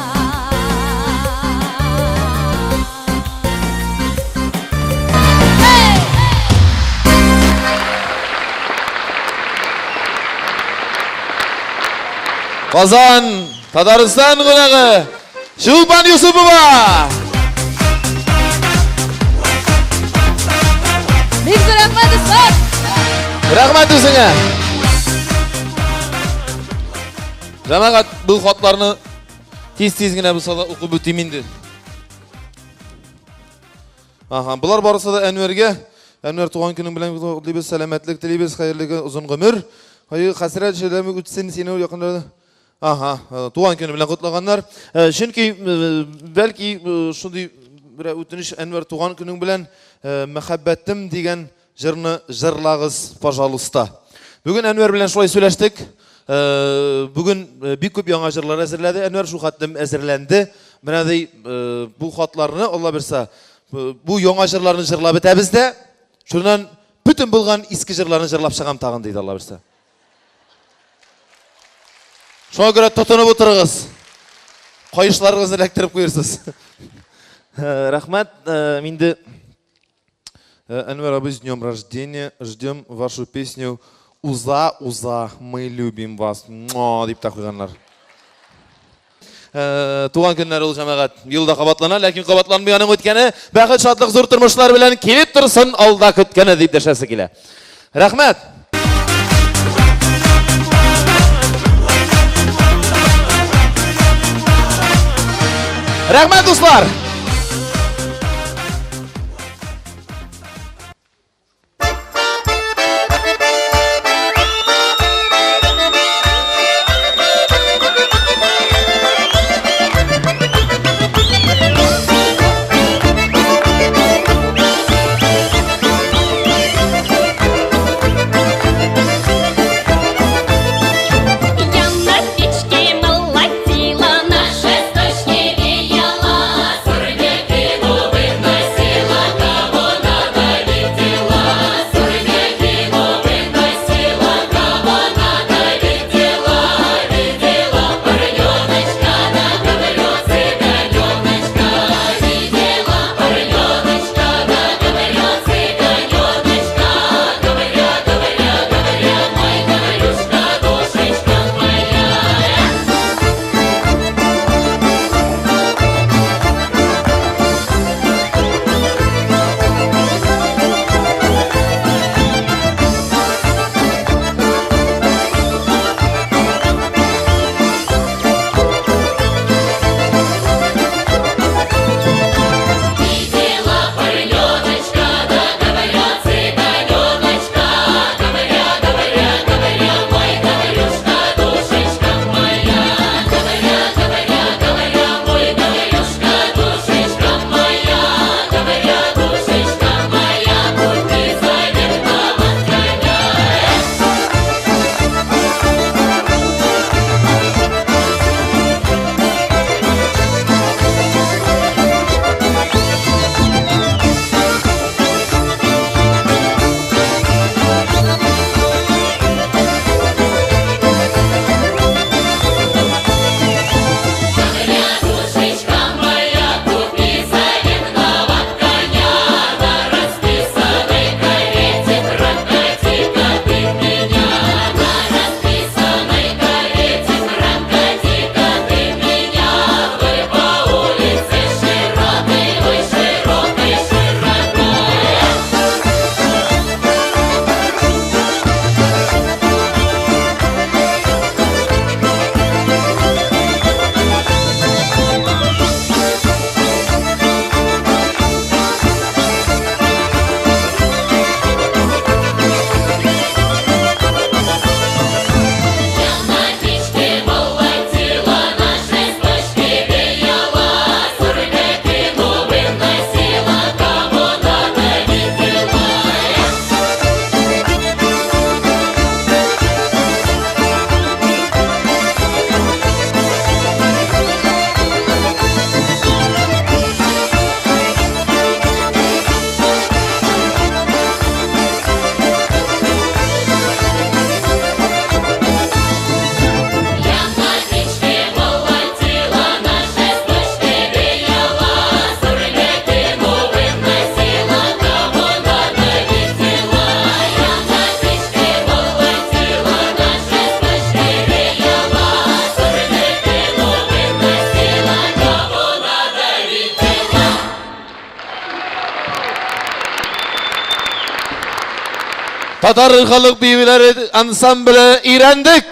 Казан, Татарстан кунагы Чулпан Юсупова! Бик зур рәхмәт, дуслар! Рәхмәт үзеңә. Җәмәгать, бу хатларны тиз-тиз генә булса да укып үтим инде. Ага, болар барысы да Әнвәргә. Әнвәр туган көнең белән котлыйбыз, сәламәтлек телибез, хәерле көн, озын гомер. Хәер, хәсрәт шәләме үтсен сине якыннарда. Ага, туган көне белән котлаганнар. Чөнки бәлки шундый бер үтенеч Әнвәр туган көнең белән мәхәббәтем дигән җырны җырлагыз, пожалуйста. Бүген Әнвәр белән шулай сөйләштек. Бүген бик күп яңа җырлар әзерләде. Әнвәр шул хәтлем әзерләнде. Менә ди бу хатларны, Алла бирсә, бу яңа җырларны җырлап бетәбез дә, шуннан бөтен булган иске җырларны җырлап чыгам тагын, диде Алла бирсә. Шуңа күрә тотынып утырыгыз. Каешларыгызны эләктереп куерсыз. Рәхмәт, инде Әнвәр абый, с днем рождения. Ждем вашу песню Уза, уза, мы любим вас. Муа, дип тә куйганнар. Туган көннәр ул җәмәгать елда кабатлана, ләкин кабатланмый аның үткәне. Бәхет, шатлык, зур тормышлар белән килеп торсын алда көткәне дип дәшәсе килә. Рәхмәт! Рәхмәт, дуслар! Я на печке молотила, на шесточке веяла, сургеки выносила, кого надо видела, сургеки выносила, кого надо видела, видела парненочка, да говорю, цыганеночка, видела парненочка, да говорю, цыганеночка, говоря, говоря, говоря, мой говорюшка, душечка моя. Видела парненочка, да говоря, цыганеночка, говоря, говоря, говоря, мой говорюшка, душечка моя, говоря, говоря, говоря, мой говорюшка, душечка моя, говоря, душечка моя, купи заветного коня. Говоря, душечка моя, купи заветного коня, на расписанной карете прокати-ка ты меня, на расписанной карете прокати-ка ты меня, вдоль по улице широкой, ой, широкой, широкой. Я на печке молотила, на шесточке веяла, сургетину выносила, кого надо видела. Я на печке молотила, на шесточке веяла, сургетину выносила, кого надо видела. Я на печке молотила, на шесточке веяла, сургетину выносила, кого надо видела. Татар халык биюләре ансамбле өйрәндек.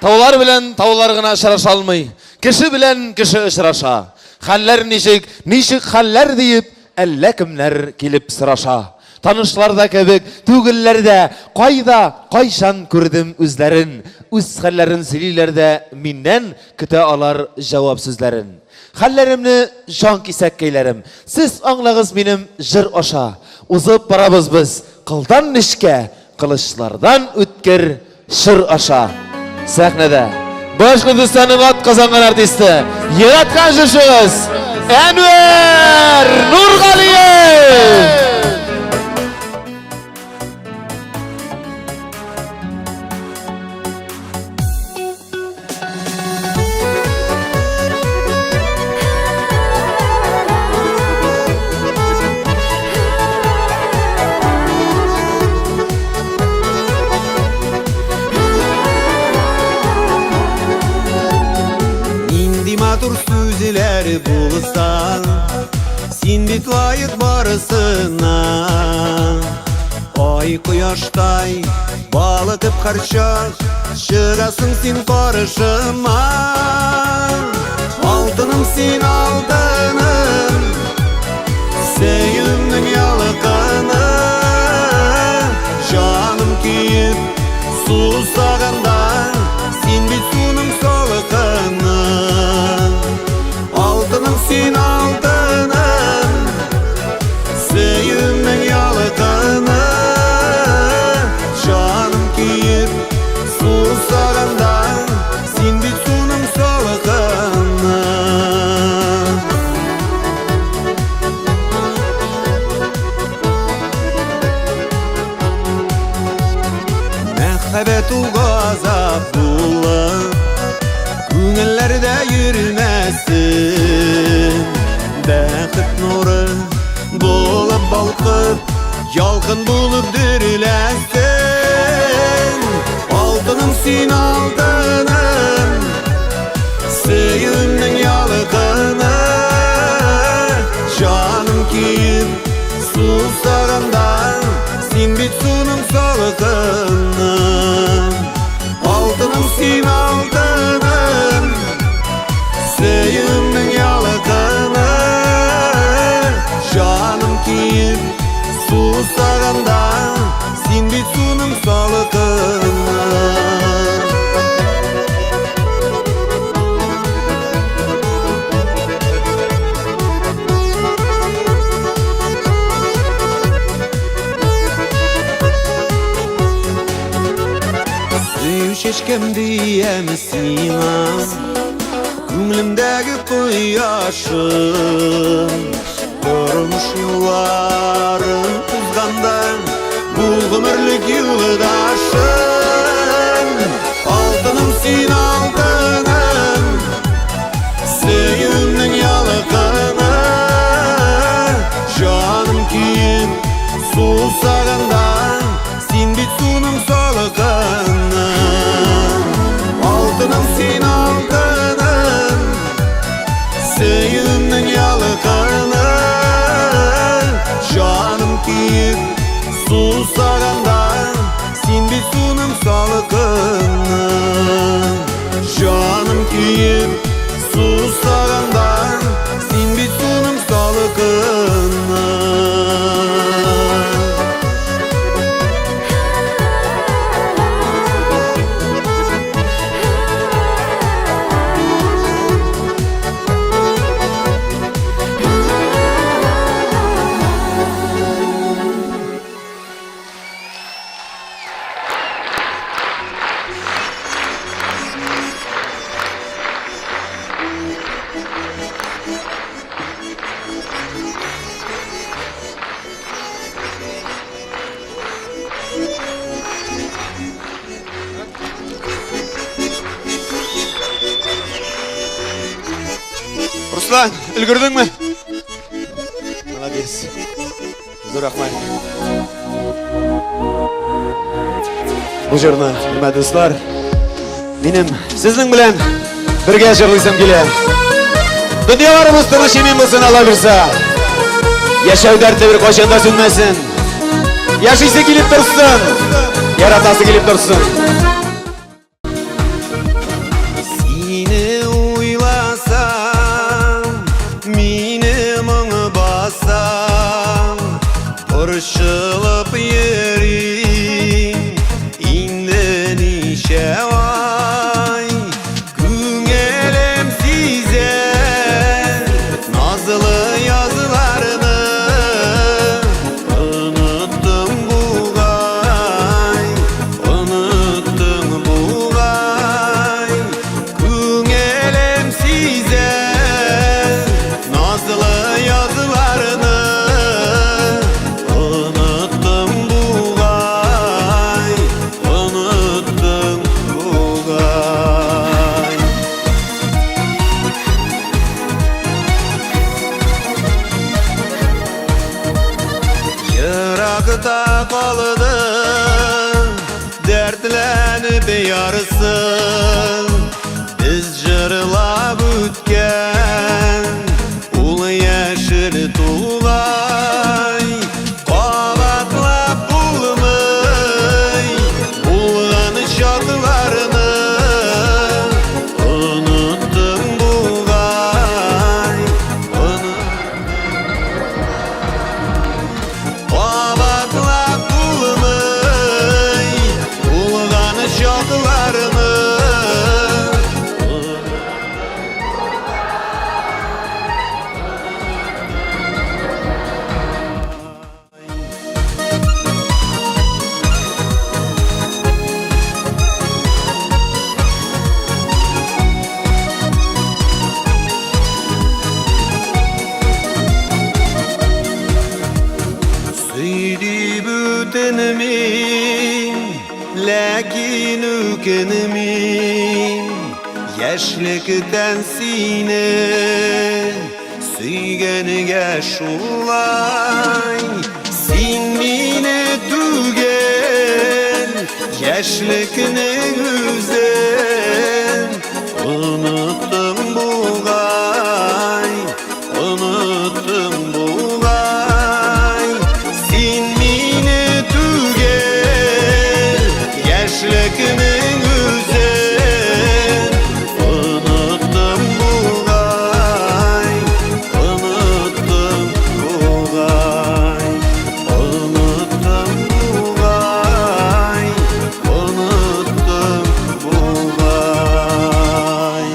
Таулар белән таулар гына очраша алмый. Кеше белән кеше очраша. Хәлләр ничек, ничек хәлләр диеп, әллә кемнәр килеп сораша. Танышлар да кебек, түгелләр дә, кайда, кайчан күрдем үзләрен. Үз хәлләрен сөйлиләр дә, миннән көтә алар җавап сүзләрен. Хәлләремне җан кисәккәйләрем, сез аңлагыз минем җыр аша. Узып барабыз без кылдан нечкә, кылычлардан үткер чыр аша. Сәхнәдә Башкортостанның атказанган артисты, яраткан җырчыгыз Әнвәр Нургалиев! Бүләкләр булса, Син бит лаек барысына. Ай кояштай балкып һәрчак Чыгасың син каршыма. Алтыным син, алтыным, Сөюемнең ялкыны. Җаным көеп сусаганда, Син бит суның салкыны. Алтыным син, алтыным, Сөюемнең ялкыны. Җаным көеп сусаганда, Син бит суның салкыны. Мәхәббәт ул газап булып Күңелләрдә йөрмәсен. Бәхет нуры булып балкып, Ялкын булып дөрләсен. Алтыным син, алтыным, Сөюемнең ялкыны. Җаным көеп сусаганда, Син бит суның салкыны. Алтыным син, алтыным, Сөюемнең ялкыны. Җаным көеп сусаганда, Син бит суның салкыны. Сөю чәчкәм диям сиңа, Күңелемдәге кояшым. Тормыш юлларын узганда, Бул гомерлек юлдашым. Алтыным син, алтыным, Сөюемнең ялкыны. Җаным көеп сусаганда, Син бит суның салкыны. Алтыным син, алтыным, Сөюемнең ялкыны. Җаным көеп сусаганда, Син бит суның салкыны. Җаным көеп сусаганда, Син бит суның салкыны. Руслан, өлгердеңме? Молодец. Зур рәхмәт. Бу җырны, хөрмәтле дуслар, минем сезнең белән бергә җырлыйсым килә. Дөньяларыбыз тыныч имин булсын, Алла бирсә. Яшәү дәрте бер кайчан да сүнмәсен. Яшисе килеп торсын. Яратасы килеп торсын. Сине уйласам, мине моң баса, Борчылып йөрим инде ничә ай. Күңелем сизә назлы язларны, Оныттың бугай, оныттың бугай. Күңелем сизә назлы язларны, Оныттың бугай, оныттың бугай. Еракта калды дәртләнеп ярсып, Без җырлап үткән Үтенмим, ләкин үкенмим. Яшьлектән сине сөйгәнгә шулай. Син мине түгел, яшьлекнең үзен оныттың бугай, оныттың бугай. Син мине түгел, яшьлекнең үзен оныттың бугай, оныттың бугай, оныттың бугай, оныттың бугай.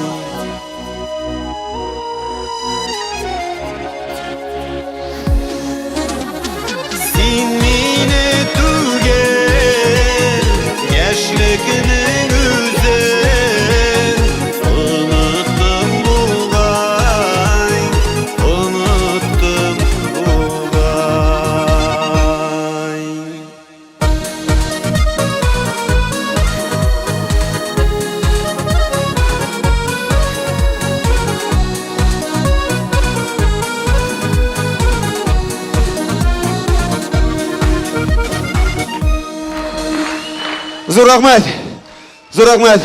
Син мине түгел, яшьлекнең үзен оныттың бугай, оныттың бугай. Зур рәхмәт! Зур рәхмәт!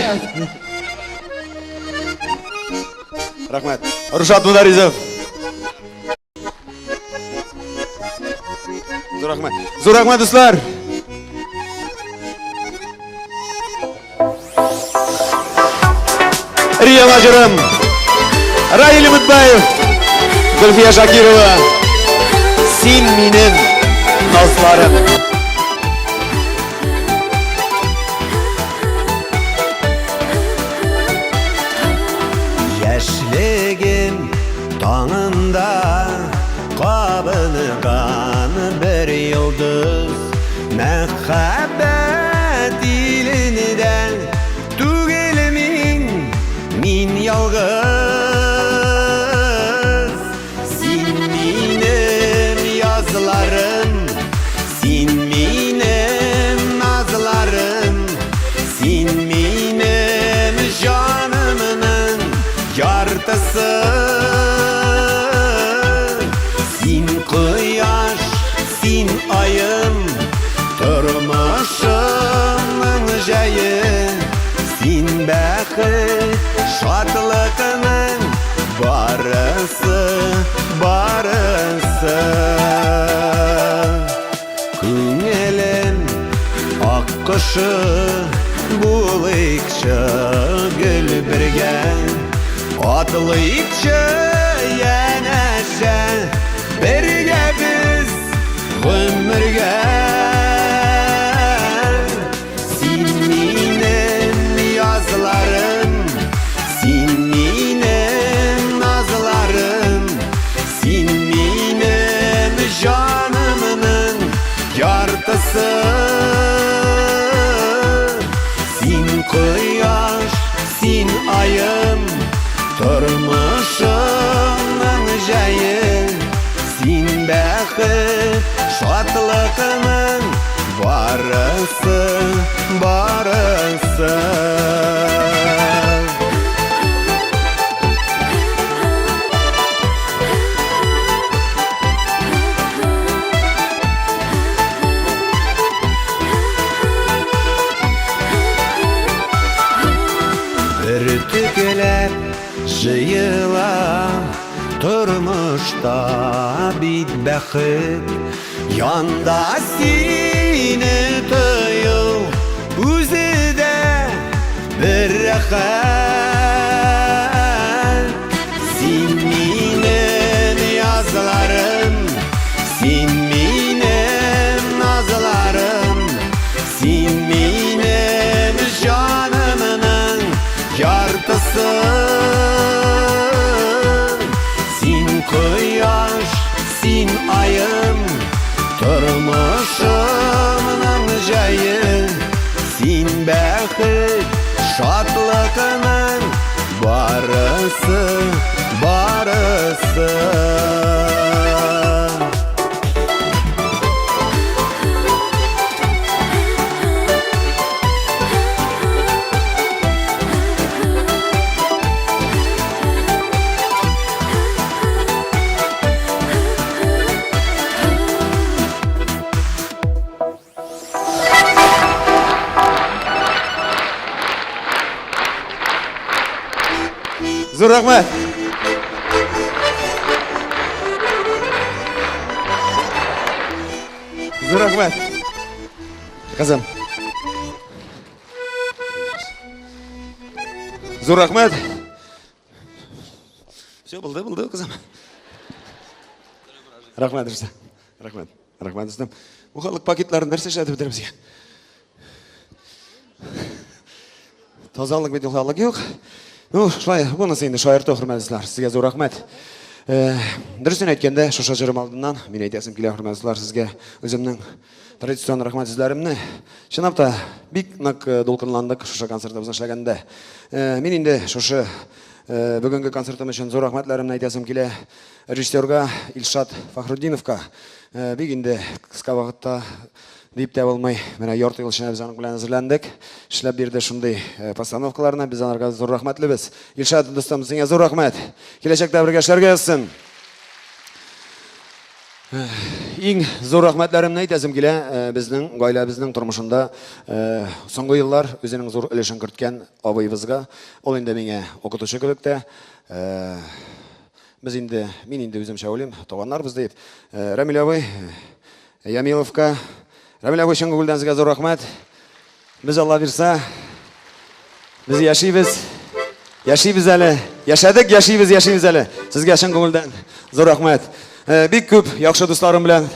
Рәхмәт. Рушат Мударизов. Зур рәхмәт. Зур рәхмәт, дуслар. Рия Мажырым, Раиль Үмітбаев, Гөлфия Шакирова. Син минем назларым. Яшьлегем таңында кабынган бер йолдыз, мәхәббәт илендә түгел мин, мин ялгыз. Син минем язларым, син минем назларым, син минем җанымның яртысы. Син кояш, син аем, тормышымның җәе. Син бәхет, шатлыкның барысы, барысы. Күңелем аккошы булыйкчы гел бергә, атлыйкчы янәшә, бергә без гомергә. Син минем язларым, син минем назларым, син минем җанымның яртысы. Син кояш, син аем, тормышымның җәе. Син бәхет, шатлыкның барысы, барысы. Бөртекләп җыела тормышта бит бәхет, янда сине тою үзе дә бер рәхәт. Син минем язларым, син минем назларым, син минем җанымның яртысы. Син кояш, син аем, тормышымның җәе. Син бәхет, шатлыкның барысы, барысы. Зур рәхмәт. Зур рәхмәт. Кызым. Зур рәхмәт. Все, булды, булды, кызым. Рәхмәт, Рөстәм. Рәхмәт. Рәхмәт, Рөстәм. Бу халык пакетларын нәрсә эшләтеп бетерәбез икән? Тазалык бит ул халык юк. Ну, шулай, бонус инде шаярту, хөрмәтле дуслар. Сезгә зур рәхмәт. Э, дөресен әйткәндә, шушы җырым алдыннан мин әйтәсем килә, хөрмәтле дуслар, сезгә үземнең традицион рәхмәт сүзләремне. Чынлап та, бик нык э, дулкынландык шушы концертыбызны эшләгәндә. Э, мин инде шушы бүгенге концертым өчен зур рәхмәтләремне әйтәсем килә режиссерга Илшат Фахрутдиновка. Бик инде кыска вакытта дип тә булмый. Менә ярты ел эчендә без аның белән әзерләндек. Эшләп бирде шундый э, постановкаларны. Без анарга зур рәхмәтлебез. Илшат дустым, сиңа зур рәхмәт. Киләчәктә бергә эшләргә язсын. Э, иң зур рәхмәтләремне әйтәсем килә, э, безнең гаиләбезнең тормышында соңгы еллар үзенең зур өлешен керткән абыебызга. Ул инде миңа укытучы кебек тә. Без инде, мин инде үземчә уйлыйм, туганнарбыз дип. Рәмил абый, Ямиловка. Рәмил абый, чын күңелдән сезгә зур рәхмәт. Без Алла бирса, без яшибез. Яшибез әле. Яшәдек, яшибез, яшибез әле. Сезгә чын күңелдән зур рәхмәт. Э, бик күп яхшы дусларым белән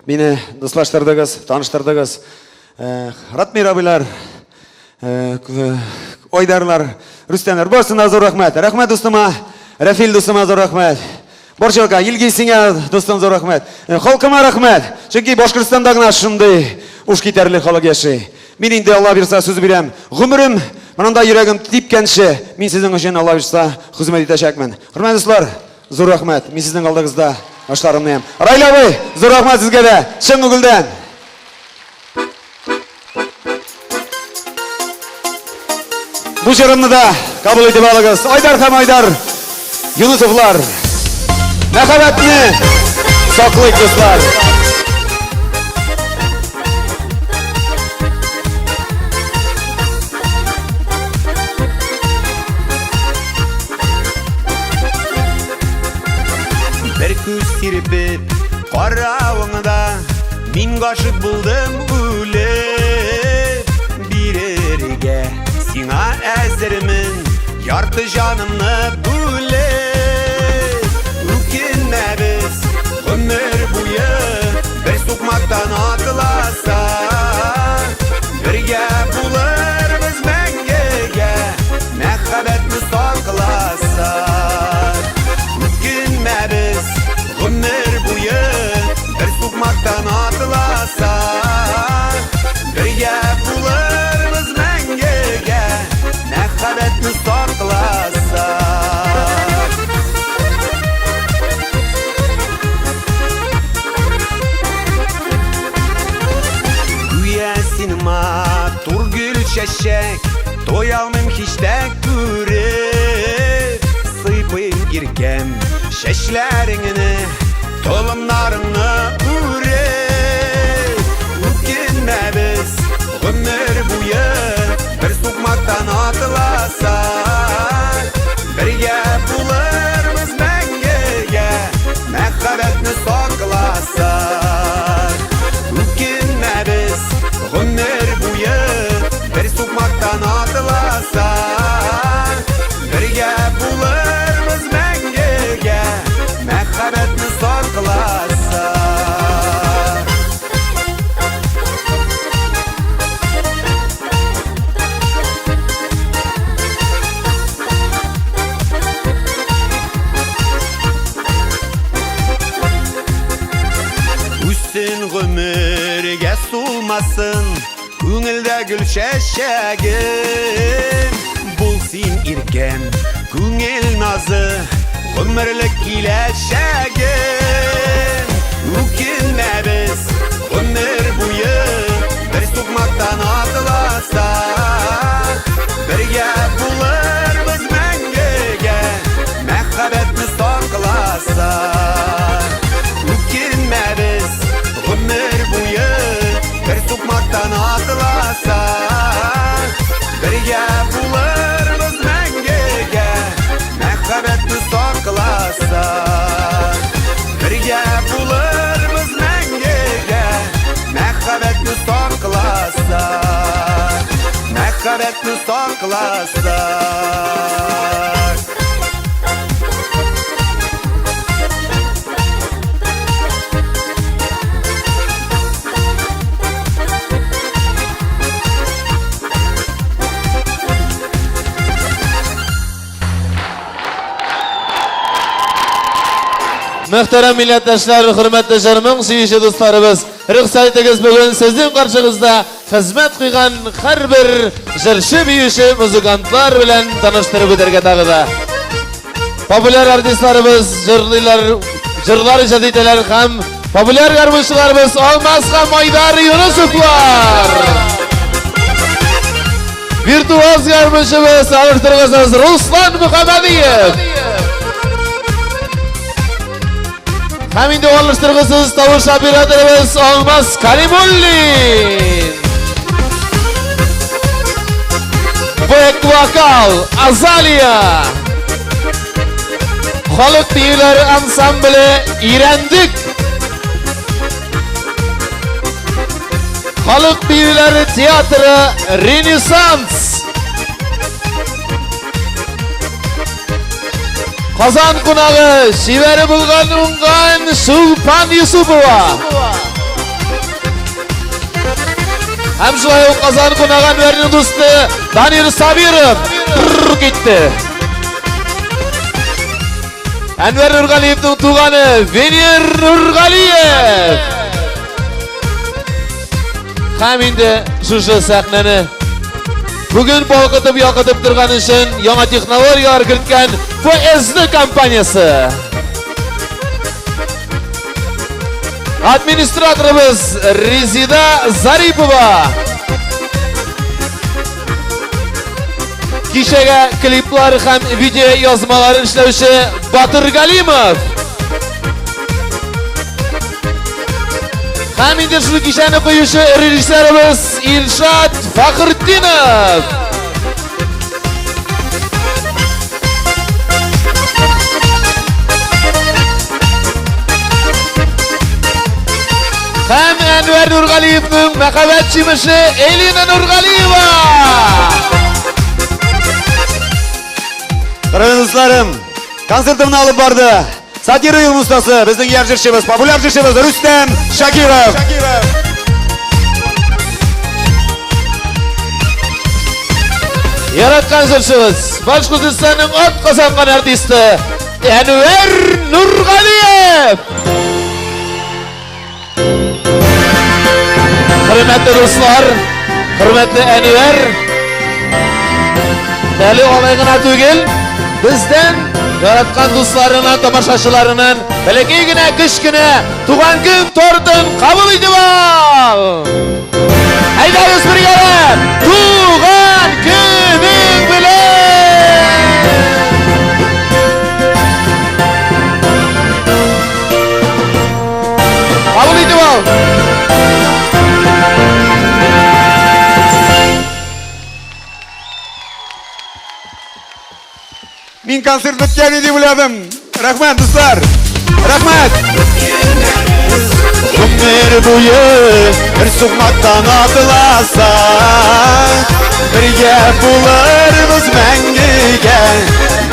мине дуслаштырдыгыз, таныштырдыгыз. Э, Ратмир абыйлар, э, Айдарлар, Рүстәмнәр, барысына зур рәхмәт. Рәхмәт дустыма, Рәфил дустыма зур рәхмәт. Барчалка, Илгиз сиңа, дустым, зур рәхмәт. Э, халкыма рәхмәт. Чөнки Башкортстанда гына шундый уш китәрлек халык яши. Мин инде Алла бирса сүз бирәм. Гомерем монда йөрәгем типкәнче, мин сезнең өчен Алла бирса хезмәт итәчәкмен. Хөрмәтле дуслар, зур рәхмәт. Мин сезнең алдыгызда башларымны иям. Раил абый, зур рәхмәт сезгә дә. Чын күңелдән. Бу җырымны да кабул итеп алыгыз. Айдар һәм Айдар Юнусовлар. Мәхәббәтне саклыйк, дуслар. Бер күз сирпеп каравыңда мин гашык булдым үлеп бирергә сиңа әзермен ярты җанымны бүлеп үкенмәбез гомер буе бер сукмактан атласа бергә булырбыз мәңгегә мәхәббәтне сакласа үкенмәбез гомер буе бер сукмактан атласа бергә булырбыз мәңгегә мәхәббәтне сакласа Гүя син матур гөл чәчәк Туя алмыйм һич тә күреп Сыйпыйм иркәм чәчләреңне Толымнарыңны үреп Үкенмәбез гомер буе Бер сукмактан атласак Бергә булырбыз мәңгегә Мәхәббәтне сакласак Үкенмәбез гомер буе Бер сукмактан атласак Бергә булырбыз мәңгегә Мәхәббәтне сакласак Үссен гомергә сулмасын Күңелдә гөл чәчәгем. Бул син иркәм, күңел назы, гомерлек киләчәгем. Үкенмәбез гомер буе бер сукмактан атласак. Бергә булырбыз мәңгегә, мәхәббәтне сакласак. Үкенмәбез гомер буе бер сукмактан атласак. Бергә булырбыз мәңгегә, мәхәббәт Мәхәббәтне сакласак. Мөхтәрәм милләттәшләр, хөрмәтле җыр-моң сөюче дусларыбыз, рөхсәт итегез бүген сезнең каршыгызда хезмәт куйган һәрбер җырчы, биюче, музыкантлар белән таныштырып үтәргә тагы да. Популяр артистларыбыз җырлыйлар, җырлар иҗат итәләр һәм популяр гармунчыларыбыз Алмаз һәм Айдар Юнысовлар. Виртуоз гармунчыбыз алыштыргысыз Руслан Мөхәммәдиев. Һәм инде алыштыргысыз тавыш операторыбыз Алмаз Каримуллин. Бэк-вокал Азалия. Халык биюләре ансамбле Ирәндек. Халык биюләре театры Ренессанс. Казан кунагы, чибәре булган уңган Чулпан Юсупова. Һәм шулай ук Казан кунагы Әнвәрнең дусты Данир Сабиров китте. Әнвәр Нургалиевның туганы Венер Нургалиев. Һәм инде шушы сәхнәне бүген балкытып якытып торган өчен яңа технологияләр керткән ФСД компаниясе. Администраторыбыз Резида Зарипова. Кичәгә клиплар һәм видео язмалар эшләүче Батыр Галимов. Һәм инде шул кичәне куючы режиссерыбыз Илшат Фәхретдинов. Һәм Әнвәр Нургалиевның мәхәббәт җимеше Элина Нургалиева. Хөрмәтле дусларым, концертымны алып барды. Сатира юл остасы, безнең яшь җырчыбыз, популяр җырчыбыз Рөстәм Шакиров. Яраткан җырчыбыз, Башкортостанның ат казанган артисты Әнвәр Нургалиев. Хөрмәтле дуслар, хөрмәтле Әнвәр, әле алай гына түгел, бездән яраткан дусларынан, тамашачыларынан бәләкәй генә, кечкенә туган көн тортын кабул итеп ал! Әйдәгез бергәләп, туган көнең белән! Кабул итеп ал! Мин концерт беткән дип уйладым. Рәхмәт, дуслар. Рәхмәт. Гомер буе бер сукмактан атласак, бергә булырбыз мәңгегә,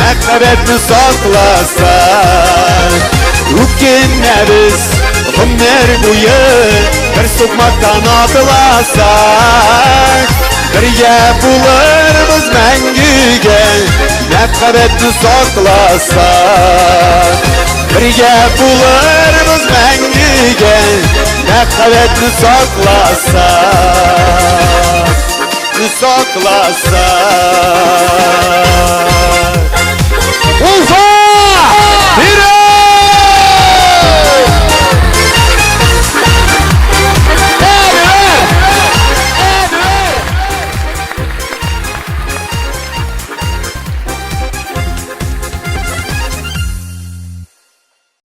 мәхәббәтне сакласак. Үкенмәбез гомер буе бер сукмактан атласак, бергә булырбыз мәңгегә, мәхәббәтне сакласак. Бергә булырбыз мәңгегә, мәхәббәтне сакласак. Сакласак.